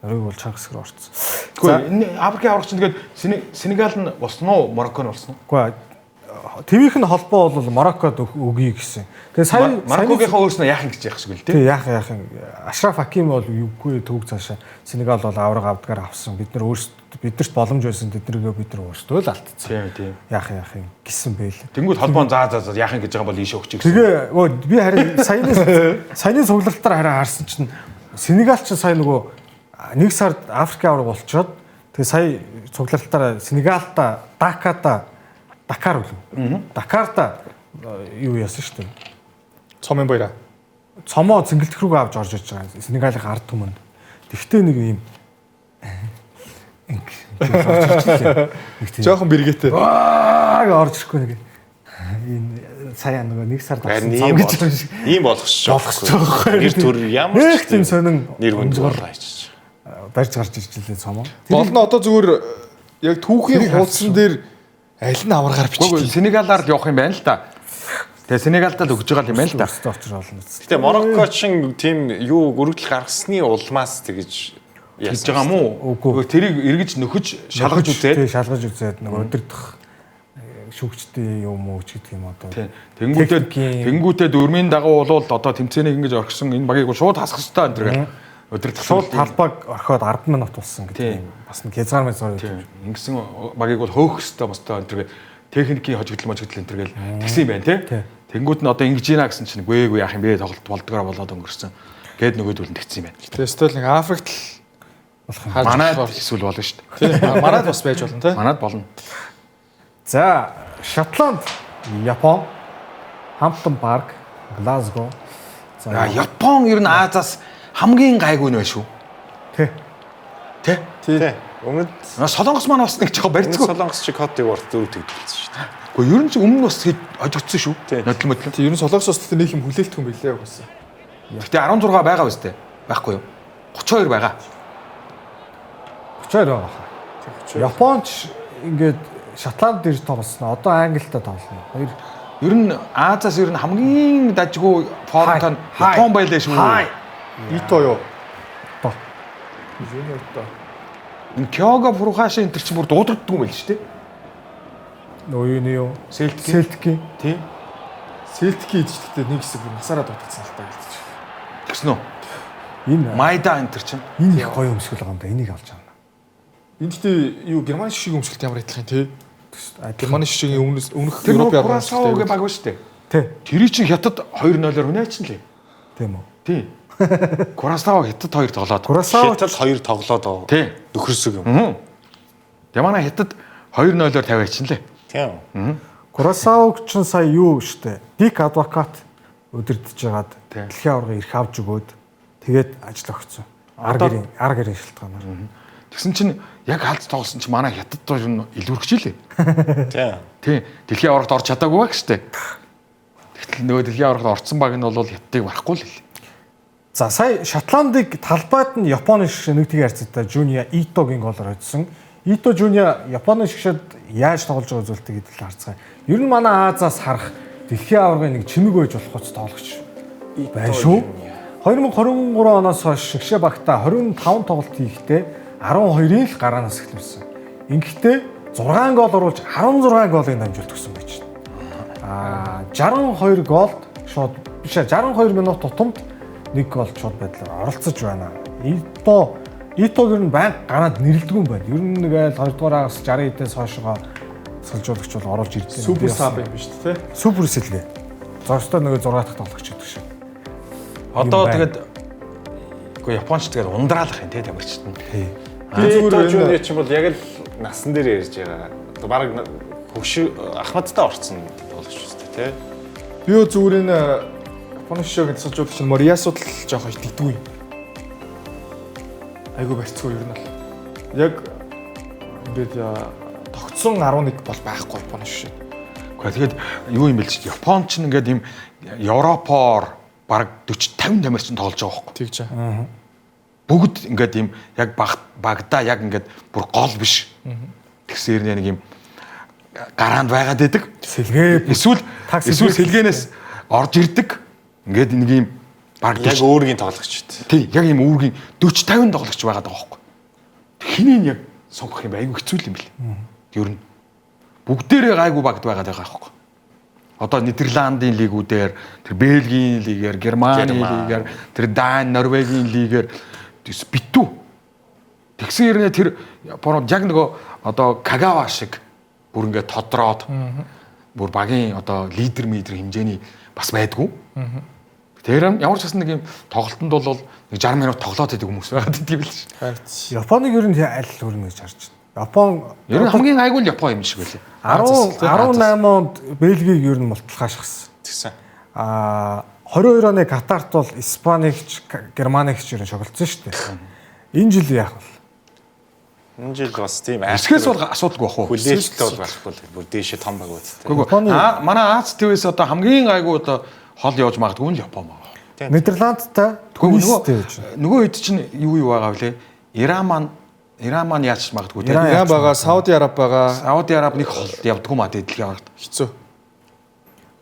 [SPEAKER 1] Норвег бол чанга хэсгээр орсон.
[SPEAKER 3] Тэгэхгүй энэ Африкийн аварга чинь тэгээд Сенегал нь болсон уу, Марокко нь болсон уу?
[SPEAKER 1] Үгүй Твийнх нь холбоо бол Мароккод өгье гэсэн. Тэгээ сая
[SPEAKER 3] Мароккогийнхоо өөрснөө яах юм гэж яах шиг л
[SPEAKER 1] тий. Яах юм. Ашраф Хакими бол юугүй төг цаашаа Сенегал бол авраг авдгаар авсан. Бид нар өөрсдөө биднэрт боломж байсан тэднэргээ бид нар өөрсдөө л алдсан.
[SPEAKER 3] Тийм.
[SPEAKER 1] Яах юм гэсэн байл.
[SPEAKER 3] Тэнгүүд холбоон заа яах юм гэж байгаа бол ийшээ өгч гэсэн.
[SPEAKER 1] Тэгээ би харин саяны цуглалтаар харин харсан чинь Сенегал ч сая нөгөө нэг сард Африкийн авраг болчоод тэгээ сая цуглалтаараа Сенегалта Даката Дакар үлээ. Дакарта юу яасан шүү дээ.
[SPEAKER 2] Цомын баяраа.
[SPEAKER 1] Цомоо цэнгэлдэх рүүгээ авч орж иж байгаа. Сенегалийн ард түмэнд. Тэгтээ нэг юм ингэ
[SPEAKER 2] жоохон бэргээтэй.
[SPEAKER 1] Аа орж ирэхгүй нэг энэ сая нөгөө нэг сард
[SPEAKER 4] авсан цом гэж ийм болгосч байгаа. Нэр төр ямар
[SPEAKER 1] ч тийм сонин
[SPEAKER 4] нэр хүнд болооч.
[SPEAKER 1] Барьж гарч ирж лээ цомоо.
[SPEAKER 2] Гол нь одоо зүгээр яг түүхийн хуудсан дээр аль нь аваргаар
[SPEAKER 3] бичдэг. Сенегалаар л явах юм байна л да. Тэгээ Сенегалдаа л өгж байгаа юм байна л да.
[SPEAKER 1] Өстө очроо болно.
[SPEAKER 4] Гэтэ Марокко чин тийм юу өргөдөл гаргасны улмаас тэгэж
[SPEAKER 3] яаж байгаа юм уу? Үгүй тэрийг эргэж нөхөж шалгаж үзээд.
[SPEAKER 1] Тий, шалгаж үзээд нөгөө өдөрдөх шүүгчдийн юм уу ч гэдэг юм одоо.
[SPEAKER 3] Тэнгүүтээ дөрмийн дагуу болвол одоо тэмцээнийг ингэж орхисон энэ багийг шууд хасах ёстой энэ гэл. Өдөрдөх
[SPEAKER 1] шууд талбайг орхиод 10 минут болсон гэдэг юм. Бас нэг хязгаар мэзгаар
[SPEAKER 3] үү. Ингэсэн багийг бол хөөх ёстой мостой энэ гэл техникийн хожигдол можигдол энэ гэл тэгсэн юм байна тий. Тэнгүүд нь одоо ингэж ийна гэсэн чинь үгүй яах юм бэ тоглолт болдгороо болоод өнгөрсөн. Гээд нөгөөдөл нь тэгсэн юм байна.
[SPEAKER 2] Тэгээ стол нэг Африкт л
[SPEAKER 1] болох юм.
[SPEAKER 3] Манайд эсвэл болно шүү дээ.
[SPEAKER 2] Тий. Манайд бас байж болно тий.
[SPEAKER 3] Манайд болно.
[SPEAKER 1] За, Шотланд, Япон, Хамптон парк, Глазго.
[SPEAKER 3] За, Япон ер нь Азиас хамгийн гайгүй нь байна шүү.
[SPEAKER 1] Тий.
[SPEAKER 3] Тэ?
[SPEAKER 4] Тий. Өмнөд
[SPEAKER 3] Солонгос маань бас нэг жоохон барьцгүй.
[SPEAKER 4] Солонгос чи Кот д'Ивуарт 4 тэгдэлсэн шүү дээ.
[SPEAKER 3] Гэхдээ ер нь ч өмнө нь бас хожигдсон шүү. Нодлон модлон.
[SPEAKER 2] Тий, ер нь Солонгос бас нэг юм хүлээлтгүй юм билээ угаасаа.
[SPEAKER 3] Гэтэ 16 байгаа үстэй. Байхгүй юу? 32 байгаа.
[SPEAKER 1] 32 байгаа. Японч ингээд Шотланд дээр тоглосон. Одоо Англитай тоглоно. Хоёр
[SPEAKER 3] ер нь Азиас ер нь хамгийн дажгүй формтой нь Япон байлаа шүү.
[SPEAKER 2] Ито юу?
[SPEAKER 1] Одоо.
[SPEAKER 2] Юу одоо.
[SPEAKER 3] Энэ Кёго Фурухаши энэ төр чинь бүр дуудагддаг юм байл шүү дээ.
[SPEAKER 1] Нөгөө юу юу?
[SPEAKER 3] Селтик. Тийм.
[SPEAKER 2] Селтикийн идчихтэй нэг хэсэг бүр насаараа дуудагдсан л та гэж.
[SPEAKER 3] Тэгсэн үү?
[SPEAKER 1] Энэ
[SPEAKER 3] Майда энэ төр чинь
[SPEAKER 1] энэ их гоё өмсгөл байгаа юм да. Энийг олж авна.
[SPEAKER 2] Энэ гэхдээ юу Германы шишиг өмсгөлт ямар адилхан тий? Германы шишигийн өмнөх
[SPEAKER 3] Европын аварга өмсгөлтэй баг ба шүү дээ.
[SPEAKER 1] Тий.
[SPEAKER 3] Тэрий чинь хятад 2-0-оор үнээчин лээ.
[SPEAKER 1] Тийм үү?
[SPEAKER 3] Тий. Курасава хятад 2 тоглоод.
[SPEAKER 1] Курасава
[SPEAKER 4] хятад 2 тоглоод.
[SPEAKER 3] Тий.
[SPEAKER 4] Нөхөрсөг юм.
[SPEAKER 3] Тэгээ манай хятад 2-0-оор тавиачин лээ.
[SPEAKER 4] Тийм.
[SPEAKER 1] Курасаваг чинь сая юу штэ. Дик адвокат өдөрдөж жагаад дэлхийн аварга эрх авч өгөөд тэгээд ажил өгсөн. Ар гэрийн шалтгаанаар.
[SPEAKER 3] Тэгсэн чинь яг халд тоглосон чинь манай хятад ер нь илүүрхэж илээ.
[SPEAKER 4] Тийм.
[SPEAKER 3] Тий. Дэлхийн аваргад орж чадаагүй баг штэ. Тэгтэл нөгөө дэлхийн аваргад орцсон баг нь бол хятадыг барахгүй л хэлээ.
[SPEAKER 1] За сая Шотландыг талбайд нь Японы шигшээ нэг тгийн харьцаатай Жуниа Итогийн голоор хоцсон. Ито Жуниа Японы шигшээд яаж тоглож байгаа зүйлтэй гэдэл харцгаая. Ер нь манай Азиас харах дэлхийн аваргын нэг чимэг байж болох гоц тоглогч байна шүү. 2023 оноос хойш шигшээ багтаа 25 тоглолт хийхдээ 12-ийн л гараанаас эхлүүлсэн. Ингэхдээ 6 гол оруулж 16 голын дамжуулт өгсөн байж байна. 62 голд шууд биш 62 минут тутамд нэг гол шууд байдлаар оролцож байна. Итог ер нь байнга гараад нэрлэдэггүй юм байна. Ер нь нэг айл 2 дугаар агаас 60 эдээс хойшоо салжуулагч бол оруулж ирдэг.
[SPEAKER 2] Супер саб юм биш үү, тэ?
[SPEAKER 1] Супер сэлгээ. Зогстой нөгөө 6 дахь тоглогч гэдэг шиг.
[SPEAKER 3] Одоо тэгээд үгүй Японч тэгээд ундраалах юм те тамирчид нь.
[SPEAKER 1] Тий.
[SPEAKER 4] Зүгээр Жуниа чинь бол яг л насан дээр ярьж байгаа. Одоо баг хөгш Ахмадтай орцсон тоглогч үстэй те.
[SPEAKER 2] Би юу зүгээр энэ Японы шишөөгийн тасалжуулагч нь Мориасууд л жоохон итгэдэггүй юм. Айгу барьцгүй ер нь бол. Яг ингээд тогтсон 11 бол байхгүй Японы шишээ.
[SPEAKER 3] Гэхдээ тэгээд юу юм бэл чи Япон ч ингээд юм Европоор бараг 40 50 тамирчин тоглож байгаа байхгүй.
[SPEAKER 2] Тэгж аа.
[SPEAKER 3] Бүгд ингээд юм яг багада яг ингээд бүр гол биш. Тэгсээр нэг юм гараанд байгаад байдаг.
[SPEAKER 1] Сэлгээ
[SPEAKER 3] эсвэл сэлгээнээс орж ирдэг. Ингээд нэг юм баг
[SPEAKER 4] яг өөргийн тоглогч.
[SPEAKER 3] Тий, яг юм үүргийн 40 50 тоглогч байгаад байгаа байхгүй. Хэнийг яг сонгох юм бэ? Айгүй хэцүү юм бэл. Ер нь Бүгдээрээ гайгүй багт байгаад байгаа байхгүй. Одоо Нидерландын лигүүдээр, тэр Бельгийн лигээр, Германы лигээр, тэр Дан, Норвегийн лигээр битүү. Тэгсэн хэрнээ тэр Японууд яг нөгөө одоо Кагава шиг бүр ингээд тодроод бүр багийн одоо лидер мидер хэмжээний бас байдгүй. Тэр ямар ч гэсэн нэг юм тоглолтод бол нэг 60 минут тоглоод идэг хүмүүс байгаад идэг юм л ш.
[SPEAKER 1] Японыг ер нь аль хүрнэ гэж харж байна. Япон
[SPEAKER 3] ер нь хамгийн гайгүй л Япон юм шиг байлээ.
[SPEAKER 1] 18 онд Бельгийг ер нь мулталгаашгсан.
[SPEAKER 4] Тэгсэн.
[SPEAKER 1] Аа 22 оны Катарт бол Испаник ч Германик ч ер нь шоглолцсон шүү дээ. Энэ жил яах вэ?
[SPEAKER 4] Энэ жил бас тийм
[SPEAKER 3] айхээс бол асуудалгүй бах уу?
[SPEAKER 4] Хүлээлттэй бол байхгүй л бүр дээшээ том баг үсттэй.
[SPEAKER 3] Үгүй манай Аз твээс одоо хамгийн гайгүй одоо хол явж магадгүй нь Япон байгаа.
[SPEAKER 1] Нидерландтай
[SPEAKER 3] нөгөө хэд чинь юу байгаа вэ? Иран маань яаж магадгүй
[SPEAKER 2] тийм. Иран байгаа, Сауди Араб байгаа.
[SPEAKER 3] Сауди Араб нэг хол явдггүй маа дэлхийн аваргад.
[SPEAKER 2] Хэцүү.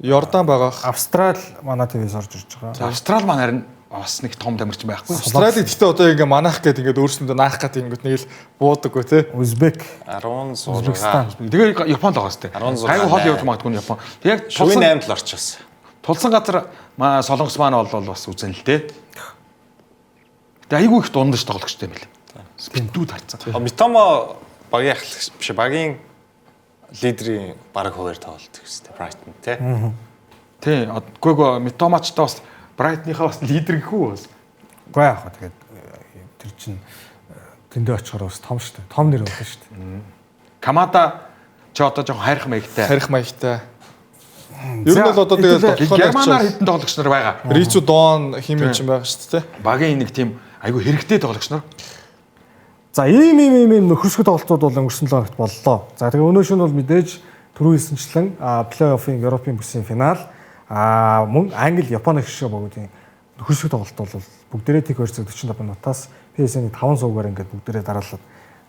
[SPEAKER 2] Йордан байгаа.
[SPEAKER 1] Австрал манай ТV-с орж ирж байгаа.
[SPEAKER 3] Австрал маань харин бас нэг том тамирчин байхгүй.
[SPEAKER 2] Австралиг гэхдээ одоо ингээ манах гээд ингээд өөрсөндөө наах гээд ингээд нэг л буудаггүй тий.
[SPEAKER 1] Узбек
[SPEAKER 4] 16.
[SPEAKER 3] Тэгээ Японд байгаа сте. Гайгүй хол явж магадгүй нь Япон. Тэг яг
[SPEAKER 4] тулсан 8 л орчихсон.
[SPEAKER 3] Тулсан газар Солонгос маань бол бас үзэн л дээ. Тэгээ айгүй их дундаж тоглогчтой юм билээ. Битүү тарцсан.
[SPEAKER 4] Митомо багийн ахлагч биш багийн лидерийн бараг хуваар тоглолт гэсэн Брайтон тий.
[SPEAKER 3] Тий. Үгүй Митомачтай бас Брайтныхаа бас лидер гэхүү бас.
[SPEAKER 1] Үгүй яах вэ тэгээд тэр чинь тэндээ очихоор бас том шүү дээ. Том нэр болно шүү дээ.
[SPEAKER 3] Камада ч одоо жоохон хайрх маягтай.
[SPEAKER 2] Хайрх маягтай. Ер нь бол одоо тэгээд
[SPEAKER 3] Германаар хэдэн тоглогч нар байгаа.
[SPEAKER 2] Рицу Дон химэн чинь байгаа шүү дээ.
[SPEAKER 3] Багийн нэг тийм айгүй хэрэгтэй тоглогч нар.
[SPEAKER 1] За ийм нөхөрсгө тоглолтууд бол өнгөрсөн 7 хоногт боллоо. За тэгээ өнөө шөнө бол мэдээж түрүү хэлсэнчлэн плей-оффын Европын бүсийн финал мөн Англи, Японы хишгэ богдын нөхөрсгө тоглолт бол бүгдээрээ тэг 2 цаг 45 минутаас PSN-ийн 5 суугаар ингээд бүгдээрээ дараалал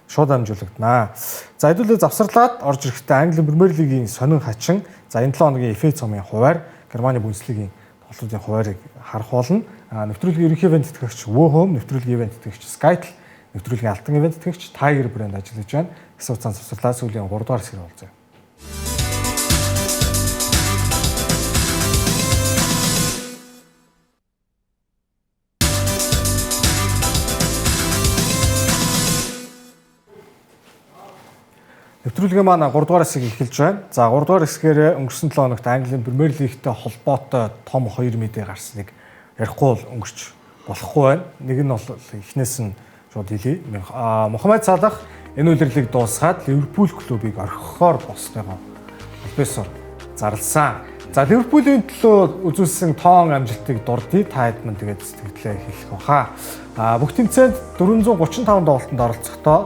[SPEAKER 1] шууд дамжуулагдана. За хэдүүлээ завсарлаад орж ирэхдээ Англи Премьер Лигийн сонин хачин за энэ 7 хоногийн FA цомын хуваар Германы Бундслигийн тоглолтын хуваарийг харах болно. Нэвтрүүлгийн ерөнхий ивент тэтгэгч Woo Home, нэвтрүүлгийн ивент тэтгэгч Skytel, нэвтрүүлгийн алтан ивент тэтгэгч Tiger брэнд ажиллаж байна. Гэсэн хугацаанд завсарлаа сүүлийн 3 дугаар хэсгээр уулзъя. Нэвтрүүлгийн маань 3 дугаар хэсэг эхэлж байна. За 3 дугаар хэсгээр өнгөрсөн 7 хоногт Английн Премьер Лигтэй холбоотой том 2 мэдээ гарсныг ярихгүй бол өнгөрч болохгүй байна. Нэг нь бол эхнээс нь шууд хэлье. Мохаммед Салах энэ улирлыг дуусгаад Ливерпул клубыг орхихоор болсныгоо профессор зарласан. За Ливерпулийн төлөө үзүүлсэн тоон амжилтыг дурдъя. Та хэд мань тэгээд сэтгэлдээ хэлэх баха. Бүх тэмцээнд 435 тоглолтод оролцохдоо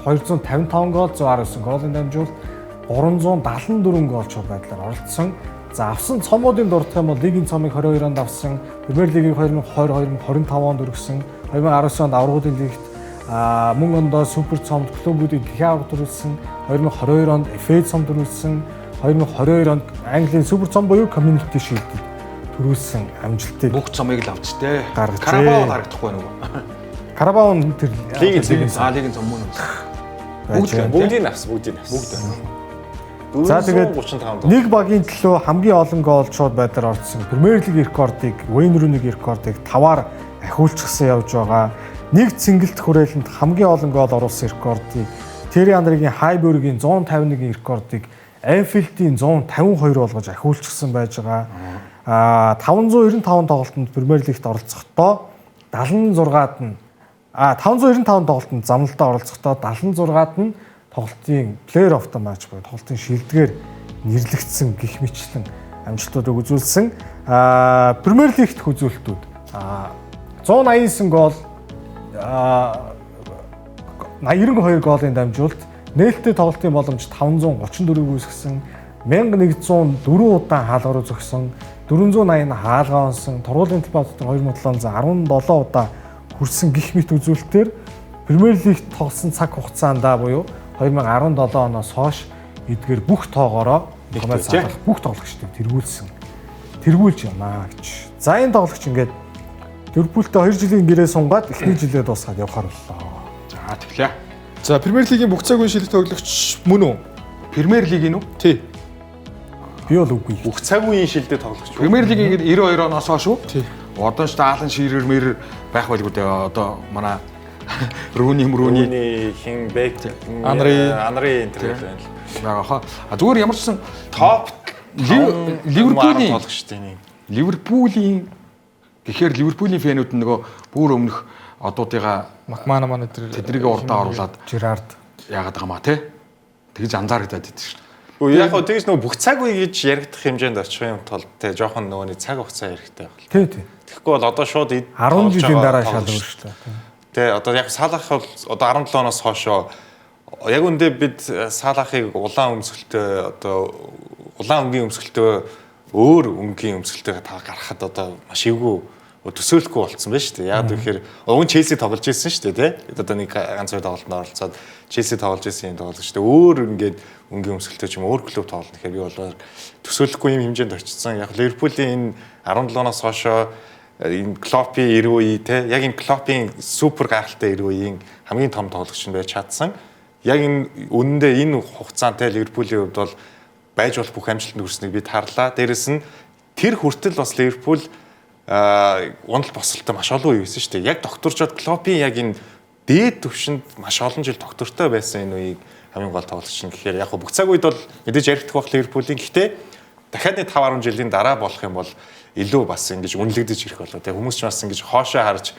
[SPEAKER 1] 255 гол, 119 голын дамжуулалт, 374 гол чул байдлаар оролцсон. За авсан цомуудын дурдах юм бол лигийн цомыг 22 онд авсан, Премьер лигийг 2020 2025 онд өргөсөн, 2019 онд аваргуудын лигт мөн ондоо супер цомд клубүүдийн дэлхийн аварга төрүүлсэн, 2022 онд FA цом төрүүлсэн, 2022 онд Английн супер цом буюу Community Shield-д төрүүлсэн амжилтыг
[SPEAKER 3] бүх цомыг л авч тээ.
[SPEAKER 1] Карабао
[SPEAKER 3] харагдахгүй нөгөө.
[SPEAKER 1] Карабао нь тэр
[SPEAKER 3] лигийн цом мөн үү?
[SPEAKER 4] Бүгдийг авсан, бүгдийг авсан.
[SPEAKER 3] Бүгд.
[SPEAKER 1] За тэгээд нэг багийн төлөө хамгийн олон гол шууд байдлаар орсон Премьер Лигийн рекордыг, Уэйн Рунигийн рекордыг 5-аар ахиулчихсан явж байгаа. Нэг цэнгэлт хүрээлэнд хамгийн олон гол оруулсан рекордыг Терри Андрегийн Хайбергийн 151 рекордыг Анфилдийн 152 болгож ахиулчихсан байж байгаа. 595 тоглолтод Премьер Лигт оролцохдоо 76-ад нь 595 тоглолтод замналдаа оролцохдоо 76-ад нь тоглолтын Player of the Match буюу тоглолтын шилдгээр нэрлэгдсэн гих мэтчлэн амжилтуудыг үзүүлсэн. Премьер Лигт үзүүлэлтүүд 189 гол, 92 голын дамжуулалт, нээлттэй тоглолтын боломж 534-ийг үүсгэсэн, 1104 удаан хаалга руу зогсон, 480 хаалгаа онсон, тургуулийн талбай дотор 2717 удаа хүрсэн гих мэт үзүүлэлтээр Премьер Лигт тоглосон цаг хугацаанд буюу 2017 оноос хойш эдгээр бүх тоогоороо Мохаммед Салах бүх тоглогчдыг тэргүүлж явна гэж. За энэ тоглогч ингээд Ливерпултэй 2 жилийн гэрээ сунгаад эхний жилээ дуусгаад явахар боллоо.
[SPEAKER 3] За тэглээ.
[SPEAKER 2] За Премьер Лигийн бүх цагийн шилдэг тоглогч мөн үү?
[SPEAKER 3] Премьер лигийн үү?
[SPEAKER 2] Тий.
[SPEAKER 1] Би бол үгүй.
[SPEAKER 4] Бүх цаг үеийн шилдэг тоглогч.
[SPEAKER 3] Премьер лигийн 92 оноос хойш үү?
[SPEAKER 2] Тий.
[SPEAKER 3] Одоо ч Алан Ширер мэр байх байлгүй дээ. Одоо манай Руни
[SPEAKER 4] хин Бек
[SPEAKER 2] Анри
[SPEAKER 4] энэ төр байна л.
[SPEAKER 3] Байгаа хаа. А зүгээр ямар ч сан
[SPEAKER 4] топ
[SPEAKER 3] Ливерпулийн
[SPEAKER 4] тоглогчдын
[SPEAKER 3] Ливерпулийн гэхээр Ливерпулийн фэнүүд нөгөө бүр өмнөх одуудыгаа
[SPEAKER 2] Макмана манай тэр
[SPEAKER 3] тэднийг урдаа оруулаад
[SPEAKER 1] Жерард
[SPEAKER 3] яагаад байгаа маа те. Тэгж анзаарагдаад идэв шүү.
[SPEAKER 4] Үгүй яг хөө тэгж нөгөө бүх цаг үе гэж яригдах хэмжээнд очих юм тул те жоохон нөгөө нэг цаг хугацаа хэрэгтэй байх.
[SPEAKER 1] Тий, тий.
[SPEAKER 4] Тэгэхгүй бол одоо шууд
[SPEAKER 1] 10 жилийн дараа шал өөрчлөлт.
[SPEAKER 4] Тэ одоо яг Салах бол одоо 17 оноос хойшоо яг үндэ бид Салахыг улаан өмсгөлтэй одоо улаан өнгийн өмсгөлтөө өөр өнгийн өмсгөлтэйгээ та гаргахад одоо маш эвгүй төсөөлөхгүй болцсон байна шүү дээ. Яг тэгэхээр уг нь Челси тоглож ирсэн шүү дээ, тэ. Одоо нэг ганц хоёр тоглолтод оролцоод Челси тоглож ирсэн юм тоглож шүү дээ. Өөр ингээд өнгийн өмсгөлтэй ч юм өөр клуб тоглоно гэхээр би бол төсөөлөхгүй юм хэмжээнд очсон. Яг Ливерпулийн энэ 17-оноос хойшоо энэ Клоппийн 90 үе, тэ. Яг энэ Клоппийн супер гайхалтай 90 үеийн хамгийн том тоглогч нь байж чадсан. Яг энэ үнэндээ энэ хугацаанд тэ Ливерпулийн хувьд бол байж болох бүх амжилтанд хүрснийг бид харлаа. Дээрэс нь тэр хүртэл бас Ливерпул унал босолтой маш олон үе байсан шүү дээ. Яг докторжод Клоппийн яг энэ дээд түвшинд маш олон жил доктортой байсан энэ үеийг хамгийн гол тоглогч нь гэхээр яг бүх цаг үед бол мэдээж яригдах байх Ливерпулийн. Гэхдээ дахиад нэг 5 10 жилийн дараа болох юм бол илүү бас ингэж үнэлэгдэж ирэх болоо. Тэг хүмүүс ч бас ингэж хоошоо харж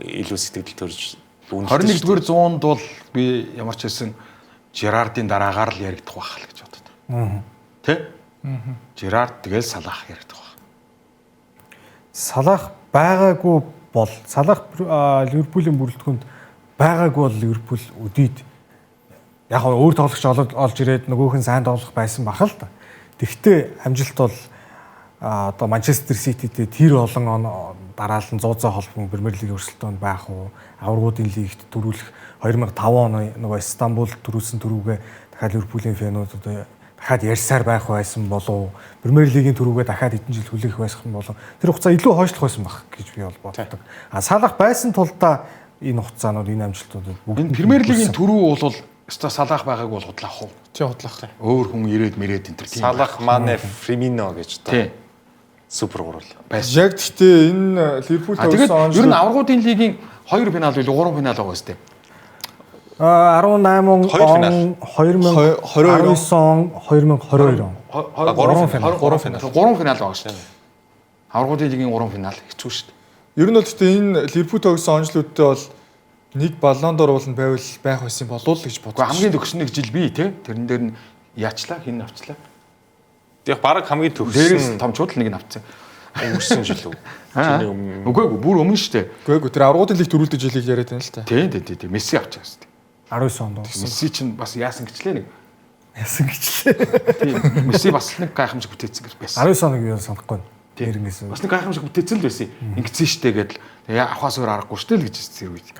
[SPEAKER 4] илүү сэтгэл төрж үнэлдэг.
[SPEAKER 3] 21-р зуунд бол би ямар ч байсан Жерардын дараагаар л яригдах байх л гэж боддог. Тэ? Жерард тэгэл Салах яригдах байх.
[SPEAKER 1] Салах байгаагүй бол Салах Ливерпулийн бүрэлдэхүүнд байгаагүй бол Ливерпул өдийд яг өөр тоглогч олж ирээд нөгөөх нь сайн тоглох байсан бах л да. Тэгвэл амжилт бол одоо Манчестер Сититэй тэр олон дараалан 100% холбон Премьер лигийн өрсөлдөөнд байх уу? Аваргуудын лигт төрүүлэх 2005 оны нөгөө Истанбул төрүүлсэн төрүүгээ дахиад Ливерпулийн фэнүүд одоо дахиад ярьсаар байх байсан болов Премьер лигийн төрүүгээ дахиад хэдэн жил хүлээх байсан болов тэр хугацаа илүү хойшлох байсан байх гэж би бол боддог. А Салах байсан тулдаа энэ хугацаанууд энэ амжилтуудад
[SPEAKER 3] бүгд энэ Премьер лигийн төрүү бол өстой Салах байгааг бол худлаах уу?
[SPEAKER 2] Тий, худлаах.
[SPEAKER 3] Өөр хүн ирээд мэрээд энэ төр тийм.
[SPEAKER 4] Салах, Мане, Фримино гэж та. Супер гурвал.
[SPEAKER 2] Яг гэхдээ энэ Ливерпул
[SPEAKER 3] тоглосон он ер нь аваргуудын лигийн 2 финал үл 3 финал байгаа сте.
[SPEAKER 1] 18 он 2019 он 2022 он.
[SPEAKER 3] 3 финал. 3 финал байгаа шүү дээ. Аваргуудын лигийн 3 финал хэцүү шүү дээ.
[SPEAKER 2] Ер нь бол гэхдээ энэ Ливерпул тоглосон онжлуудтай бол нэг Баллон д'Ор болно байвал байх байсан болов л гэж бодсон.
[SPEAKER 3] Хамгийн төгс нэг жил би те тэрэн дээр нь яачлаа хин авчлаа.
[SPEAKER 4] Яг бараг хамгийн төгс
[SPEAKER 3] дээрээс томчууд л нэг нь авцсан.
[SPEAKER 4] Өнгөрсөн жил үү?
[SPEAKER 3] Тэрний өмнө. Үгүй ээ бүр өмнө шүү дээ.
[SPEAKER 2] Үгүй ээ тэр аваргуудын лиг төрүүлдэг жилийг яриад байна л та.
[SPEAKER 3] Тийм тийм тийм Месси авчихсан шүү дээ.
[SPEAKER 1] 19 онд.
[SPEAKER 3] Месси чинь бас яасан гэчлээ нэг.
[SPEAKER 1] Яасан гэчлээ.
[SPEAKER 3] Тийм Месси бас нэг гайхамшиг бүтээсэн гэж байсан.
[SPEAKER 1] 19 оныг юу санахгүй. Тэрнгээс.
[SPEAKER 3] Бас нэг гайхамшиг бүтээсэн л байсан. Ингэсэн штэ гэдэл. Тэгээ авахаас өөр аргагүй штэ л гэж хэлсэн үед.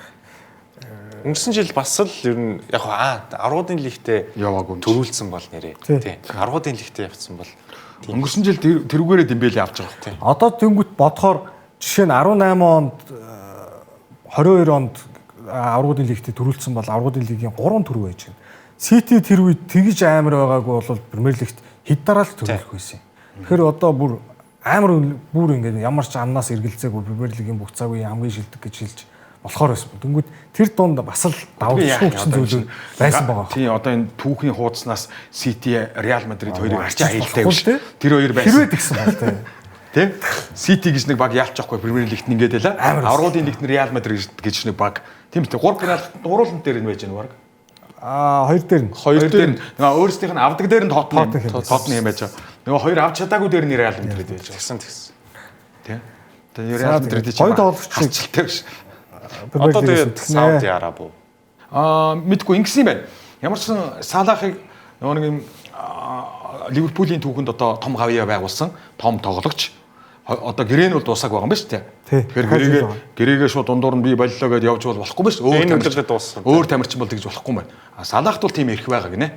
[SPEAKER 4] Өнгөрсөн жил бас л ер нь яг аваргуудын лигтээ
[SPEAKER 3] яваагүй
[SPEAKER 4] төрүүлсэн бол нэрээ. Тийм. Аваргуудын лигтээ явцсан бол
[SPEAKER 3] өнгөрсөн жил тэрүүгээрээ Дембеле авч байгаа.
[SPEAKER 4] Тийм.
[SPEAKER 1] Одоо тэнгүүт бодохоор жишээ нь 18 онд 22 онд аваргуудын лигтээ төрүүлсэн бол аваргуудын лигийн 3 төрөв байж байна. Сити тэр үед тэгж амар байгаагүй бол Премьер лигт хэд дараа л төрүүлэх байсан юм. Тэгэхээр одоо бүр амар бүр ингээд ямар ч амнаас эргэлзээгүй Премьер лигийн бүх цаг үеийн хамгийн шилдэг гэж хэлж болохоор байсан. Тэнгүүд тэр дунд бас л давуулчихсан зүйлүүд байсан байгаа.
[SPEAKER 3] Тийм одоо энэ түүхийн хуудаснаас Сити, Реал Мадрид хоёрыг арчаа айлтай биш. Тэр хоёр байсан.
[SPEAKER 1] Хэрвээ тэгсэн бол тийм.
[SPEAKER 3] Тэ? Сити гэж нэг баг ялчихгүй Премьер лигт ингээд байла. Аваргуудын лигт нь Реал Мадрид гэж нэг баг. Тийм үү? 3 финал гурван дээр нь байж байна баг.
[SPEAKER 1] Аа хоёр дээр нь.
[SPEAKER 3] Хоёр дээр нь. Нөгөө өөрсдийнх нь авдаг дээр нь Тоттенхэм байж байгаа. Нөгөө хоёр авч чадаагүй дээр нь Реал Мадрид байж байгаа.
[SPEAKER 4] Тэгсэн тэгсэн.
[SPEAKER 3] Тэ? Тэгээ Реал Мадрид чинь
[SPEAKER 1] хоёр тоглогч
[SPEAKER 3] хасчлалтай биш.
[SPEAKER 4] Одоо тэгээд Сауди Араб уу?
[SPEAKER 3] Мэдгүй ингэсэн юм байна. Ямар ч сан Салахыг нөгөө нэг юм Ливерпулийн түүхэнд одоо том гавьяа байгуулсан том тоглогч. Одоо гэрээ нь бол дуусааг байгаа юм байна шүү дээ. Тэгэхээр гэрээгээ шууд дундуур нь би боллоо гэдээ явж бол болохгүй биш.
[SPEAKER 4] Өөр тамирчин дууссан.
[SPEAKER 3] Өөр тамирчин бол тэгж болохгүй юм байна. А Салахт бол тийм эрх байгаа гинэ.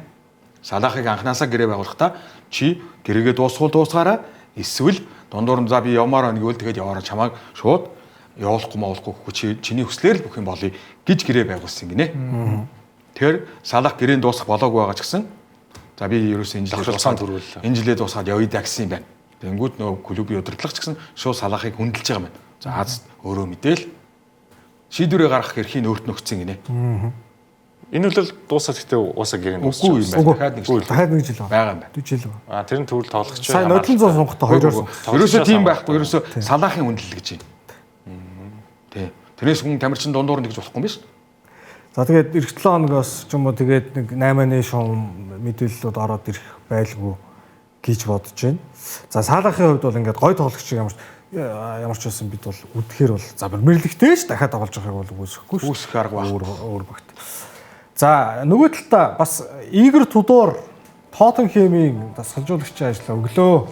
[SPEAKER 3] Салахыг анханасаа гэрээ байгуулахдаа чи гэрээгээ дуусгуул дуусгаараа эсвэл дундуур нь за би явмаар байна гэвэл тэгээд яваараа чамааг шууд явуулахгүй мауулахгүй гэхгүй чи чиний хүслээр л бүх юм болъё гэж гэрээ байгуулсан гинэ. Тэгэхээр Салах гэрээнд дуусах болоогүй байгаа ч гэсэн За би ерөөсөө энэ жилээ
[SPEAKER 4] Тохиролцоонд төрүүллээ.
[SPEAKER 3] Энэ жилээ дуусгаад явъя даа гэсэн юм байна. Тэнгүүд нөгөө клубын удирдлага ч гэсэн шууд Салахыг хүндэлж байгаа юм байна. За Аз өөрөө мэдээл шийдвэрээ гаргах эрхийг өөрт нь өгсөн гинэ.
[SPEAKER 4] Энэ үл дуусаад гэхдээ уусаа гэрэн
[SPEAKER 3] Үгүй юм байна.
[SPEAKER 1] Үгүй.
[SPEAKER 3] Дахиад нэг жил
[SPEAKER 1] Дахиад нэг жил байна.
[SPEAKER 3] байгаа юм байна.
[SPEAKER 1] 40 жил байна.
[SPEAKER 4] А тэр нь төвл тоглогч.
[SPEAKER 1] Сайн нодлон зам сунхтаа хоёроор сунх.
[SPEAKER 3] Ерөөсөө тийм байхгүй. Ерөөсөө Салахын хүндлэл гэж байна. Тий. Тэрнээс хүн тамирчин дундуур нь тэгж болохгүй юм биш.
[SPEAKER 1] За тэгээд эх 7 хоногоос ч юм уу тэгээд нэг 8-ны шум мэдээллүүд ороод ирэх байлгүй гэж бодож байна. За Салахын хувьд бол ингээд гой тоглогч ямар ямар ч байсан бид бол үдэхээр бол за Премьер Лигтэй ч дахиад тоглож байгааг бол үгүйсэхгүй шүү.
[SPEAKER 3] Үүсэх арга байх.
[SPEAKER 1] Өөр өөр багт. За нөгөө талдаа бас Игор Тудор Тоттенхэмийн дасгалжуулагчийн ажлаа өглөө.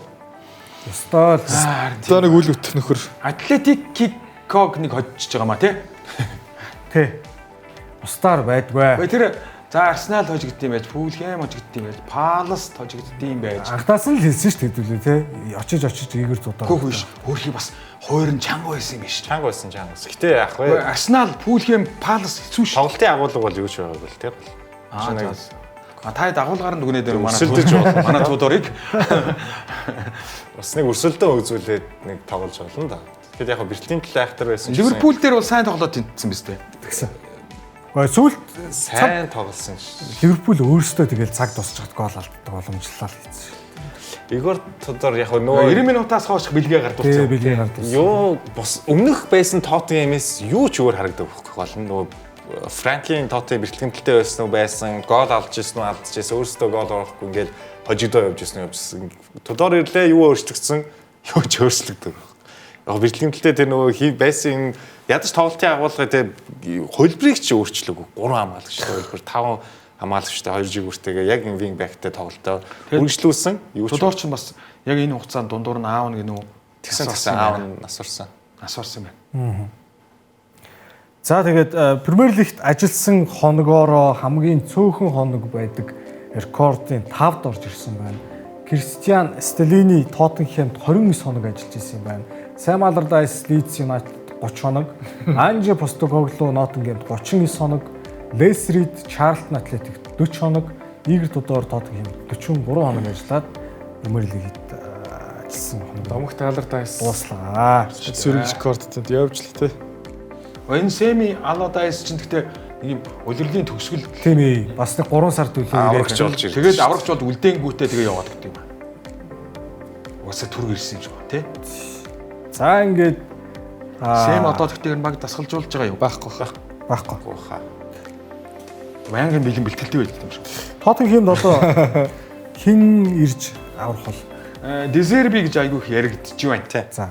[SPEAKER 1] Ёстой л
[SPEAKER 2] За нэг үл өтөх нөхөр.
[SPEAKER 3] Атлетиког нэг хожиж байгаа маа тий.
[SPEAKER 1] тий. Бусдаар байдгүй.
[SPEAKER 3] Гэхдээ тэр за Арсенал хожигдсон юм байж, Фулхэм хожигдсон юм байж, Палас хожигдсон юм байж.
[SPEAKER 1] Анхнаас нь л хэлсэн шүү дээ хэдүүлээ тий. Очиж очиж Игор Тудор.
[SPEAKER 3] Үгүй биш. Өөрхий бас хуурн чанга байсан юм биш.
[SPEAKER 4] Чанга байсан чанга. Гэтэ яах вэ?
[SPEAKER 3] Арсенал, Фулхэм, Палас хэцүү шүү.
[SPEAKER 4] Тоглолтын агуулга бол юу ч байгаагүй л тийм.
[SPEAKER 3] Аа за. А та дагуулгаар нь дүгнээд байна манай
[SPEAKER 4] Өрсөлдөж болно.
[SPEAKER 3] Манай Тудорыг
[SPEAKER 4] Бас нэг өрсөлдөөн үзүүлээд нэг тоглож болно да. Тэгэхээр яг Берлин талын айхтар байсан ч гэсэн
[SPEAKER 3] Ливерпул дээр бол сайн тоглоод тэнцсэн биз дээ.
[SPEAKER 1] Тэгсэн. Гэхдээ сүүлд
[SPEAKER 4] сайн тоглосон ш.
[SPEAKER 1] Ливерпул өөрсдөө тэгэл цаг дуусчихад гол алддаг боломжлол хийсэн.
[SPEAKER 4] Игор Тодор яг нөгөө
[SPEAKER 3] 90 минутаас хойш бэлгээ
[SPEAKER 1] Тий,
[SPEAKER 3] гардуулсан.
[SPEAKER 1] бэлгээ гардуулсан.
[SPEAKER 4] юу бус өмнөх байсан Тоттенхэмээс юу ч өөр харагдаг байхгүй гол нь нөгөө Франкийн Тоттенхэм бэлтгэмтэлтэй байсан уу байсан, гол алж ирсэн үү алдж ирсэн, өөрсдөө гол оруулахгүй ингээл хожигдоо явж ирсэн явж ирсэн. Тодор ирлээ юу өөрчлөгдсөн? Юу ч өөрчлөгдөв. Яг бэлтгэмтэлтэй тэр нөгөө хий байсан юм ядаж тоглолтын агуулга тэр хөлбрийг ч өөрчлөөгүй. 3 хамгаалагчтай хөлбөр, 5 хамгаалагчтай 2 жигүүртэйгээ яг энэ wing back-тэй тоглолтоо үргэлжлүүлсэн. Юу ч
[SPEAKER 3] Тудор ч бас яг энэ хугацаанд дундуур нь аав нэг нүү
[SPEAKER 4] тэгсэн тэгсэн аав нь нас орсон.
[SPEAKER 3] нас орсон байна.
[SPEAKER 1] За тэгээд Премьер Лигт ажилласан хоногоороо хамгийн цөөхөн хоног байдаг рекордын 5-д орж ирсэн байна. Кристиан Стеллини Тоттенхэмд 29 хоног ажиллаж исэн юм байна. Сэм Аллардайс Лидс Юнайтед 30 хоног, Анже Постекоглу Ноттингемд 39 хоног, Лес Рид Чарлтон Атлетикт 40 хоног, Игор Тудор Тоттенхэмд 43 хоног ажиллаад Премьер Лигт ажилласан хоног
[SPEAKER 2] Домогт Аллардайс
[SPEAKER 1] дууслаа.
[SPEAKER 2] сөрөг рекордтод явж л тий.
[SPEAKER 3] Энэ Семи Алладайс чинь гэхдээ нэг юм улирлын төгсгөл
[SPEAKER 1] Тийм ээ. Бас нэг 3 сар төлөө
[SPEAKER 4] Аврагч болж ирсэн.
[SPEAKER 3] тэгээд аврагч болж үлдээнгүүтээ тэгээ яваад гэдэг юм. Угаасаа түрг ирсэн юм шиг байна тий.
[SPEAKER 1] За ингээд
[SPEAKER 3] Сэм одоо тэгтээ энэ баг дасгалжуулж байгаа юу?
[SPEAKER 2] Байхгүй хаа.
[SPEAKER 1] байхгүй.
[SPEAKER 4] Уухаа.
[SPEAKER 3] Байнгын бэлэн бэлтгэлтэй байдаг юм шиг.
[SPEAKER 1] Тоттенхэмд одоо хэн ирж аврах бол?
[SPEAKER 3] Дезерби гэж айгүй их яригдж байна тий.
[SPEAKER 1] За.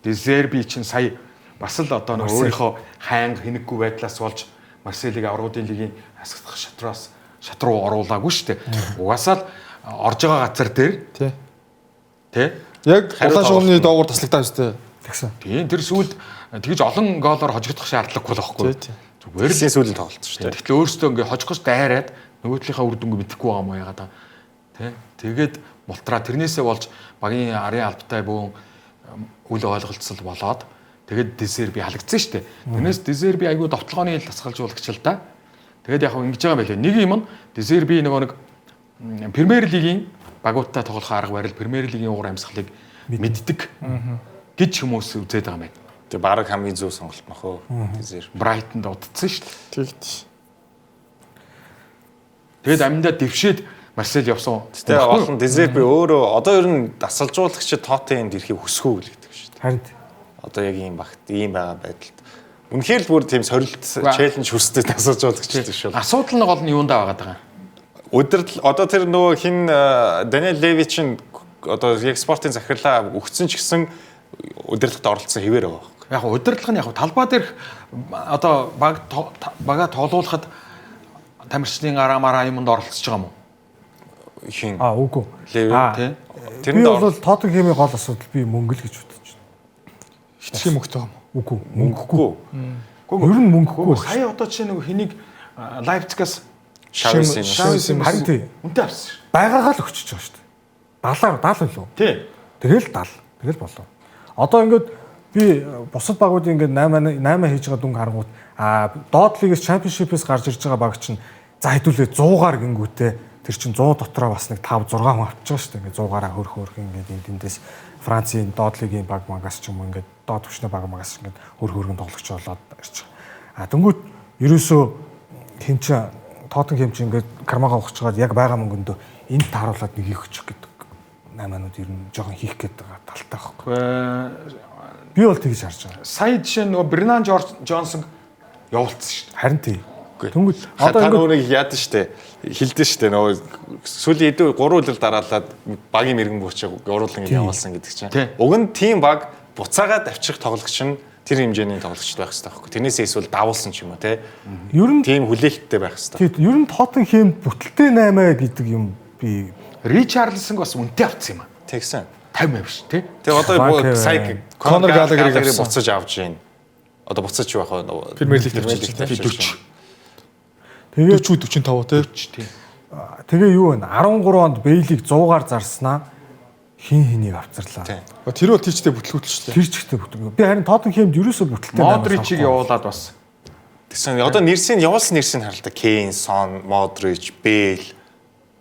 [SPEAKER 3] Дезерби чинь сая бас л одоо нэг өөрийнхөө хайнга хинэггүй байдлаас болж Марселийг аврагуудын лигийн асгах шатраас шат руу оруулаагүй шүү дээ. Угаасаа л орж байгаа газар дээр
[SPEAKER 2] Тий.
[SPEAKER 3] тий.
[SPEAKER 2] Яг
[SPEAKER 4] Хариу
[SPEAKER 2] улаан шугамны доогуур таслагдаа өстэй.
[SPEAKER 1] Тэгсэн.
[SPEAKER 3] Тийм тэр сүүлд тэгж олон гоолоор хожигдох шаардлагагүй л байхгүй.
[SPEAKER 2] Тий, тий.
[SPEAKER 3] Зүгээр л
[SPEAKER 4] Тэгсэн сүүлийн тоглолт шүү дээ.
[SPEAKER 3] Тэгтэл өөрсдөө ингээ хожих гэж дайраад нөгөө талынхаа үр дүнг мэдэхгүй байгаа юм уу яагаад аа. Тэ? Тэгээд мултраа тэрнээсээ болж багийн арын албатай бөөн үл ойлголцол болоод тэгээд Дезерби халагдсан шүү дээ. Тэрнээс Дезерби айгүй довтлогооны дасгалжуулагч л да. Тэгээд яг хав ингэж байгаа юм байлээ. Нэг юм нь Дезерби нөгөө нэг Премьер лигийн багуудтай тоглох арга барил, Премьер лигийн уур амьсгалыг мэддэг гэж хүмүүс үзээд байгаа юм байна.
[SPEAKER 4] Тэгээ бараг хамгийн зөв сонголт мах уу. Тэзэр.
[SPEAKER 3] Брайтонд удцсан шүү дээ.
[SPEAKER 2] Тэгт.
[SPEAKER 3] Тэгээд аминдаа дэвшээд Марсель явсан.
[SPEAKER 4] Тэгээ олон Дезерби өөрөө одоо ер нь дасгалжуулагчид Тоттенхэмд ирэхийг хүсэхгүй л гэдэг шүү дээ.
[SPEAKER 1] Харин
[SPEAKER 4] Одоо яг ийм багт ийм байгаа байдалд үнэхээр л бүр тийм сорилт челленж хүсдэг дасгалжуулагчид биш бол.
[SPEAKER 3] Асуудал нь гол нь юундаа байгаа даа.
[SPEAKER 4] Өдөртөл одоо тэр нөгөө хин Даниэл Леви чинь одоо яг спортын захирлаа өгцөн ч гэсэн удирдлагад оролцсон хэвээр байгаа байхгүй.
[SPEAKER 3] Яг удирдлага нь яг талбай дээрх одоо баг бага тоглуулахад тамирчдын араа мараа юмд оролцож байгаа юм уу?
[SPEAKER 4] Хин
[SPEAKER 1] аа үгүй.
[SPEAKER 4] Леви
[SPEAKER 1] Аа,
[SPEAKER 3] Тий.
[SPEAKER 1] Би
[SPEAKER 4] тэрэнд
[SPEAKER 1] бол Тоттенхэмийн гол асуудал би мөнгө л гэж бодож байна.
[SPEAKER 2] Хитрхи мөнгөтэй юм.
[SPEAKER 1] Үгүй. Мөнгөгүй.
[SPEAKER 4] оролцгүй.
[SPEAKER 1] Ер нь мөнгөгүй.
[SPEAKER 3] Сая одоо жишээ нөгөө хэнийг Лайпцигаас
[SPEAKER 4] Шави Симонс.
[SPEAKER 2] Шави Симонс.
[SPEAKER 1] Харин тий.
[SPEAKER 3] үнтэй авсан шүү.
[SPEAKER 1] Байгаагаа л өчөж байгаа шүү дээ. 70-аар 70 үлээ.
[SPEAKER 3] Тий.
[SPEAKER 1] Тэгэл 70. Тэгэл болов. Одоо ингээд би бусад багуудын ингээд 8 8 хийж байгаа дүнг харангуут а доод лигээс чемпионшипээс гарч ирж байгаа баг чинь за хэдүүлээ 100-аар гингүүтээ Тэр чинь 100 дотроо бас нэг 5 6 хүн авчих байгаа шүү дээ. Ингээд 100 гараа хөрх хөрх ингээд энэ тэндээс Францын доод лигийн баг магаас ч юм уу ингээд доод түвшний баг магаас ингээд хөрх хөргөн тоглогч болоод ирж байгаа. А дөнгөт ерөөсөө хин чинь Тоттенхэм чинь ингээд кармагаа ухаж чагаад яг байгаа мөнгөндөө энд тааруулаад нэг их өчих гэдэг 8-нууд ер нь жоохон хийх гээд байгаа талтай байхгүй. Би бол тэгж харж байгаа.
[SPEAKER 3] Сая жишээ нь нөгөө Бренан Джонсон явуулсан шүү дээ.
[SPEAKER 1] Харин тий. Тэнгүүд
[SPEAKER 4] Одоо та нөгөө нэг яадаг штэ. Хилдэн штэ нөгөө сүүлийн хэдэн 3 үлрэл дараалаад багийн мэрэгэн бүрчээ оруулан ингэ явуулсан гэдэг чинь. Уг нь тим баг буцаагаад авчрах тоглогч нь тэр хэмжээний тоглогч байх хэрэгтэй байхгүй. Тэрнээсээ эсвэл давуулсан ч юм уу те.
[SPEAKER 1] Ер нь
[SPEAKER 4] тийм хүлээлттэй байх хэрэгтэй.
[SPEAKER 1] Тийм ер нь Тоттенхэм бүтэлтэй 8 гэдэг юм би
[SPEAKER 3] Ричарлсон бас үнэтэй авцсан юм а.
[SPEAKER 4] Тэгсэн.
[SPEAKER 3] 50% ш тий.
[SPEAKER 4] Тэгээ одоо сая
[SPEAKER 2] Конор Галагерыг
[SPEAKER 4] буцаж авч гин. Одоо буцаж юу байх вэ?
[SPEAKER 2] Премьер Лиг 40.
[SPEAKER 1] Тэгээд
[SPEAKER 2] 40 45 тий.
[SPEAKER 3] Тий.
[SPEAKER 1] Тэгээ юу вэ? 13 онд Бейлийг 100-аар зарснаа хин хэнийг авцарлаа.
[SPEAKER 2] Тэр бол тийчтэй бүтлгүүтэл шүү дээ.
[SPEAKER 1] Тэр чигтээ бүтлгүү. Би харин Тоттенхэмд ерөөсөө бүтэлтэй
[SPEAKER 3] Модричийг явуулаад бас.
[SPEAKER 4] Тэгсэн одоо нэрсийг явуулсан нэрсийг харалтаа Кейн, Сон, Модрич, Бейл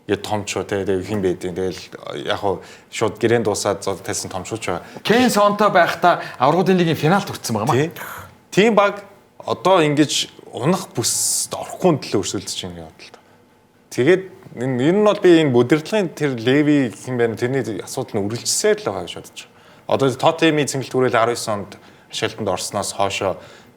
[SPEAKER 4] гэ томчуу те тэгээ хин байдیں۔ Тэгэл яг хуу шууд гэрээн дуусаад зод тайлсан томчууч байгаа.
[SPEAKER 3] Кейн Сонтой байхдаа аврагын лигийн финалд хүрсэн байгаа маа.
[SPEAKER 4] Тийм баг одоо ингэж унах бүс орохгүй төлөө өрсөлдөж байгаа юм бодлоо. Тэгээд энэ нь бол би энэ бүдэрлэгийн тэр Леви хин байна тэрний асуудал нь үргэлжсээр л байгаа гэж бодож байгаа. Одоо Тоттенхэмийн цэнгэлт хүрээлэн 19 онд ашиглалтанд орсноос хоошоо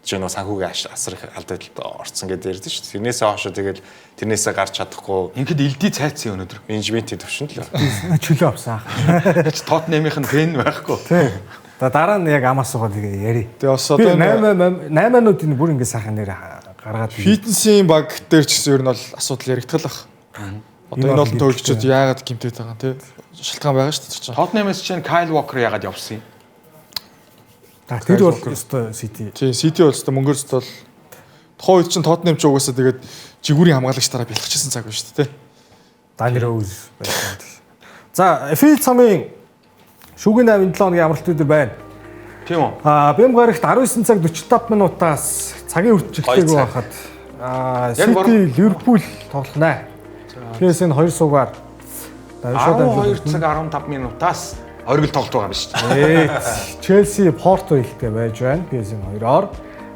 [SPEAKER 4] жишээ нь санхүүгийн асар их алдагдaltaд орцсон гэдэг ярьдэн шүү дээ. Тэрнээсээ хоошоо тэгэл тэрнээсээ гарч чадахгүй.
[SPEAKER 3] Ингээд элдий цайцсан өнөөдөр.
[SPEAKER 4] Менежментийн төвшөнд л.
[SPEAKER 1] Чөлөө авсан.
[SPEAKER 3] Яч Тоттенхэмийнх нь фэн байхгүй.
[SPEAKER 1] Тий. За дараа нь яг амаас суугаад тэгээ яри.
[SPEAKER 2] Тэгээ бас одоо
[SPEAKER 1] 8-8-нууд энэ бүр ингээд сайхан нэр гаргаад
[SPEAKER 2] фитнесийн баг дээр ч гэсэн ер нь бол асуудал яригдах л ах. Одоо энэ олон тоглогчид яагаад гимтээд байгаа юм те? Шалтгаан байгаа шүү дээ.
[SPEAKER 3] Тоттенхэмээс чинь Кайл Уокер яагаад явсан юм?
[SPEAKER 1] За тэр бол өстой Сити.
[SPEAKER 2] Тийм, Сити бол өстой мөнгөөр өстой бол тухайн үед чинь Тоттенхэм ч угаасаа тэгээд жигүүрийн хамгаалагч дараа бэлгэжсэн цаг байна шүү дээ.
[SPEAKER 1] Дани Роуз байсан. За, FA цамын шүүгийн 8 7 хоногийн амралтын өдөр байна.
[SPEAKER 3] Тийм үү?
[SPEAKER 1] Аа, Бэм гарагт 19 цаг 45 минутаас цагийн хүрч эхлэегүй байхад Сити Ливерпул тоглоно. Тэгээс энэ хоёр суугаар
[SPEAKER 3] 12 цаг 15 минутаас оргил тоглолт байгаа юм шүү дээ.
[SPEAKER 1] Челси Порто хэлтэй байж байна. PSG хоёроор.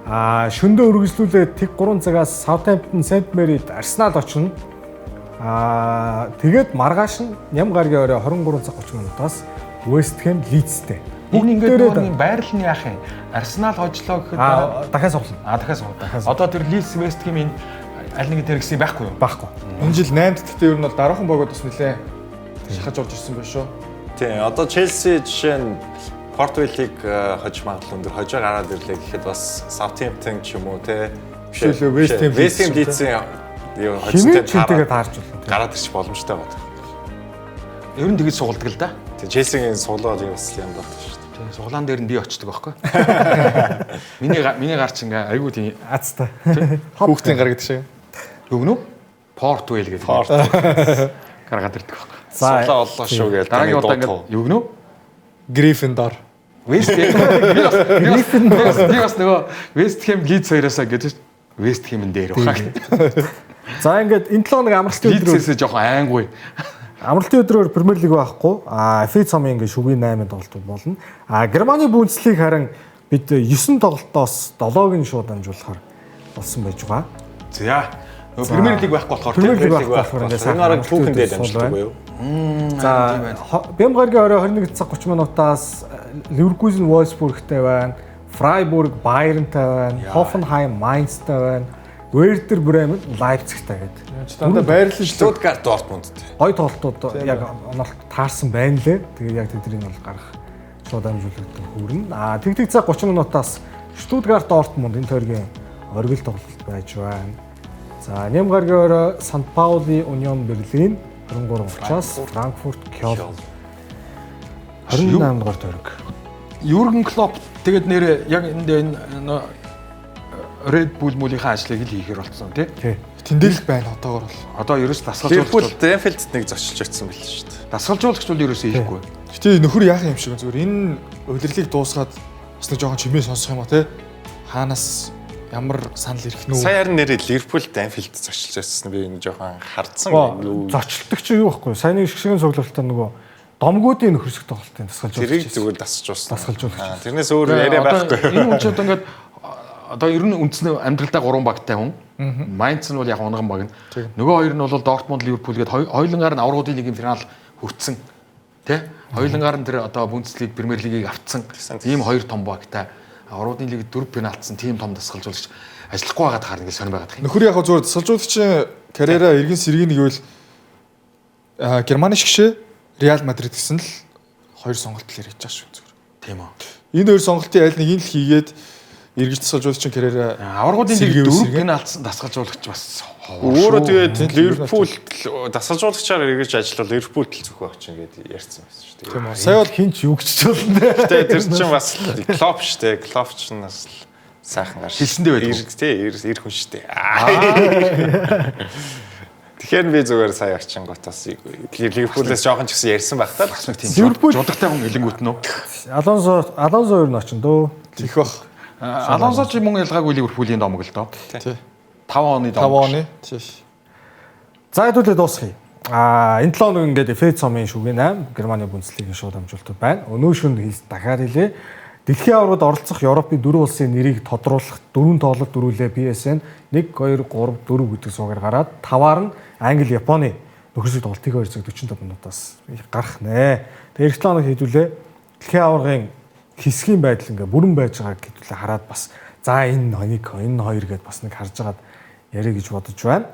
[SPEAKER 1] Аа шөндөө үргэлжлүүлээд тэг 3 цагаас Саутгемптон, Сент Мэрид, Арсенал очино. Аа тэгээд маргааш нь ням гарагийн орой 23 цаг 30 минутаас Вест Хэм Лидстэй.
[SPEAKER 3] Энэ ингээд нөгөө байрлал нь яах юм? Арсенал хожлоо гэхэд
[SPEAKER 1] дахиад суглана.
[SPEAKER 3] Аа дахиад суглана. Одоо тэр Лидс Вест Хэм энэ аль нэг дээр гэсэн байхгүй юу?
[SPEAKER 1] Байхгүй.
[SPEAKER 2] Энэ жил 8-д гэхдээ ер нь бол дараахан богод бас нэлээ шахаж орж ирсэн байх шүү.
[SPEAKER 4] Тийм, одоо Челси жишээ нь Портвейлийг хож магадлал өндөр хожоо гараад ирлээ гэхэд бас Саутгемптон ч юм уу те
[SPEAKER 2] Вест Хэм
[SPEAKER 4] Вест Хэм Лидсийн юу хожсонтой
[SPEAKER 1] таарч болно.
[SPEAKER 4] Гараад ирчих боломжтой байна.
[SPEAKER 3] Ер нь тэгж сугалдаг л да.
[SPEAKER 4] Тийм, Челсигийн суглаа бол бас юм байна шүү дээ.
[SPEAKER 3] Тийм, суглаан дээр нь би очдөг байхгүй. Миний гарч ингээ айгүй тийм
[SPEAKER 1] азтай.
[SPEAKER 2] Хүүхдийн гар гэдэг шиг.
[SPEAKER 3] Юу гэнэ? Портвейл гэдэг. Гаргаад ирдэг байхгүй.
[SPEAKER 4] Суглаа оллоо шүү гэж
[SPEAKER 3] дараагийн удаа ингээд юу гэнэ?
[SPEAKER 2] Гриффиндор.
[SPEAKER 3] Вест Хэм би бас нөгөө Вест Хэм Лидс хоёроосоо гэж Вест Хэм дээр баха.
[SPEAKER 1] За ингээд энэ 7 хоног амралтын өдрөөр
[SPEAKER 3] Лидсээс жоохон айнгүй.
[SPEAKER 1] Амралтын өдрөөр Премьер Лиг байхгүй. А FA цомын ингээд шүгийн 8 тоглолтууд болно. А Германы Бундслиг харин бид 9 тоглолтоос 7-ыг нь шууд дамжуулахар болсон байж байгаа.
[SPEAKER 3] За. Нөгөө Премьер Лиг байхгүй болохоор
[SPEAKER 1] Премьер Лиг байхгүй болохоор ингээд
[SPEAKER 4] сайхан арга түүхэн дээр дамждаг юу?
[SPEAKER 1] За Бэм гарагийн орой 21 цаг 30 минутаас Ливеркузен Вольфсбургтэй байна, Фрайбург Байернтай байна, Хоффенхайм Майнцтай байна, Вердер Бремен Лайпцигтай гэдэг.
[SPEAKER 2] Дандаа байрлал
[SPEAKER 4] Штутгарт Дортмундтай.
[SPEAKER 1] Гой тоглолтууд яг онолт таарсан байна лээ. Тэгээ яг тэднийг бол гарах шууд дамжуулагдсан хүүрнэ. Аа тэг цаг 30 минутаас Штутгарт Дортмунд энэ тойргийн оргил тоглолт байж байна. За ням гарагийн орой Сант Паули Унион Берлин 23:30-аас Франкфурт Кёлн 28 дугаар тойрог.
[SPEAKER 3] Юрген Клопп тэгээд нэрээ яг энэ Red Bull мөлийнхээ ажлыг л хийхээр болцсон тий.
[SPEAKER 2] Тэндэл байна одоогор бол.
[SPEAKER 3] Одоо ерөөс дасгалжуулагч
[SPEAKER 4] бол Энфилдд нэг зочилж очсон байл шүү дээ.
[SPEAKER 3] Дасгалжуулагч бол ерөөсөө хийхгүй.
[SPEAKER 2] Гэтэ нөхөр яах юм шиг зүгээр энэ улирлыг дуусгаад бас нэг жоохон чимээ сонсох юм а тий. Хаанаас Ямар санал ирэх нү?
[SPEAKER 4] Сая харин нэрээ Ливерпулд Анфилд зочилж байсан би энэ жоохон хардсан.
[SPEAKER 1] Зочилдог чи юу байхгүй. Саяны шгшгэн цуглуултаа нөгөө домгуудын нөхөрсөх тоглолтын дасгалжуулагч.
[SPEAKER 4] Тэрийг зүгээр дасчулсан.
[SPEAKER 1] Дасгалжуулагч.
[SPEAKER 4] Тэрнээс өөр яриа байхгүй.
[SPEAKER 3] Энэ хүн чи одоо ингээд одоо ер нь үндсэн амьдралдаа 3 багтай хүн. Майнц нь бол яг унган баг нь. Нөгөө хоёр нь бол Дортмунд, Ливерпул гээд хоёулангаар нь аврагуудын лигийн финал хүртсэн. Тэ? Хоёулангаар нь тэр одоо Бундслиг, Премьер лигийг автсан. Ийм хоёр том багтай. Аврагуудын лиг 4 пеналтсан тийм том дасгалжуулагч ажиллахгүй байгаад харна гэж сонир байгаад байна.
[SPEAKER 2] Нөхөр яг зүгээр дасгалжуулагчийн карьераа эргэн сэргийн гэвэл Германы шгшээ Реал Мадрид гэсэн л хоёр сонголт л яриад байгаа шүү зүгээр.
[SPEAKER 3] Тийм үү.
[SPEAKER 2] Энэ хоёр сонголтын аль нэгийг л хийгээд эргэж дасгалжуулагчийн карьераа
[SPEAKER 3] аврагуудын лиг 4 пеналтсан дасгалжуулагч бас
[SPEAKER 4] өөрөө тэгээд Ливерпул дасгалжуулагчаар эргэж ажиллавал Ливерпулд л зөвхөн очин гэдээ ярьсан байсан шүү дээ.
[SPEAKER 2] Тийм үү. Сая бол
[SPEAKER 1] хин ч юу гэж болно дээ.
[SPEAKER 4] Гэтэ тэр чинь бас Клоп шүү дээ. Клоп чинь бас сайхан гарч.
[SPEAKER 3] Хэлсэндээ байдаг.
[SPEAKER 4] Тий, эр хүн шүү дээ. Тэгэхээр би зүгээр сая очингот бас Ливерпулээс жоохон ч гэсэн ярьсан байх та.
[SPEAKER 3] Бас нэг тийм жудагтай хүн хэлэнгүүт нөө.
[SPEAKER 1] Алонсо ер нь очин дөө.
[SPEAKER 2] Тэх бах.
[SPEAKER 3] Алонсо ч мөн ялгаагүй Ливерпулийн домог л доо.
[SPEAKER 2] Тий.
[SPEAKER 3] 5 оны домог.
[SPEAKER 2] 5 оны. Тий.
[SPEAKER 1] За хэдүүлээ дуусгая. Энэ 7 хоног ингээд FA цомын шүгийн 8 Германы Бундслигийн шууд амжилтууд байна. Өнөө шөнө дахиад хэлье. Дэлхийн аваргад оролцох Европын 4 улсын нэрийг тодруулах 4 тоглолт дөрүүлээ PSN 1 2 3 4 гэдэг суугаар гараад 5-аар нь Англи, Японы нөхөрсөг тоглолтыг 2 цаг 45 минутаас гарах нэ. Тэгээ эх 7 хоног хэдүүлээ дэлхийн аваргын хэсгийн байдал ингээ бүрэн байж байгааг хэдүүлээ хараад бас за энэ нэг энэ хоёр гэдээ бас нэг харж агаад яриа гэж бодож байна.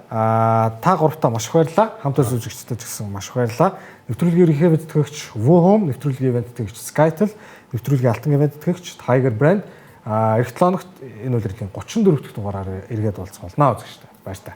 [SPEAKER 1] Та гуравтаа маш их баярлалаа. Хамт үзэгчдэд ч гэсэн маш их баярлалаа. Нэвтрүүлгийн ерөнхий бэлтгэгч Woohome, нэвтрүүлгийн ивент тэтгэгч Skytel, нэвтрүүлгийн алтан ивент тэтгэгч Tiger Brand. Эх 7 хоногт энэ улирлын 34 дахь дугаараар эргээд уулзах болно үзэгчдээ. Баяр таа.